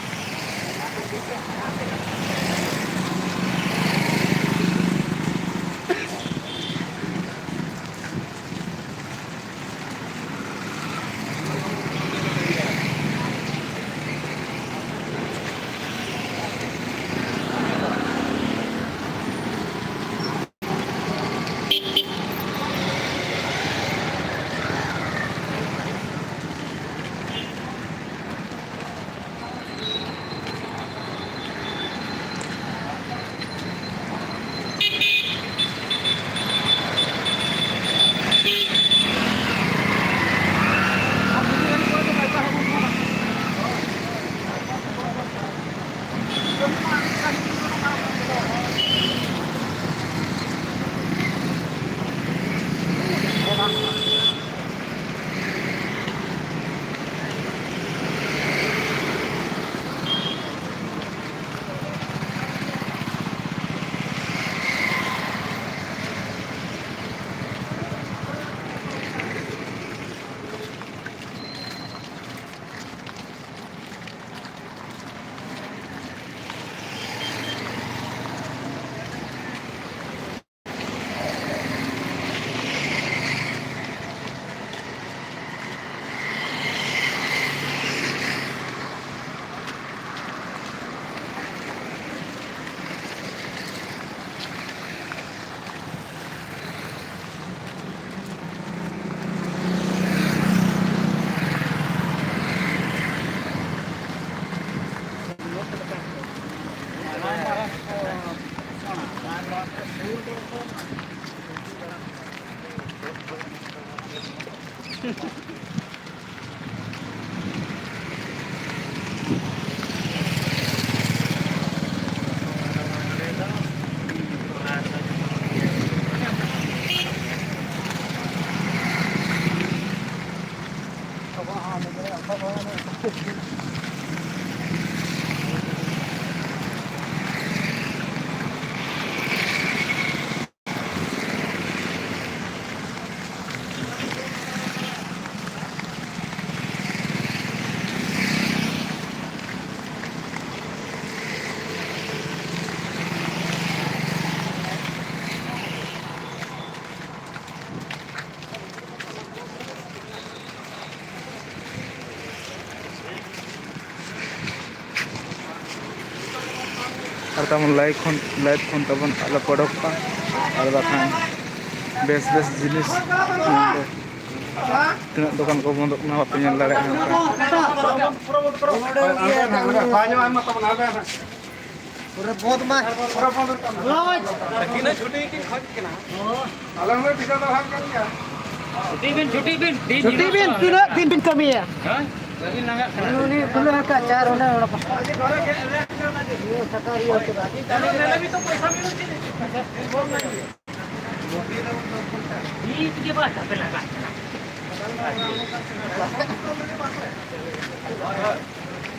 ᱟᱨ ᱛᱟᱵᱚᱱ ᱞᱟᱭᱤᱵᱷ ᱠᱷᱚᱱ, ᱞᱟᱭᱤᱵᱷ ᱠᱷᱚᱱ ᱛᱟᱵᱚᱱ ᱟᱞᱚ ᱯᱮ ᱚᱰᱚᱠᱚᱜᱼᱟ᱾ ᱟᱨ ᱵᱟᱠᱷᱟᱱ ᱵᱮᱥ ᱵᱮᱥ ᱡᱤᱱᱤᱥ ᱛᱤᱱᱟᱹᱜ ᱫᱚᱠᱟᱱ ᱠᱚ ᱵᱚᱱᱫᱚᱜ ᱠᱟᱱᱟ, ᱵᱟᱯᱮ ᱧᱮᱞ ᱫᱟᱲᱮᱭᱟᱜᱼᱟ ᱱᱚᱝᱠᱟ᱾ ᱯᱩᱨᱟᱹ ᱵᱚᱫᱢᱟᱥ᱾ ᱛᱤᱱᱟᱹᱜ ᱪᱷᱩᱴᱤ ᱠᱤᱱ ᱠᱷᱚᱡ ᱠᱟᱱᱟ᱾ ᱟᱞᱮ ᱦᱚᱸᱞᱮ ᱴᱷᱤᱠᱟᱹ ᱫᱚ ᱦᱟᱸᱜ ᱠᱟᱱ ᱜᱮᱭᱟ᱾ ᱪᱷᱩᱴᱤ ᱵᱤᱱ, ᱪᱷᱩᱴᱤ ᱵᱤᱱ, ᱫᱤᱱ ᱪᱷᱩᱴᱤ ᱵᱤᱱ, ᱛᱤᱱᱟᱹᱜ ᱫᱤᱱ ᱵᱤᱱ ᱠᱟᱹᱢᱤᱭᱟ? ᱦᱮᱸ? ᱵᱟᱹᱵᱤᱱ ᱞᱟᱸᱜᱟᱜ ᱠᱟᱱᱟ? ᱩᱱᱤ ᱠᱷᱩᱞᱟᱹ ᱟᱠᱟᱫ ᱪᱟᱨ ᱚᱸᱰᱮ ᱚᱰᱚᱠ᱾ ᱤᱭᱟᱹ ᱥᱟᱠᱟᱨ ᱤᱭᱟᱹ ᱠᱮᱫᱟ᱾ ᱵᱤᱱ ᱜᱮ ᱵᱟᱝ, ᱟᱯᱮ ᱞᱟᱸᱜᱟᱜ ᱠᱟᱱᱟ᱾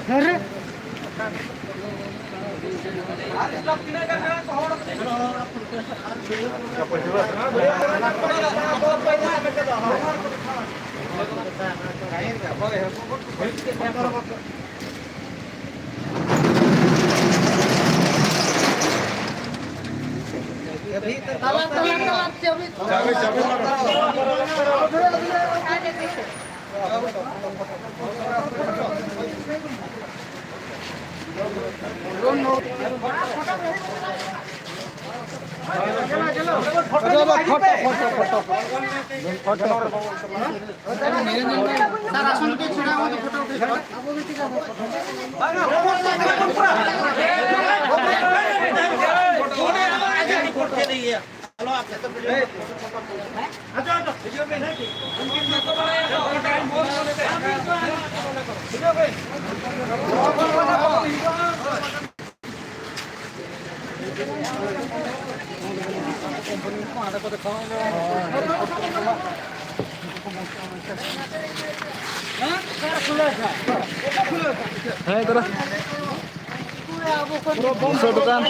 ᱟᱨᱮ᱾ ᱦᱮᱸ, ᱫᱟᱫᱟ᱾ ᱵᱩᱥᱟᱹᱜ ᱫᱚᱠᱟᱱ᱾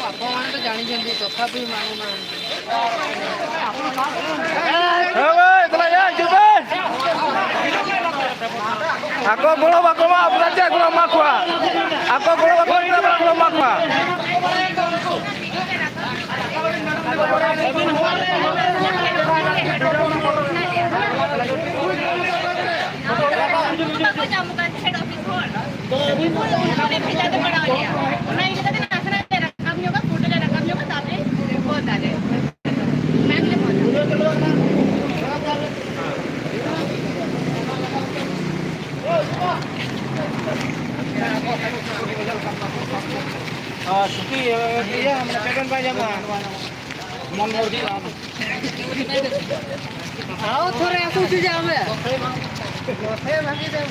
ଆପଣ ମାନେ ତ ଜାଣିଛନ୍ତି, ତଥାପି ମାନୁନାହାନ୍ତି। ᱮ ᱵᱷᱟᱭ, ᱫᱮᱞᱟ ᱭᱟ, ᱦᱤᱡᱩᱜ ᱯᱮ᱾ ᱟᱠᱚ ᱜᱚᱲᱚ ᱵᱟᱠᱚ ᱮᱢᱟ, ᱟᱯᱱᱟᱨ ᱪᱮᱫ ᱜᱚᱲᱚ ᱮᱢᱟ ᱠᱚᱣᱟ? ᱟᱠᱚ ᱜᱚᱲᱚ ᱵᱟᱠᱚ ᱮᱢᱟ, ᱟᱯᱱᱟᱨ ᱜᱚᱲᱚ ᱮᱢᱟ ᱠᱚᱣᱟ᱾ ᱵᱟᱠᱚ ᱧᱟᱢ ᱠᱟᱱ ᱦᱮᱰ ᱚᱯᱷᱤᱥ ᱦᱚᱲ᱾ ᱩᱱᱠᱩ ᱱᱚᱰᱮ ᱵᱷᱮᱡᱟ ᱫᱚ ᱯᱟᱲᱟᱣ ᱞᱮᱭᱟ᱾ ᱚᱱᱟ ᱤᱫᱤ ᱠᱟᱛᱮ ᱱᱟᱥᱮᱱᱟᱜ ᱞᱮ ᱨᱟᱠᱟᱵ ᱧᱚᱜᱟ, ᱯᱷᱳᱴᱳ ᱞᱮ ᱨᱟᱠᱟᱵ ᱧᱚᱜᱟ, ᱛᱟᱨᱯᱚᱨᱮ ᱠᱚᱞ ᱫᱟᱞᱮ᱾ ᱵᱮᱝᱠ ᱞᱮ ᱯᱷᱳᱱᱟ᱾ ᱟᱨ ᱪᱷᱩᱴᱤ, ᱤᱭᱟᱹ, ᱢᱟᱱᱮ ᱯᱮᱢᱮᱱᱴ ᱵᱟᱭ ᱧᱟᱢᱟ᱾ ᱢᱚᱱ ᱢᱚᱨᱡᱤ ᱟᱢ᱾ ᱟᱨᱚ ᱛᱷᱚᱲᱟ ᱟᱹᱛᱩ ᱥᱮᱫ ᱡᱟᱣ ᱢᱮ᱾ ᱢᱚᱛᱮ ᱵᱷᱟᱜᱤ ᱫᱮ᱾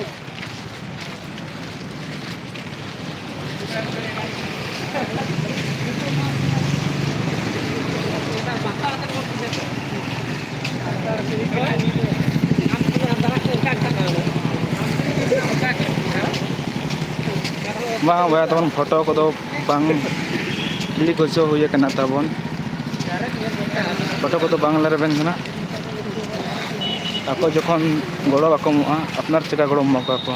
ᱵᱟᱝ ᱵᱚᱭᱦᱟ, ᱛᱟᱵᱚᱱ ᱯᱷᱳᱴᱳ ᱠᱚᱫᱚ ᱵᱟᱝ ᱠᱞᱤᱠ ᱦᱚᱪᱚ ᱦᱩᱭ ᱟᱠᱟᱱᱟ ᱛᱟᱵᱚᱱ᱾ ᱯᱷᱳᱴᱳ ᱠᱚᱫᱚ ᱵᱟᱝ ᱞᱮ ᱨᱮᱵᱮᱱ ᱠᱟᱱᱟ᱾ ᱟᱠᱚ ᱡᱚᱠᱷᱚᱱ ᱜᱚᱲᱚ ᱵᱟᱠᱚ ᱮᱢᱚᱜᱼᱟ, ᱟᱯᱱᱟᱨ ᱪᱮᱠᱟ ᱜᱚᱲᱚᱢ ᱮᱢᱟ ᱠᱚᱣᱟ ᱠᱚ?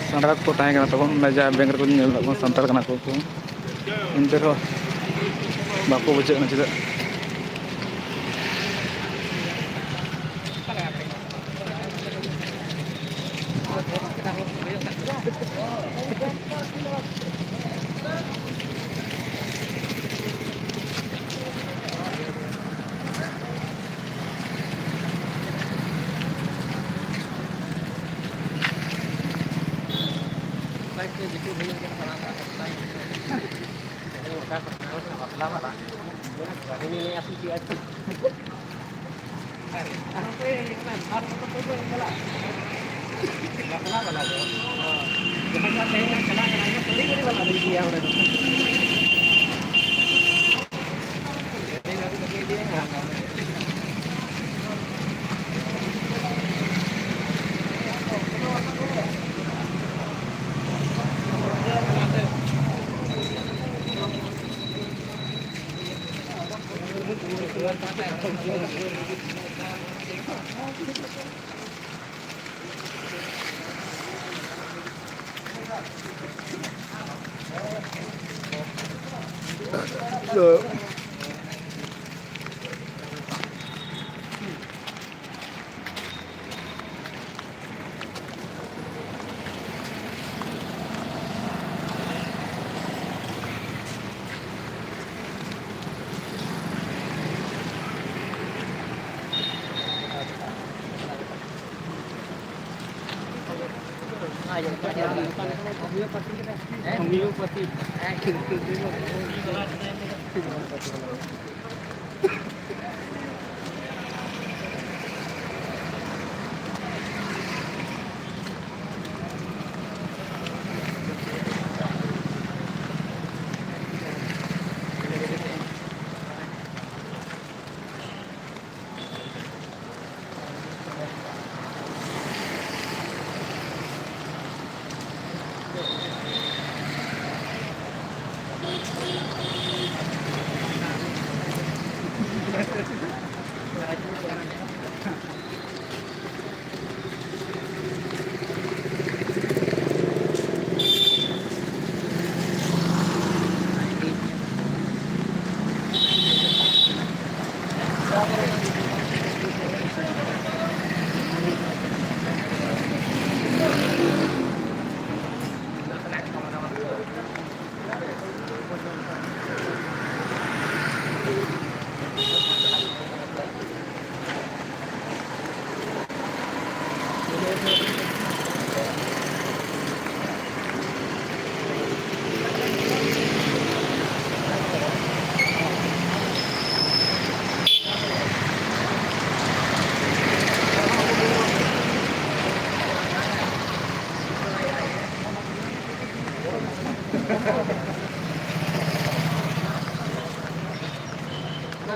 ᱥᱟᱱᱛᱟᱲ ᱠᱚ ᱛᱟᱦᱮᱸ ᱠᱟᱱᱟ ᱛᱟᱵᱚᱱ, ᱚᱸᱰᱮ ᱡᱟ ᱵᱮᱝᱠ ᱨᱮᱠᱚ ᱧᱮᱞ ᱞᱮᱫ ᱠᱚᱣᱟ, ᱥᱟᱱᱛᱟᱲ ᱠᱟᱱᱟ ᱠᱚ ᱩᱱᱠᱩ᱾ ᱮᱱᱛᱮ ᱨᱮᱦᱚᱸ ᱵᱟᱠᱚ ᱵᱩᱡᱷᱟᱹᱜ ᱠᱟᱱᱟ ᱪᱮᱫᱟᱜ᱾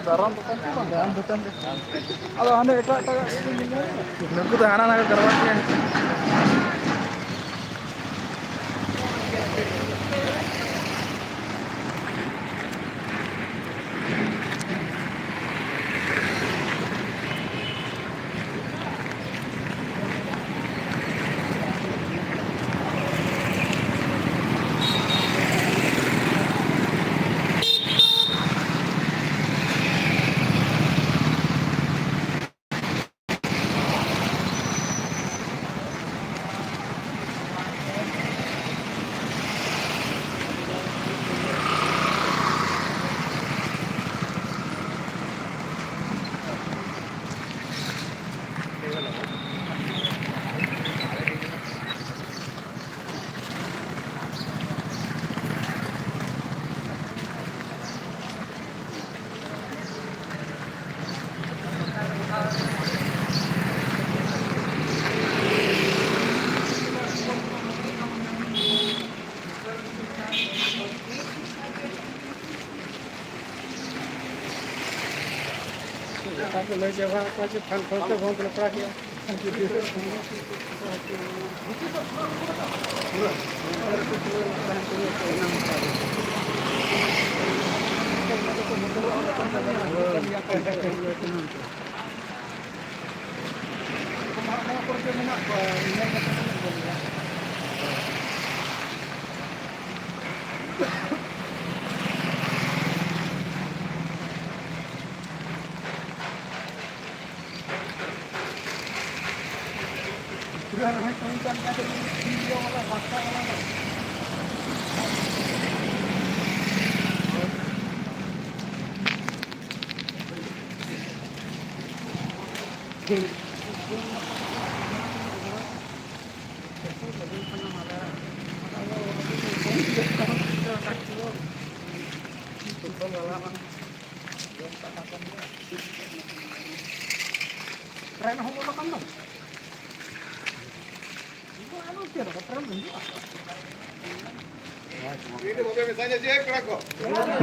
ᱫᱟᱨᱟᱢ ᱫᱚᱠᱟᱱ ᱠᱚ ᱵᱟᱝ? ᱫᱟᱨᱟᱢ ᱫᱚᱠᱟᱱ ᱫᱚ᱾ ᱟᱫᱚ ᱦᱟᱱᱮ ᱮᱴᱟᱜ ᱮᱴᱟᱜ ᱟᱜ ᱠᱚ ᱧᱮᱞ ᱧᱟᱢ ᱮᱫᱟ᱾ ᱱᱩᱠᱩ ᱫᱚ ᱦᱟᱱᱟ ᱱᱟᱜᱟᱨ ᱠᱟᱨᱵᱟᱨ ᱜᱮ᱾ ᱚᱠᱟ ᱠᱚ ᱞᱟᱹᱭ ᱪᱟᱵᱟ ᱟᱠᱚᱣᱟ ᱡᱮ ᱯᱷᱟᱱ ᱠᱷᱚᱱ ᱛᱮ ᱵᱚᱱᱫ ᱞᱮᱯᱲᱟ ᱠᱮᱜᱼᱟ᱾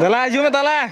ᱫᱮᱞᱟ, ᱦᱤᱡᱩᱜ ᱢᱮ, ᱫᱮᱞᱟ᱾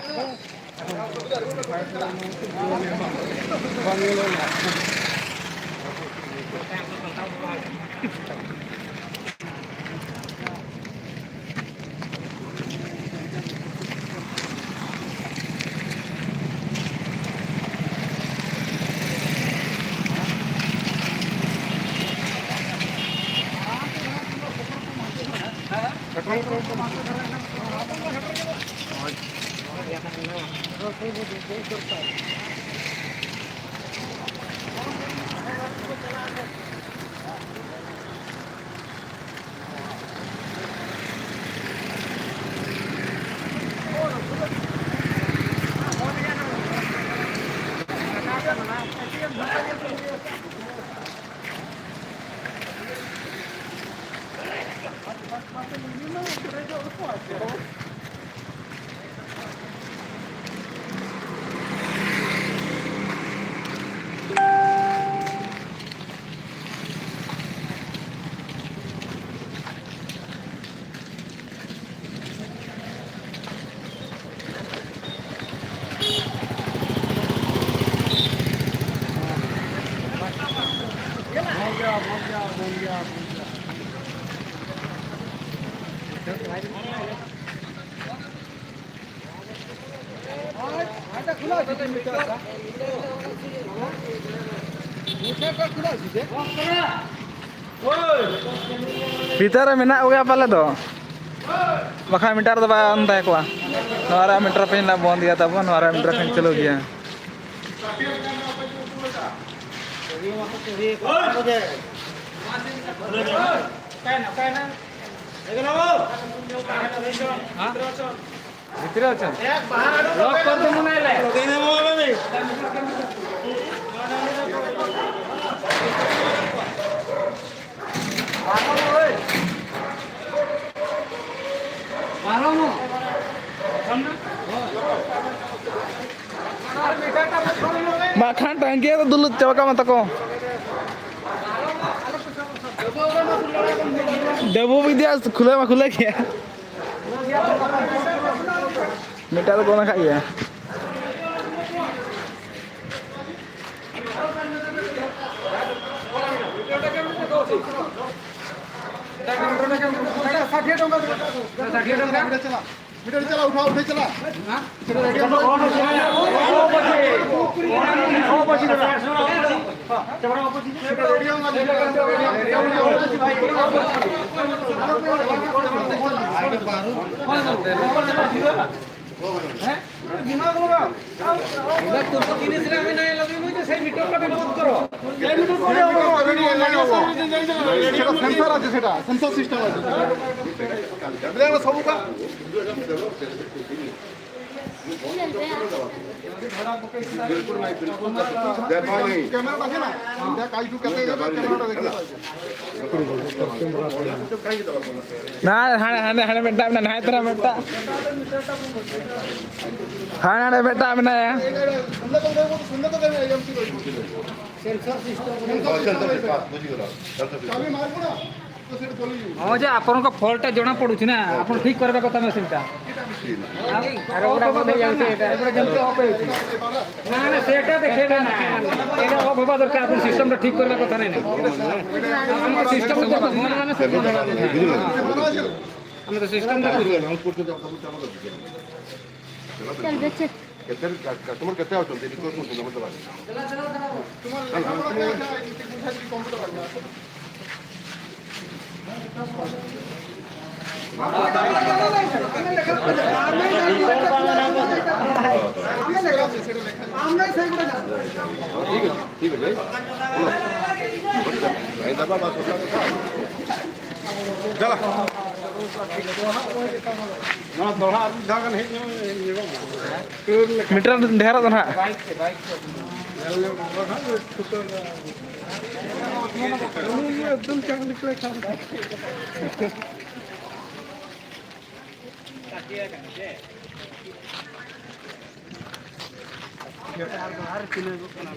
ᱵᱷᱤᱛᱟᱹᱨ ᱨᱮ ᱢᱮᱱᱟᱜ ᱠᱚᱜᱮᱭᱟ ᱯᱟᱞᱮ ᱫᱚ, ᱵᱟᱠᱷᱟᱱ ᱢᱤᱴᱟᱨ ᱫᱚ ᱵᱟᱭ ᱚᱱ ᱛᱟᱦᱮᱸ ᱠᱚᱜᱼᱟ᱾ ᱱᱚᱣᱟ ᱨᱮᱭᱟᱜ ᱢᱤᱴᱟᱨ ᱯᱮᱱ ᱞᱮ ᱵᱚᱱᱫ ᱜᱮᱭᱟ, ᱛᱟᱵᱚᱱ ᱱᱚᱣᱟ ᱨᱮᱭᱟᱜ ᱢᱤᱴᱟᱨ ᱯᱮᱱ ᱪᱟᱹᱞᱩ ᱜᱮᱭᱟ᱾ ᱚᱠᱟᱭᱮᱱᱟ, ᱚᱠᱟᱭᱮᱱᱟ? ᱵᱷᱤᱛᱨᱤ ᱨᱮ ᱟᱪᱪᱷᱟ᱾ ᱞᱚᱠ ᱠᱚᱨ ᱫᱚ ᱢᱚᱱᱮ ᱞᱮ᱾ ᱵᱟᱠᱷᱟᱱ ᱴᱟᱝᱠᱤ ᱫᱚ ᱫᱩᱞᱩᱡ ᱪᱟᱵᱟ ᱠᱟᱜ ᱢᱟ ᱛᱟᱠᱚ᱾ ᱫᱮᱵᱩ ᱵᱤᱫᱽᱭᱟ ᱠᱷᱩᱞᱟᱹ ᱢᱟ ᱠᱷᱩᱞᱟᱹ ᱜᱮᱭᱟ᱾ ᱢᱤᱫᱴᱟᱝ ᱫᱚ ᱠᱚ ᱚᱱᱟ ᱠᱷᱟᱡ ᱜᱮᱭᱟ᱾ ଷାଠିଏ ଟଙ୍କା। ଷାଠିଏ ଟଙ୍କା। ଭିତରେ ଚାଲ, ଭିତରେ ଚାଲ, ଉଠା, ଉଠେଇ ଚାଲ। ସେଟା ସେନ୍ସର ଅଛି, ସେଟା ସେନ୍ସର ସିଷ୍ଟମ ଅଛି। ସବୁ କା କ୍ୟାମେରା ଦେଖେ ନା, ଇଣ୍ଡିଆ କାଲିଠୁ କେତେ କ୍ୟାମେରା ଦେଖେ। ନା, ହାଣେ, ହାଣେ, ହାଣେ ମେଟା, ନା, ହାଣେ ତରା ମେଟା। ହାଣେ, ହାଣେ ମେଟା, ନା। Sensor system. ଚାବି ମାରିବୁ ନା। ହଁ ଯେ, ଆପଣଙ୍କ ଫଲ୍ଟଟା ଜଣା ପଡୁଛି ନା, ଆପଣ ଠିକ୍ କରିବା କଥା ନା ସେଇଟା। ଆରେ, ପୁରା ବନ୍ଦ ହେଇଯାଉଛି ଏଇଟା। ଏଗୁଡ଼ା ଯେମିତି ଅଫ୍ ହେଉଛି। ନା, ନା, ସେଇଟା ଦେଖେଇବେ ନା। ଏଇଟା ଅଫ୍ ହେବା ଦରକାର, ଆପଣ ସିଷ୍ଟମଟା ଠିକ୍ କରିବା କଥା ନାଇଁ, ନାଇଁ। ଆମ ସିଷ୍ଟମ, ଆମେ ତ ସିଷ୍ଟମଟା ବୁଝିଲୁ। ଚାଲ, ଦେଖେ। କେତେ କା-, କାଷ୍ଟମର କେତେ ଆସୁଛନ୍ତି, ରିକ୍ୱେଷ୍ଟ କରୁଛନ୍ତି, ମତେ ଲାଗୁଛି। ଠିକ୍ ଅଛି, ଠିକ୍ ଅଛି, ଭାଇ। ଚାଲ। ᱱᱚᱣᱟ ᱫᱚᱦᱲᱟ ᱟᱨ ᱢᱤᱫ ᱫᱷᱟᱣ ᱜᱟᱱ ᱦᱮᱡ ᱧᱚᱜ ᱢᱤᱴᱟᱨ ᱰᱷᱮᱨᱚᱜ ᱫᱚ ᱱᱟᱦᱟᱜ᱾ ᱮᱠᱫᱚᱢ ᱪᱟᱸᱫ ᱞᱮᱠᱟ ᱠᱷᱟᱱ᱾ ᱛᱷᱤᱭᱮᱴᱟᱨ ᱫᱚ ᱟᱨ ᱛᱤᱱᱟᱹᱜᱚᱜ ᱠᱟᱱᱟ?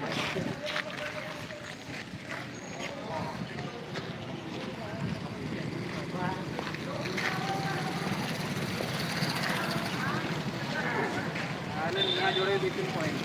ᱟᱞᱮ ᱱᱚᱣᱟ ᱡᱳᱲᱮ ᱫᱩ ᱛᱤᱱ ᱯᱚᱭᱮᱱᱴ᱾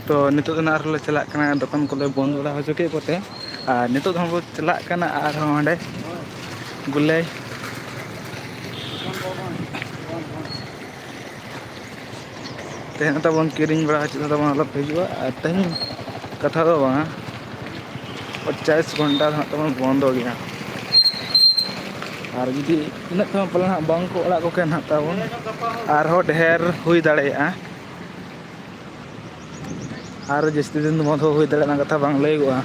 ᱛᱚ ᱱᱤᱛᱚᱜ ᱫᱚ ᱱᱟᱜ ᱟᱨᱦᱚᱸ ᱞᱮ ᱪᱟᱞᱟᱜ ᱠᱟᱱᱟ, ᱫᱚᱠᱟᱱ ᱠᱚᱞᱮ ᱵᱚᱱᱫ ᱵᱟᱲᱟ ᱦᱚᱪᱚ ᱠᱮᱫ ᱠᱚᱛᱮ, ᱟᱨ ᱱᱤᱛᱚᱜ ᱫᱚ ᱦᱟᱸᱜ ᱵᱚ ᱪᱟᱞᱟᱜ ᱠᱟᱱᱟ ᱟᱨᱦᱚᱸ ᱚᱸᱰᱮ ᱜᱩᱞᱟᱹᱭ᱾ ᱛᱮᱦᱮᱧ ᱛᱟᱵᱚᱱ ᱠᱤᱨᱤᱧ ᱵᱟᱲᱟ ᱦᱚᱪᱚ ᱛᱟᱵᱚᱱ ᱟᱞᱚᱯᱮ ᱦᱤᱡᱩᱜᱼᱟ᱾ ᱟᱨ ᱛᱮᱦᱮᱧ ᱠᱟᱛᱷᱟ ᱫᱚ ᱵᱟᱝᱟ, ᱪᱚᱞᱞᱤᱥ ᱜᱷᱚᱱᱴᱟ ᱫᱚ ᱦᱟᱸᱜ ᱛᱟᱵᱚᱱ ᱵᱚᱱᱫᱚ ᱜᱮᱭᱟ᱾ ᱟᱨ ᱡᱩᱫᱤ ᱤᱱᱟᱹᱜ ᱛᱮᱦᱚᱸ ᱯᱟᱞᱮ ᱦᱟᱸᱜ ᱵᱟᱝ ᱠᱚ ᱚᱲᱟᱜ ᱠᱚ ᱠᱟᱱ ᱦᱟᱸᱜ ᱛᱟᱵᱚᱱ, ᱟᱨᱦᱚᱸ ᱰᱷᱮᱨ ᱦᱩᱭ ᱫᱟᱲᱮᱭᱟᱜᱼᱟ᱾ ᱟᱨ ᱡᱟᱹᱥᱛᱤ ᱫᱤᱱ ᱫᱚ ᱵᱚᱱᱫᱷ ᱦᱚᱸ ᱦᱩᱭ ᱫᱟᱲᱮᱭᱟᱜᱼᱟ, ᱚᱱᱟ ᱠᱟᱛᱷᱟ ᱵᱟᱝ ᱞᱟᱹᱭᱟᱹᱜᱚᱜᱼᱟ᱾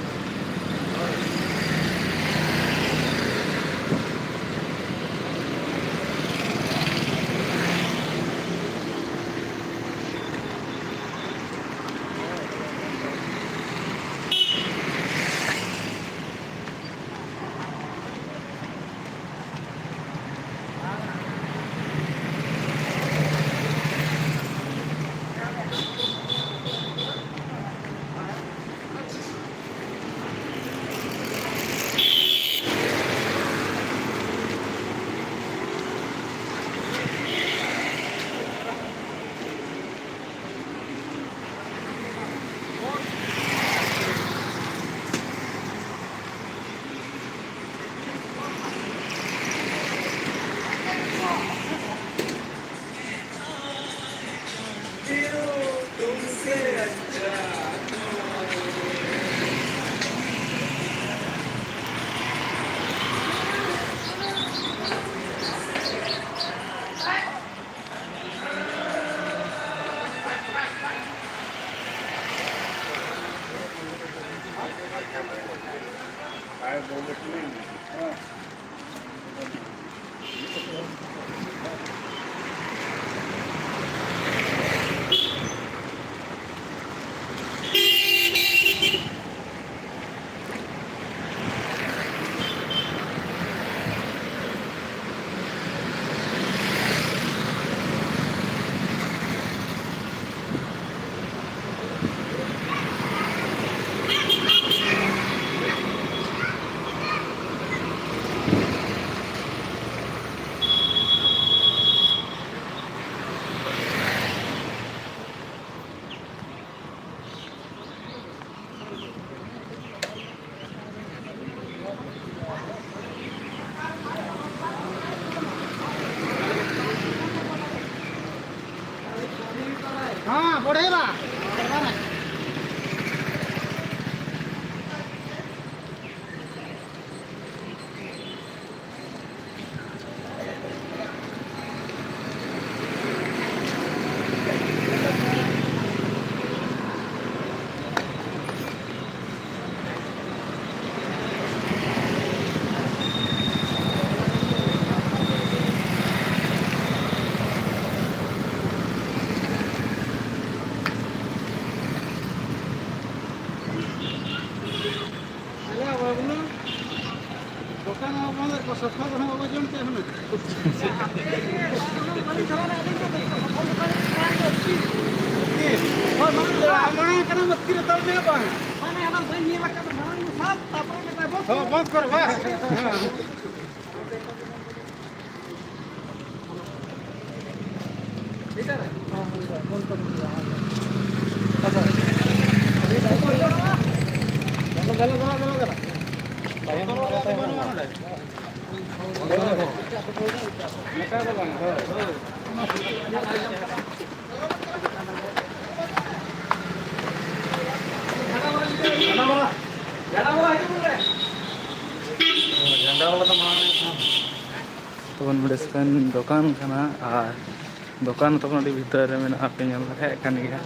हाँ, बढ़ेगा। ᱟᱞᱮᱭᱟᱜ ᱵᱟᱵᱞᱩ ᱫᱚᱠᱟᱱ ᱦᱚᱸ ᱵᱚᱱᱫᱚ ᱠᱚ, ᱥᱚᱥᱟ ᱫᱚ ᱦᱟᱸᱜ ᱵᱟᱵᱚ ᱡᱚᱢ ᱛᱮ ᱦᱩᱱᱟᱹᱝ᱾ ᱦᱳᱭ, ᱢᱟᱲᱟᱝ, ᱢᱟᱲᱟᱝ ᱠᱟᱱᱟ ᱢᱟᱹᱛᱠᱤ ᱨᱮ ᱛᱟᱞ ᱢᱮ ᱵᱟᱝ? ᱵᱟᱝ, ᱚᱱᱟ ᱵᱟᱹᱧ ᱧᱮᱞ ᱟᱠᱟᱫᱟ, ᱢᱟᱲᱟᱝ ᱫᱚ ᱥᱟᱵ, ᱛᱟᱨᱯᱚᱨᱮ ᱢᱮᱛᱟᱭ ᱵᱚᱥ᱾ ᱦᱚᱸ, ᱵᱚᱥ ᱠᱚᱨ ᱵᱟᱥ᱾ ᱦᱮᱸ᱾ ᱛᱟᱵᱚᱱ ᱱᱚᱰᱮ ᱥᱮᱱ ᱫᱚᱠᱟᱱ ᱠᱟᱱᱟ, ᱟᱨ ᱫᱚᱠᱟᱱ ᱛᱟᱵᱚᱱ ᱟᱹᱰᱤ ᱵᱷᱤᱛᱟᱹᱨ ᱨᱮ ᱢᱮᱱᱟᱜᱼᱟ, ᱯᱮ ᱧᱮᱞ ᱫᱟᱲᱮᱭᱟᱜ ᱠᱟᱱ ᱜᱮᱭᱟ᱾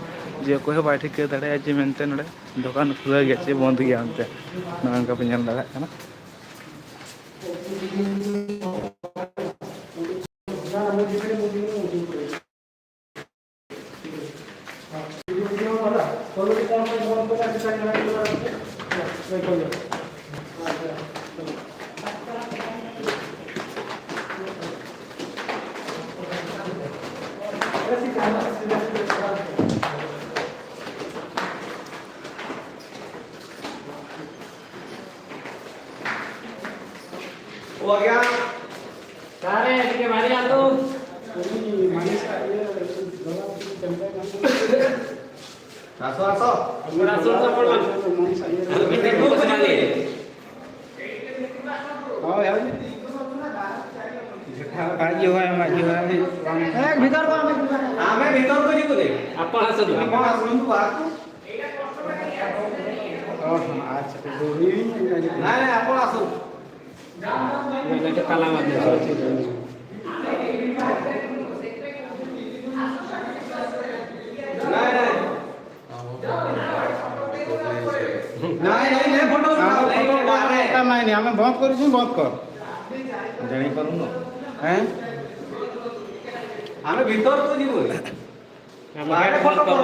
ᱡᱮ ᱚᱠᱚᱭ ᱦᱚᱸ ᱵᱟᱭ ᱴᱷᱤᱠᱟᱹ ᱫᱟᱲᱮᱭᱟᱜᱼᱟ ᱡᱮ ᱢᱮᱱᱛᱮ ᱱᱚᱰᱮ ᱫᱚᱠᱟᱱ ᱠᱷᱩᱞᱟᱹᱣ ᱜᱮᱭᱟ ᱪᱮ ᱵᱚᱱᱫ ᱜᱮᱭᱟ ᱢᱮᱱᱛᱮ, ᱱᱚᱜᱼᱚ ᱱᱚᱝᱠᱟ ᱯᱮ ᱧᱮᱞ ᱫᱟᱲᱮᱭᱟᱜ ᱠᱟᱱᱟ᱾ ᱦᱩᱭ ᱜᱮᱭᱟ᱾ ᱥᱟᱨᱮ, ᱮᱫᱤᱠᱮ ᱵᱟᱨᱭᱟ ᱟᱹᱛᱩ᱾ ᱟᱥᱚ, ᱟᱥᱚ᱾ ᱚᱲᱟᱜ ᱥᱩᱨ ᱫᱚ ᱦᱚᱲ ᱵᱟᱝ᱾ ᱟᱫᱚ ᱢᱤᱫᱴᱮᱱ ᱜᱨᱩᱯ ᱠᱟᱱᱟ ᱞᱮ᱾ ᱦᱳᱭ, ᱦᱳᱭ᱾ ᱟᱡ ᱡᱚᱦᱟᱨ, ᱟᱢᱟᱜ ᱡᱚᱦᱟᱨ᱾ ᱦᱮᱸ, ᱵᱷᱤᱛᱟᱨ ᱠᱚ ᱟᱢᱮ ᱡᱚᱦᱟᱨ᱾ ᱟᱢᱮ ᱵᱷᱤᱛᱟᱨ ᱠᱚ ᱦᱤᱡᱩᱜ ᱠᱟᱱᱟ᱾ ᱟᱯᱟᱱ ᱟᱹᱥᱩᱞ᱾ ᱟᱯᱟᱱ ᱟᱹᱥᱩᱞ ᱫᱚ ᱵᱟᱝ᱾ ᱚ, ᱟᱪᱪᱷᱟ, ᱛᱚ ᱫᱩᱲᱩᱵ ᱤᱧ᱾ ᱱᱟᱭ, ᱱᱟᱭ, ᱟᱯᱟᱱ ᱟᱹᱥᱩᱞ᱾ ᱱᱚᱰᱮ ᱛᱟᱞᱟ ᱢᱟᱫᱷᱮ᱾ ନାଇଁ, ନାଇଁ, ନାଇଁ, ଫଟୋ ଉଠାଅ, ନାଇଁ, ନାଇଁ, ନାଇଁ। ଆମେ ବନ୍ଦ କରିଛୁ, ବନ୍ଦ କର। ଜାଣିପାରୁନ? ହେଁ? ଆମେ ଭିତରକୁ ଯିବୁ। ବାହାରେ ଫଟୋ କର।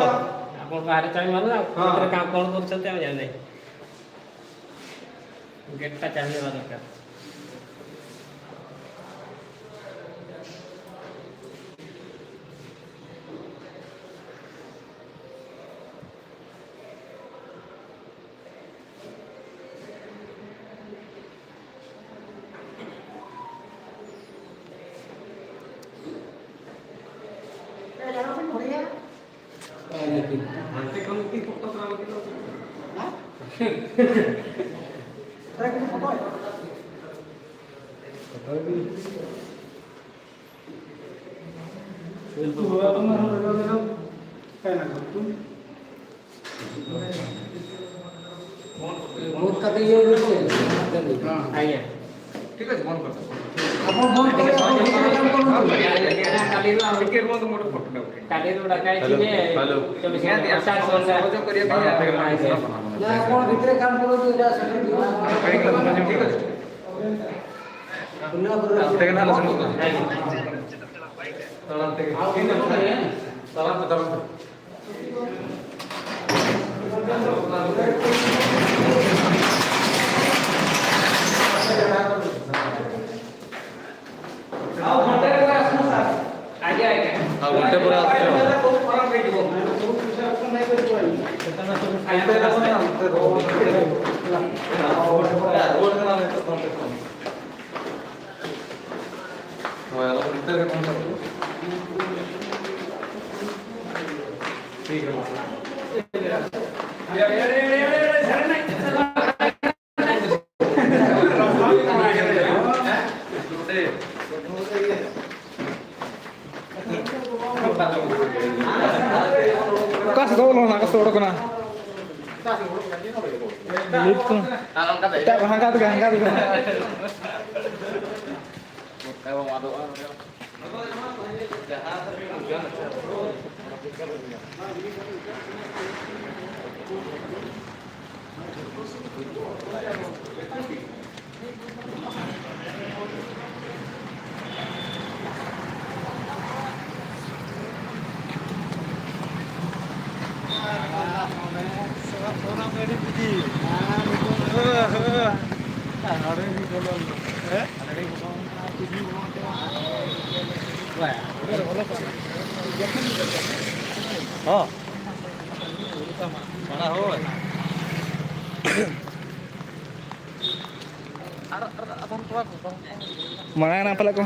ଆପଣ ବାହାରେ ଚାବି ମାରନ୍ତୁ, ଆଉ ହଁ। ଭିତରେ କାମ କଣ କରୁଛନ୍ତି ଆମେ ଜାଣିନାହିଁ। ଗେଟ୍ଟା ଚାବି ଦେବା ଦରକାର। ବହୁତ କାଟି ଇଏ କରୁଛି। ଆଜ୍ଞା। ଠିକ୍ ଅଛି, ବନ୍ଦ କରିଦେବ। ଆପଣ ବନ୍ଦ କରି ଆପଣ ଭିତରେ କାମ କରନ୍ତୁ। କାଲି ରୁ ଆଉ ଟିକେ ରୁହନ୍ତୁ, ମୋର ଫଟୋ ଟା ଉଠେଇବି। କାଲି ରୁ ଡାକା ହେଇଛି ଯେ ହ୍ୟାଲୋ। ଚବିଶ ଘଣ୍ଟା, ନିହାତି, ପଚାଶ ଘଣ୍ଟା। ସହଯୋଗ କରିବା ପାଇଁ ହଁ, ଆପଣ ଭିତରେ କାମ କରନ୍ତୁ, ଏଇଟା ସେଟା ଠିକ୍ ଅଛି। ᱛᱮᱜᱮ ᱱᱟᱦᱟᱜ ᱞᱮ ᱥᱮᱱᱚᱜ ᱠᱟᱱᱟ᱾ ᱛᱟᱲᱟᱢ ᱛᱮᱜᱮ᱾ ᱛᱟᱲᱟᱢ ᱛᱮ, ᱛᱟᱲᱟᱢ ᱛᱮ᱾ ᱟᱨ ᱜᱷᱚᱱᱴᱟ ᱯᱚᱨᱮ ᱟᱥᱛᱮ ᱦᱚᱸ᱾ ᱦᱳᱭ, ᱟᱫᱚ ᱚᱱᱛᱮ ᱨᱮ ᱠᱚᱱᱴᱟᱠᱴ ᱠᱚ᱾ ᱴᱷᱤᱠ ᱜᱮᱭᱟ, ᱢᱟ᱾ ᱚᱠᱟ ᱥᱮᱫ ᱠᱚ ᱵᱚᱞᱚᱱᱟ? ᱚᱠᱟ ᱥᱮᱫ ᱚᱰᱚᱠ ᱠᱟᱱᱟ? ᱞᱤᱯᱷᱴ ᱠᱚ᱾ ᱮᱴᱟᱜ ᱦᱟᱸᱜᱟ ᱛᱮᱜᱮ, ᱦᱟᱸᱜᱟ ᱛᱮᱜᱮ᱾ ᱦᱚᱸ᱾ ᱢᱟᱲᱟᱝ ᱦᱳᱭ᱾ ᱢᱟᱲᱟᱝ ᱮᱱᱟ ᱯᱟᱞᱮ ᱠᱚ᱾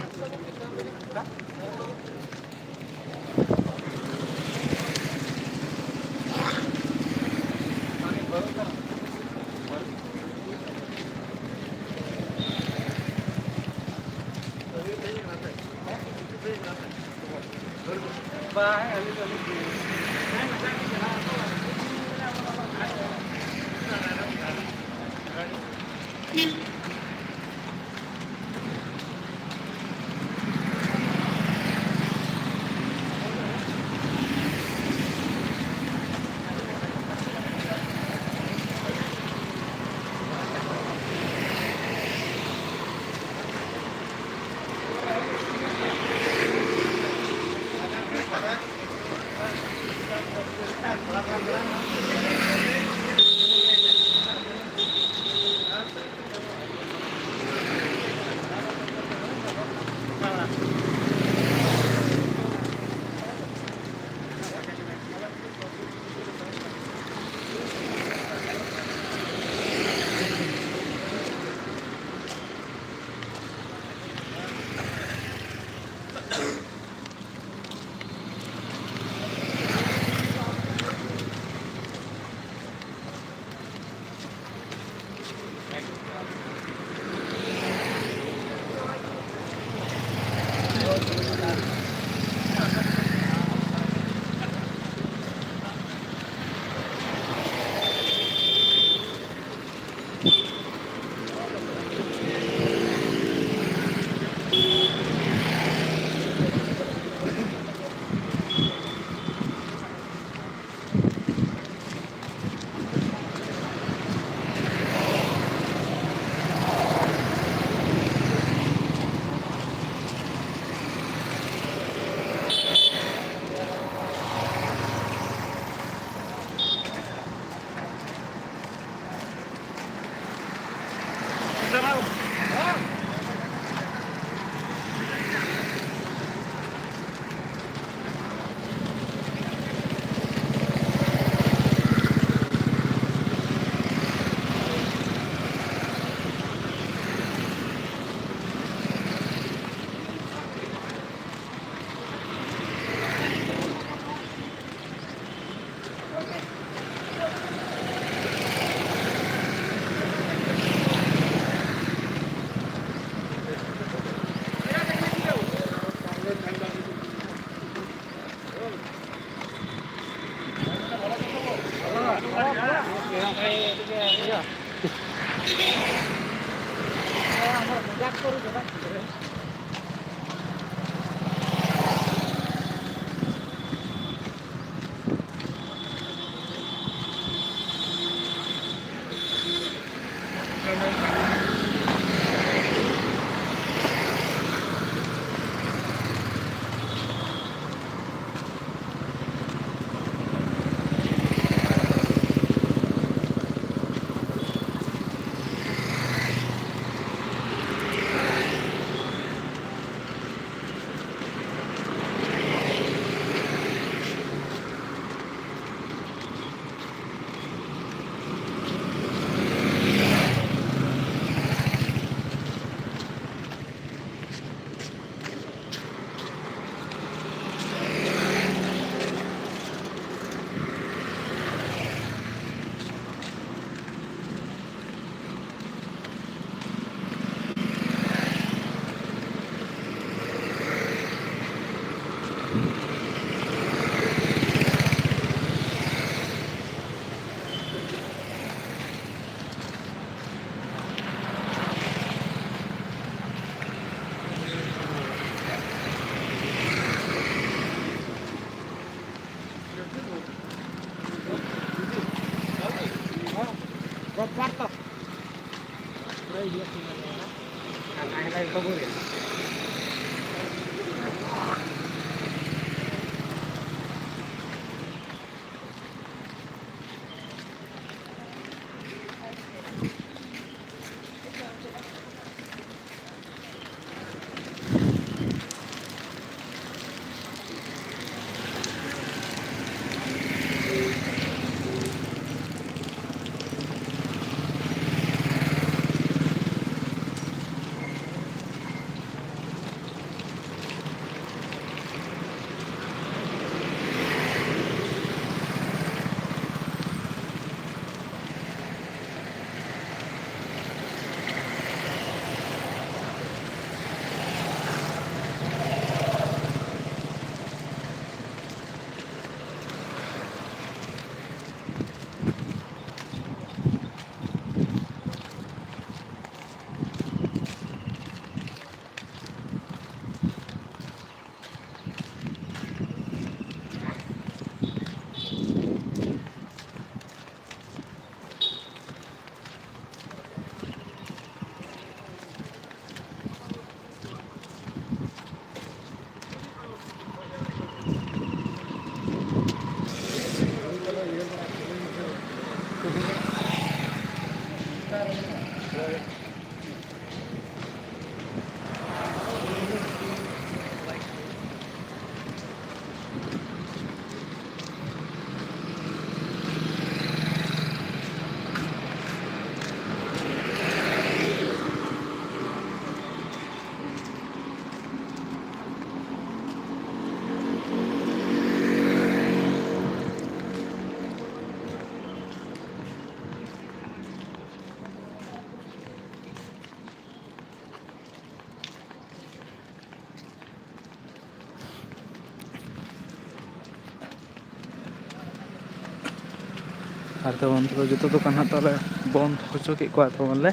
ᱟᱨ ᱛᱟᱵᱚᱱ ᱱᱤᱛᱚᱜ ᱫᱚ ᱡᱚᱛᱚ ᱫᱚᱠᱟᱱ ᱦᱟᱸᱜ ᱛᱟᱦᱚᱞᱮ ᱵᱚᱱᱫ ᱦᱚᱪᱚ ᱠᱮᱫ ᱠᱚᱣᱟ ᱛᱟᱵᱚᱱ ᱞᱮ᱾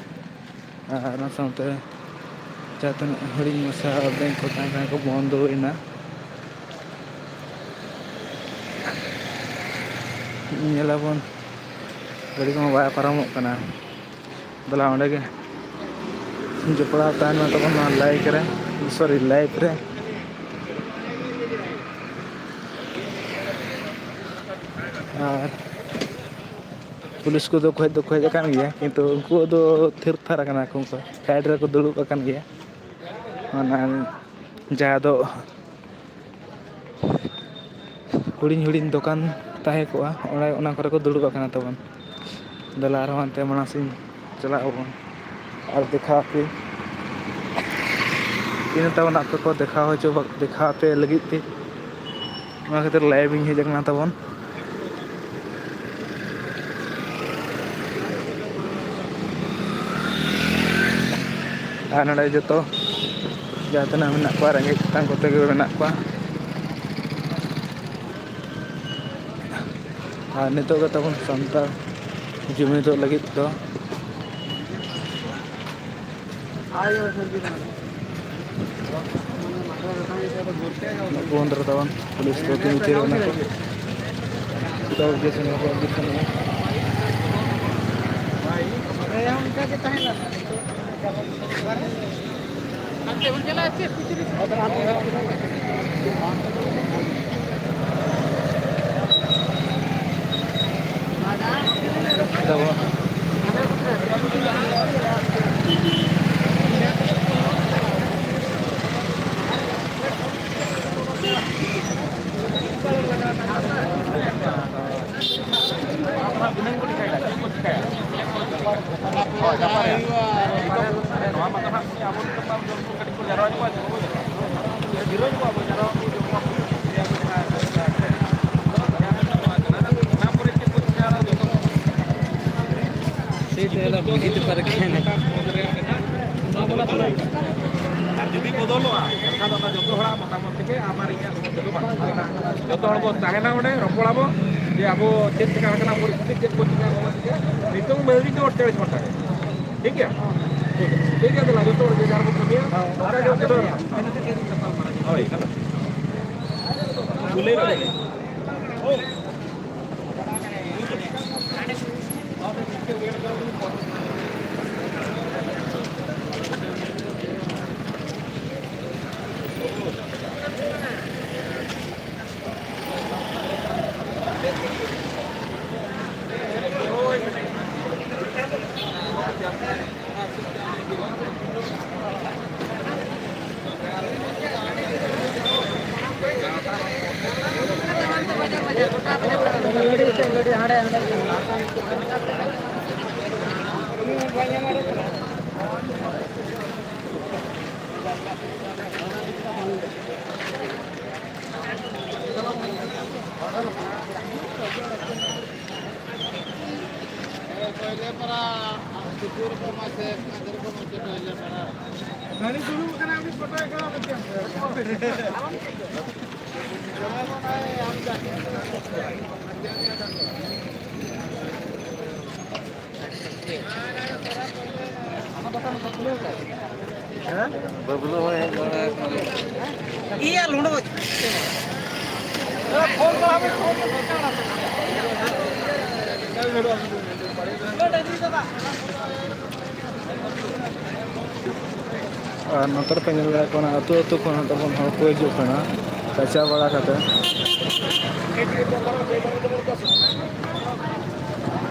ᱟᱨ ᱚᱱᱟ ᱥᱟᱶᱛᱮ ᱡᱟᱦᱟᱸ ᱛᱤᱱᱟᱹᱜ ᱦᱩᱰᱤᱧ ᱢᱟᱪᱷᱟ ᱵᱮᱝᱠ ᱠᱚ ᱛᱟᱦᱮᱸ ᱠᱟᱱᱟ ᱠᱚ ᱵᱚᱱᱫᱚ ᱮᱱᱟ᱾ ᱧᱮᱞᱟᱵᱚᱱ ᱜᱟᱹᱰᱤ ᱠᱚᱢᱟ ᱵᱟᱭ ᱯᱟᱨᱚᱢᱚᱜ ᱠᱟᱱᱟ᱾ ᱫᱮᱞᱟ ᱚᱸᱰᱮ ᱜᱮ ᱡᱚᱯᱲᱟᱣ ᱛᱟᱦᱮᱱ ᱢᱟ ᱛᱟᱵᱚᱱ ᱱᱚᱣᱟ ᱞᱟᱭᱤᱠ ᱨᱮ, ᱥᱚᱨᱤ, ᱞᱟᱭᱤᱵᱷ ᱨᱮ᱾ ᱟᱨ ᱯᱩᱞᱤᱥ ᱠᱚᱫᱚ ᱠᱚ ᱦᱮᱡ ᱫᱚᱠᱚ ᱦᱮᱡ ᱟᱠᱟᱱ ᱜᱮᱭᱟ, ᱠᱤᱱᱛᱩ ᱩᱱᱠᱩ ᱫᱚ ᱛᱷᱤᱨ ᱛᱷᱟᱨ ᱟᱠᱟᱱᱟ ᱠᱚ, ᱩᱱᱠᱩ ᱥᱟᱭᱤᱰ ᱨᱮᱠᱚ ᱫᱩᱲᱩᱵ ᱟᱠᱟᱱ ᱜᱮᱭᱟ᱾ ᱚᱱᱟ ᱡᱟᱦᱟᱸ ᱫᱚ ᱦᱩᱰᱤᱧ ᱦᱩᱰᱤᱧ ᱫᱚᱠᱟᱱ ᱛᱟᱦᱮᱸ ᱠᱚᱜᱼᱟ, ᱚᱱᱟ, ᱚᱱᱟ ᱠᱚᱨᱮ ᱠᱚ ᱫᱩᱲᱩᱵ ᱟᱠᱟᱱᱟ ᱛᱟᱵᱚᱱ᱾ ᱫᱮᱞᱟ ᱟᱨᱦᱚᱸ ᱦᱟᱱᱛᱮ ᱢᱟᱲᱟᱝ ᱥᱮᱫ ᱤᱧ ᱪᱟᱞᱟᱜ ᱟᱵᱚᱱ ᱟᱨ ᱫᱮᱠᱷᱟᱣ ᱟᱯᱮ᱾ ᱤᱱᱟᱹ ᱛᱟᱵᱚᱱ ᱟᱯᱮ ᱠᱚ ᱫᱮᱠᱷᱟᱣ ᱦᱚᱪᱚ, ᱫᱮᱠᱷᱟᱣ ᱟᱯᱮ ᱞᱟᱹᱜᱤᱫ ᱛᱮ ᱚᱱᱟ ᱠᱷᱟᱹᱛᱤᱨ ᱞᱟᱭᱤᱵᱷ ᱤᱧ ᱦᱮᱡ ᱟᱠᱟᱱᱟ ᱛᱟᱵᱚᱱ᱾ ᱟᱨ ᱱᱚᱰᱮ ᱡᱚᱛᱚ ᱡᱟᱦᱟᱸ ᱛᱤᱱᱟᱹᱜ ᱢᱮᱱᱟᱜ ᱠᱚᱣᱟ, ᱨᱮᱸᱜᱮᱡ ᱛᱮᱛᱟᱝ ᱠᱚᱛᱮ ᱜᱮ ᱢᱮᱱᱟᱜ ᱠᱚᱣᱟ᱾ ᱟᱨ ᱱᱤᱛᱚᱜ ᱜᱮ ᱛᱟᱵᱚᱱ ᱥᱟᱱᱛᱟᱲ ᱡᱩᱢᱤᱫᱚᱜ ᱞᱟᱹᱜᱤᱫ ᱫᱚ ᱵᱚᱱᱫᱷ ᱨᱮ ᱛᱟᱵᱚᱱ ᱯᱩᱞᱤᱥ ᱠᱚ ᱛᱤᱸᱜᱩ ᱛᱷᱤᱨ ᱠᱟᱱᱟ ᱠᱚ᱾ ᱪᱮᱫᱟᱜ ᱚᱵᱡᱮᱠᱥᱚᱱ ᱵᱟᱠᱚ ᱚᱵᱡᱮᱠᱥᱚᱱ ᱮᱫᱟ? ᱟᱨ ᱡᱩᱫᱤ ᱵᱚᱫᱚᱞᱚᱜᱼᱟ, ᱮᱱᱠᱷᱟᱱ ᱫᱚ ᱚᱱᱟ ᱡᱚᱛᱚ ᱦᱚᱲᱟᱜ ᱢᱚᱛᱟᱢᱚᱛ ᱛᱮᱜᱮ ᱟᱢ ᱟᱨ ᱤᱧᱟᱹᱜ ᱥᱚᱢᱚᱥᱥᱟ ᱫᱚ ᱵᱟᱝ ᱦᱩᱭᱩᱜᱼᱟ᱾ ᱡᱚᱛᱚ ᱦᱚᱲ ᱵᱚᱱ ᱛᱟᱦᱮᱱᱟ ᱚᱸᱰᱮ, ᱨᱚᱯᱚᱲᱟᱵᱚᱱ᱾ ᱡᱮ ᱟᱵᱚ ᱪᱮᱫ ᱪᱮᱠᱟ ᱟᱠᱟᱱᱟ, ᱯᱚᱨᱤᱥᱛᱷᱤᱛᱤ ᱪᱮᱫ ᱠᱚ ᱪᱮᱠᱟ ᱟᱠᱟᱱᱟ, ᱴᱷᱤᱠ ᱜᱮᱭᱟ? ᱱᱤᱛᱚᱝ ᱢᱟᱹᱨᱤ ᱫᱚ ᱟᱴᱪᱟᱲᱤᱥ ᱜᱷᱚᱱᱴᱟ ᱜᱮ, ᱴᱷᱤᱠ ᱜᱮᱭᱟ? ᱴᱷᱤᱠ ᱜᱮᱭᱟ, ᱫᱮᱞᱟ, ᱡᱚᱛᱚ ᱦᱚᱲ ᱡᱮ ᱡᱟᱦᱟᱸ ᱵᱚᱱ ᱠᱟᱹᱢᱤᱭᱟ, ᱚᱱᱠᱟ ᱜᱮ ᱡᱚᱛᱚ ᱦᱚᱲ᱾ ᱦᱳᱭ, ᱦᱮᱞᱳ᱾ ᱞᱟᱹᱭ ᱢᱮ᱾ ᱜᱟᱹᱰᱤ ᱫᱩᱲᱩᱵ ᱟᱠᱟᱱᱟ, ᱩᱱᱤ ᱯᱷᱳᱴᱳᱭ ᱠᱟᱱᱟ, ᱢᱤᱫᱴᱮᱱ᱾ ᱵᱟᱹᱵᱞᱩ ᱦᱚᱸ ᱦᱮᱡ ᱵᱟᱲᱟ ᱟᱠᱟᱱᱟ᱾ ᱤᱭᱟᱹ ᱞᱩᱸᱰᱩᱡ᱾ ᱟᱨ ᱱᱚᱛᱮ ᱨᱮᱯᱮ ᱧᱮᱞ ᱫᱟᱲᱮᱭᱟᱜ ᱠᱟᱱᱟ, ᱟᱹᱛᱩ ᱟᱹᱛᱩ ᱠᱷᱚᱱ ᱦᱚᱸ ᱛᱟᱵᱚᱱ ᱦᱚᱲ ᱠᱚ ᱦᱤᱡᱩᱜ ᱠᱟᱱᱟ ᱪᱟᱪᱟ ᱵᱟᱲᱟ ᱠᱟᱛᱮ᱾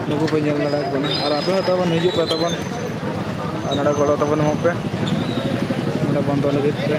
ᱱᱩᱠᱩ ᱯᱮ ᱧᱮᱞ ᱫᱟᱲᱮᱭᱟᱠᱚ ᱠᱟᱱᱟ᱾ ᱟᱨ ᱟᱯᱮ ᱦᱚᱸ ᱛᱟᱵᱚᱱ ᱦᱤᱡᱩᱜ ᱯᱮ ᱛᱟᱵᱚᱱ, ᱟᱨ ᱱᱚᱰᱮ ᱜᱚᱲᱚ ᱛᱟᱵᱚᱱ ᱮᱢᱚᱜ ᱯᱮ, ᱱᱚᱰᱮ ᱵᱚᱱᱫᱚ ᱞᱟᱹᱜᱤᱫ ᱛᱮ᱾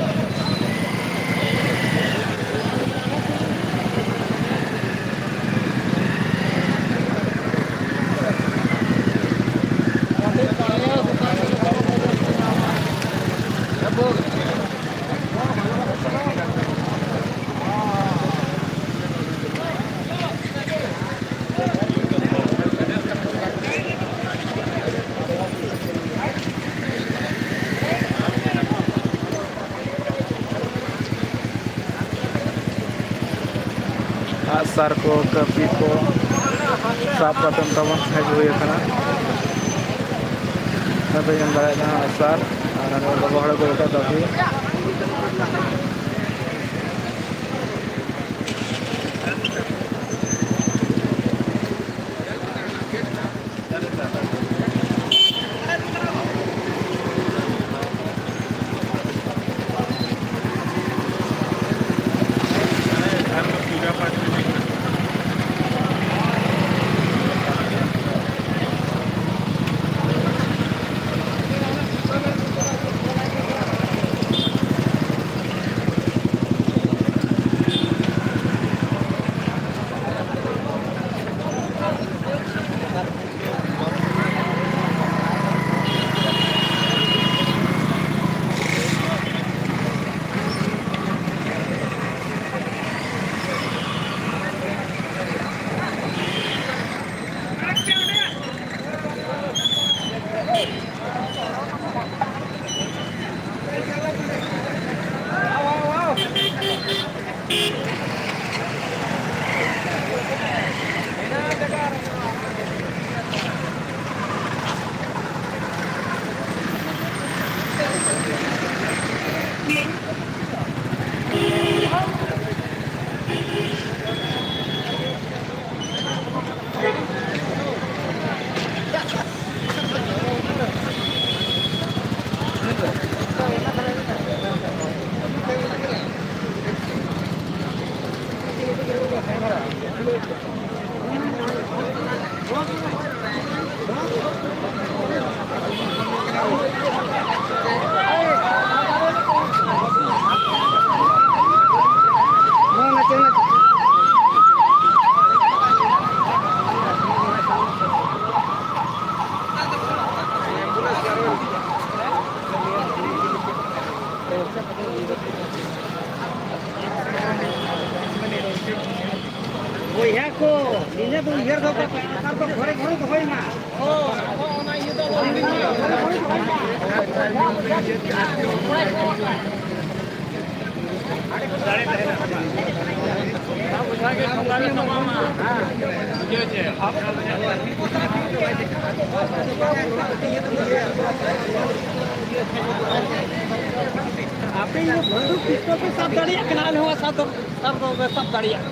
ᱟᱨ ᱥᱟᱨ ᱠᱚ, ᱠᱟᱹᱯᱤ ᱠᱚ ᱥᱟᱵ ᱠᱟᱛᱮ ᱛᱟᱵᱚᱱ ᱦᱮᱡ ᱦᱩᱭ ᱟᱠᱟᱱᱟ᱾ ᱟᱫᱚ ᱧᱮᱞ ᱫᱟᱲᱮᱭᱟᱜ ᱠᱟᱱᱟ ᱥᱟᱨ, ᱟᱨ ᱱᱚᱰᱮ ᱵᱟᱵᱟ ᱦᱚᱲ ᱠᱚ ᱠᱟᱹᱯᱤ᱾ ᱵᱚᱭᱦᱟ ᱠᱚ, ᱱᱤᱭᱟᱹ ᱫᱚ ᱩᱭᱦᱟᱹᱨ ᱫᱚᱦᱚ ᱠᱟᱜ ᱯᱮ, ᱱᱮᱛᱟᱨ ᱫᱚ ᱜᱷᱚᱨᱮ ᱜᱷᱚᱨᱮ ᱫᱚᱦᱚᱭ ᱢᱟ᱾ ᱟᱯᱮ ᱵᱟᱹᱱᱫᱩᱠ ᱯᱤᱥᱛᱚᱞ ᱯᱮ ᱥᱟᱵ ᱫᱟᱲᱮᱭᱟᱜ ᱠᱟᱱᱟ, ᱟᱞᱮ ᱦᱚᱸ ᱥᱟᱵ ᱫᱚ, ᱥᱟᱵ ᱫᱚ ᱵᱟᱞᱮ ᱥᱟᱵ ᱫᱟᱲᱮᱭᱟᱜ᱾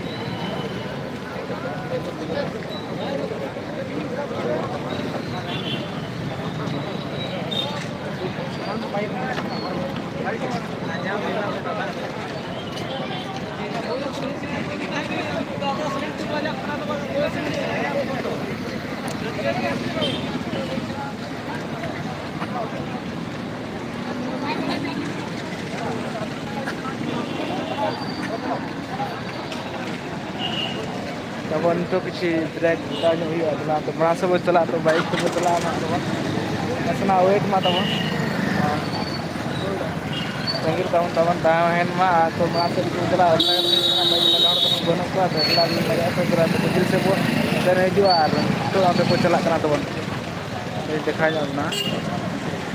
ᱛᱟᱯᱚᱨ ᱱᱤᱛᱚᱜ ᱠᱤᱪᱷᱩ ᱵᱨᱮᱠ ᱦᱟᱛᱟᱣ ᱧᱚᱜ ᱦᱩᱭᱩᱜᱼᱟ, ᱟᱫᱚ ᱚᱱᱟᱛᱮ ᱢᱟᱲᱟᱝ ᱥᱮᱫ ᱵᱚᱱ ᱪᱟᱞᱟᱜᱼᱟ, ᱛᱚ ᱵᱟᱭᱤᱠ ᱛᱮᱵᱚᱱ ᱪᱟᱞᱟᱜᱼᱟ ᱱᱟᱦᱟᱜ ᱛᱟᱵᱚᱱ᱾ ᱱᱟᱥᱮᱱᱟᱜ ᱣᱮᱴ ᱢᱟ ᱛᱟᱵᱚᱱ᱾ ᱛᱟᱺᱜᱤ ᱨᱮ ᱛᱟᱵᱚᱱ, ᱛᱟᱵᱚᱱ ᱛᱟᱦᱮᱱ ᱢᱟ, ᱟᱨ ᱛᱚ ᱢᱟᱲᱟᱝ ᱥᱮᱫ ᱵᱚᱱ ᱪᱟᱞᱟᱜᱼᱟ, ᱵᱟᱭᱤᱠ ᱦᱚᱲ ᱠᱚ ᱵᱟᱹᱱᱩᱜ ᱠᱚᱣᱟ, ᱛᱚ ᱮᱠᱞᱟ ᱜᱮᱞᱤᱧ ᱞᱟᱜᱟᱜᱼᱟ, ᱛᱚ ᱛᱷᱚᱲᱟ ᱵᱷᱤᱛᱤᱨ ᱥᱮᱫ ᱵᱚᱱ ᱥᱮᱱ ᱦᱤᱡᱩᱜᱼᱟ, ᱟᱨ ᱱᱤᱛᱚᱜ ᱚᱱᱛᱮ ᱠᱚ ᱪᱟᱞᱟᱜ ᱠᱟᱱᱟ ᱛᱟᱵᱚᱱ᱾ ᱫᱮᱠᱷᱟᱣ ᱧᱚᱜ ᱵᱚᱱᱟ᱾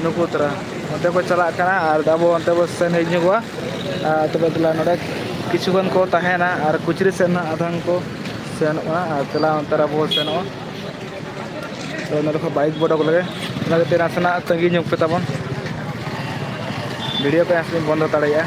ᱱᱩᱠᱩ ᱛᱚᱨᱟ ᱚᱱᱛᱮ ᱠᱚ ᱪᱟᱞᱟᱜ ᱠᱟᱱᱟ ᱟᱨ ᱟᱵᱚ ᱚᱱᱛᱮ ᱵᱚ ᱥᱮᱱ ᱦᱮᱡ ᱧᱚᱜᱚᱜᱼᱟ᱾ ᱟᱨ ᱛᱚᱵᱮ ᱫᱮᱞᱟ ᱱᱚᱰᱮ ᱠᱤᱪᱷᱩ ᱜᱟᱱ ᱠᱚ ᱛᱟᱦᱮᱱᱟ ᱟᱨ ᱠᱩᱪᱨᱤ ᱥᱮᱱ ᱦᱟᱸᱜ ᱟᱫᱷᱟᱱ ᱠᱚ ᱥᱮᱱᱚᱜᱼᱟ ᱟᱨ ᱫᱮᱞᱟ ᱚᱱᱛᱮ ᱨᱮ ᱟᱵᱚ ᱵᱚ ᱥᱮᱱᱚᱜᱼᱟ᱾ ᱛᱚ ᱱᱚᱰᱮ ᱠᱷᱚᱱ ᱵᱟᱭᱤᱠ ᱵᱚ ᱚᱰᱚᱠ ᱞᱮᱜᱮ, ᱚᱱᱟ ᱠᱷᱟᱹᱛᱤᱨ ᱱᱟᱥᱮᱱᱟᱜ ᱛᱟᱺᱜᱤ ᱧᱚᱜ ᱯᱮ ᱛᱟᱵᱚᱱ, ᱵᱷᱤᱰᱤᱭᱳ ᱯᱮ ᱱᱟᱥᱮᱱᱟᱜ ᱵᱚᱱᱫᱚ ᱫᱟᱲᱮᱭᱟᱜᱼᱟ᱾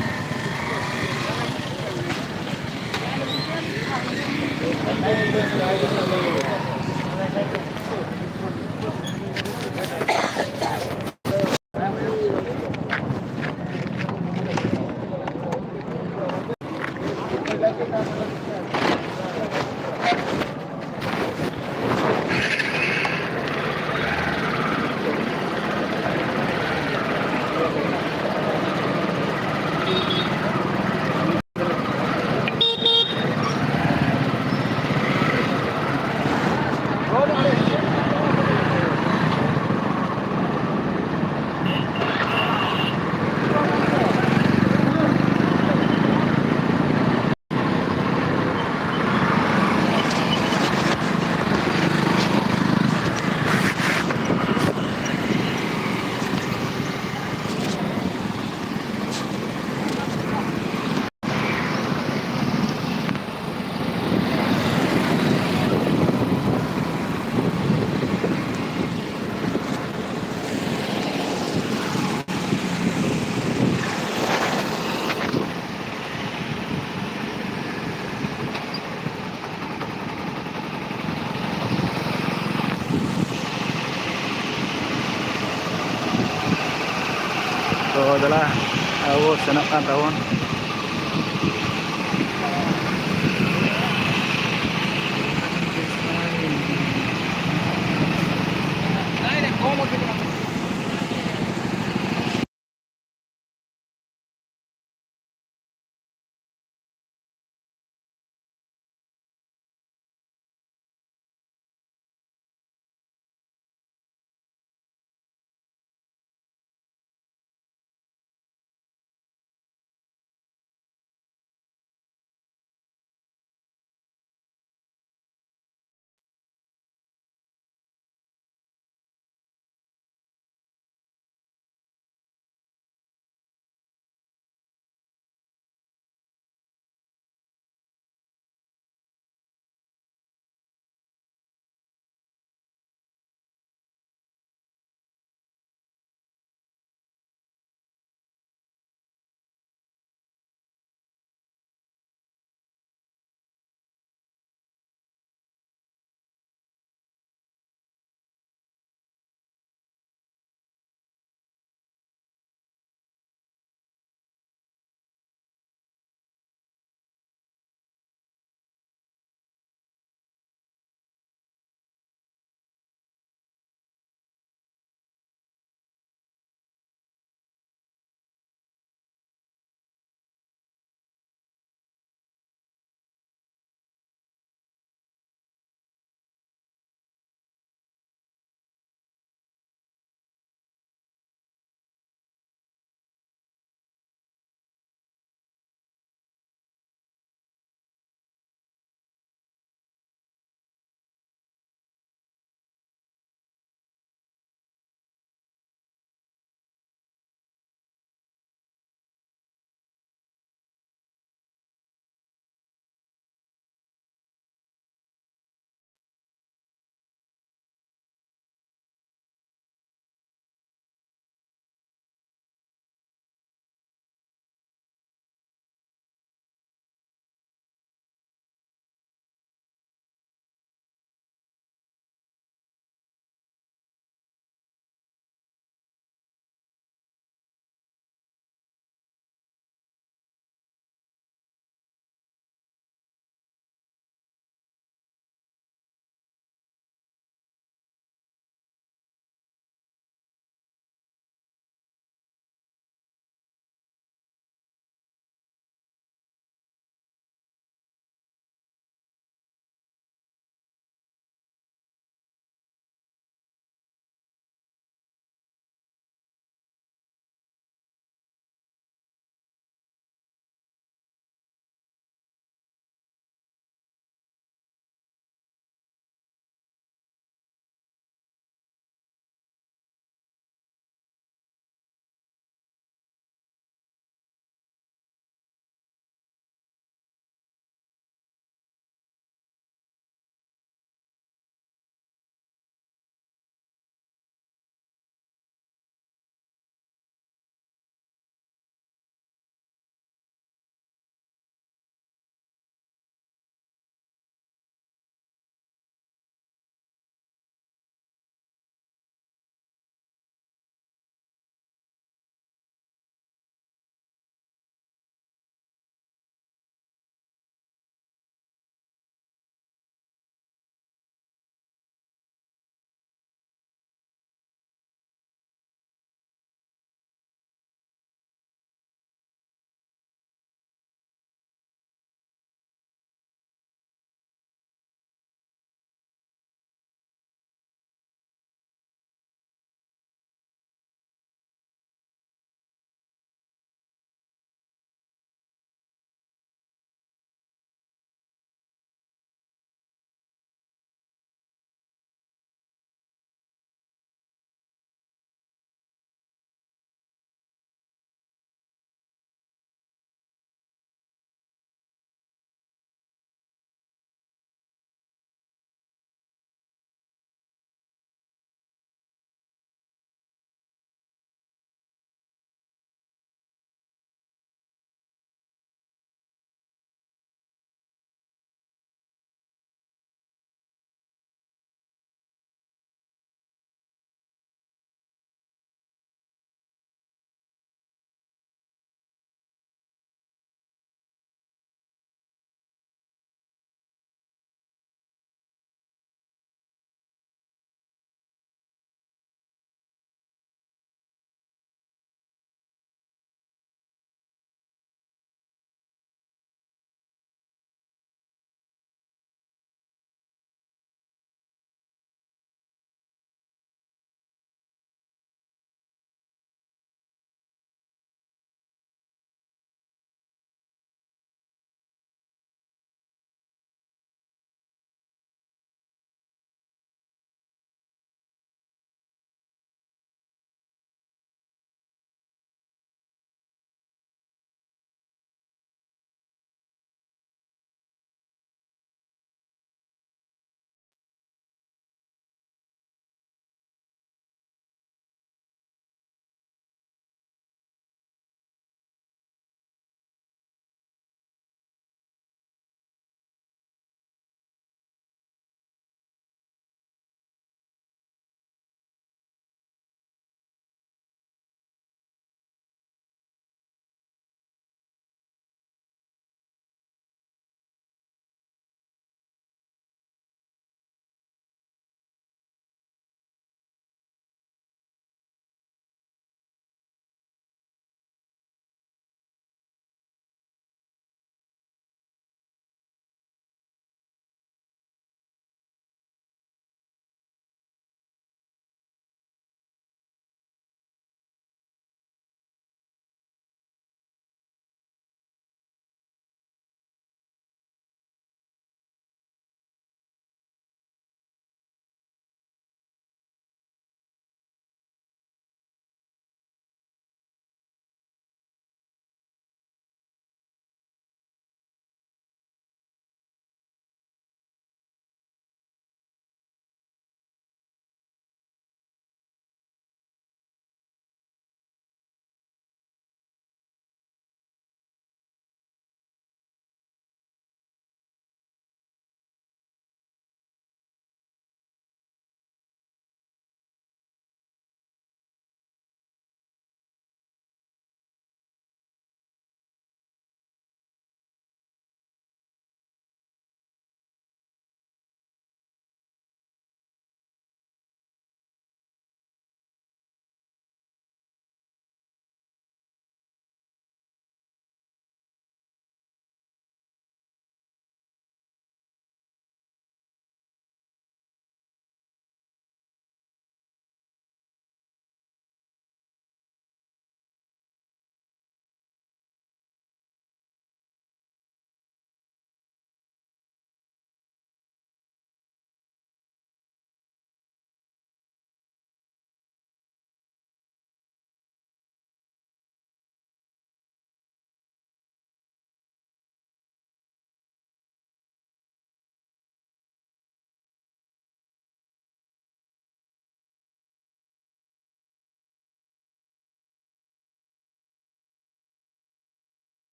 ᱛᱚ ᱫᱮᱞᱟ, ᱟᱵᱚ ᱥᱮᱱᱚᱜ ᱠᱟᱱ ᱛᱟᱵᱚᱱ᱾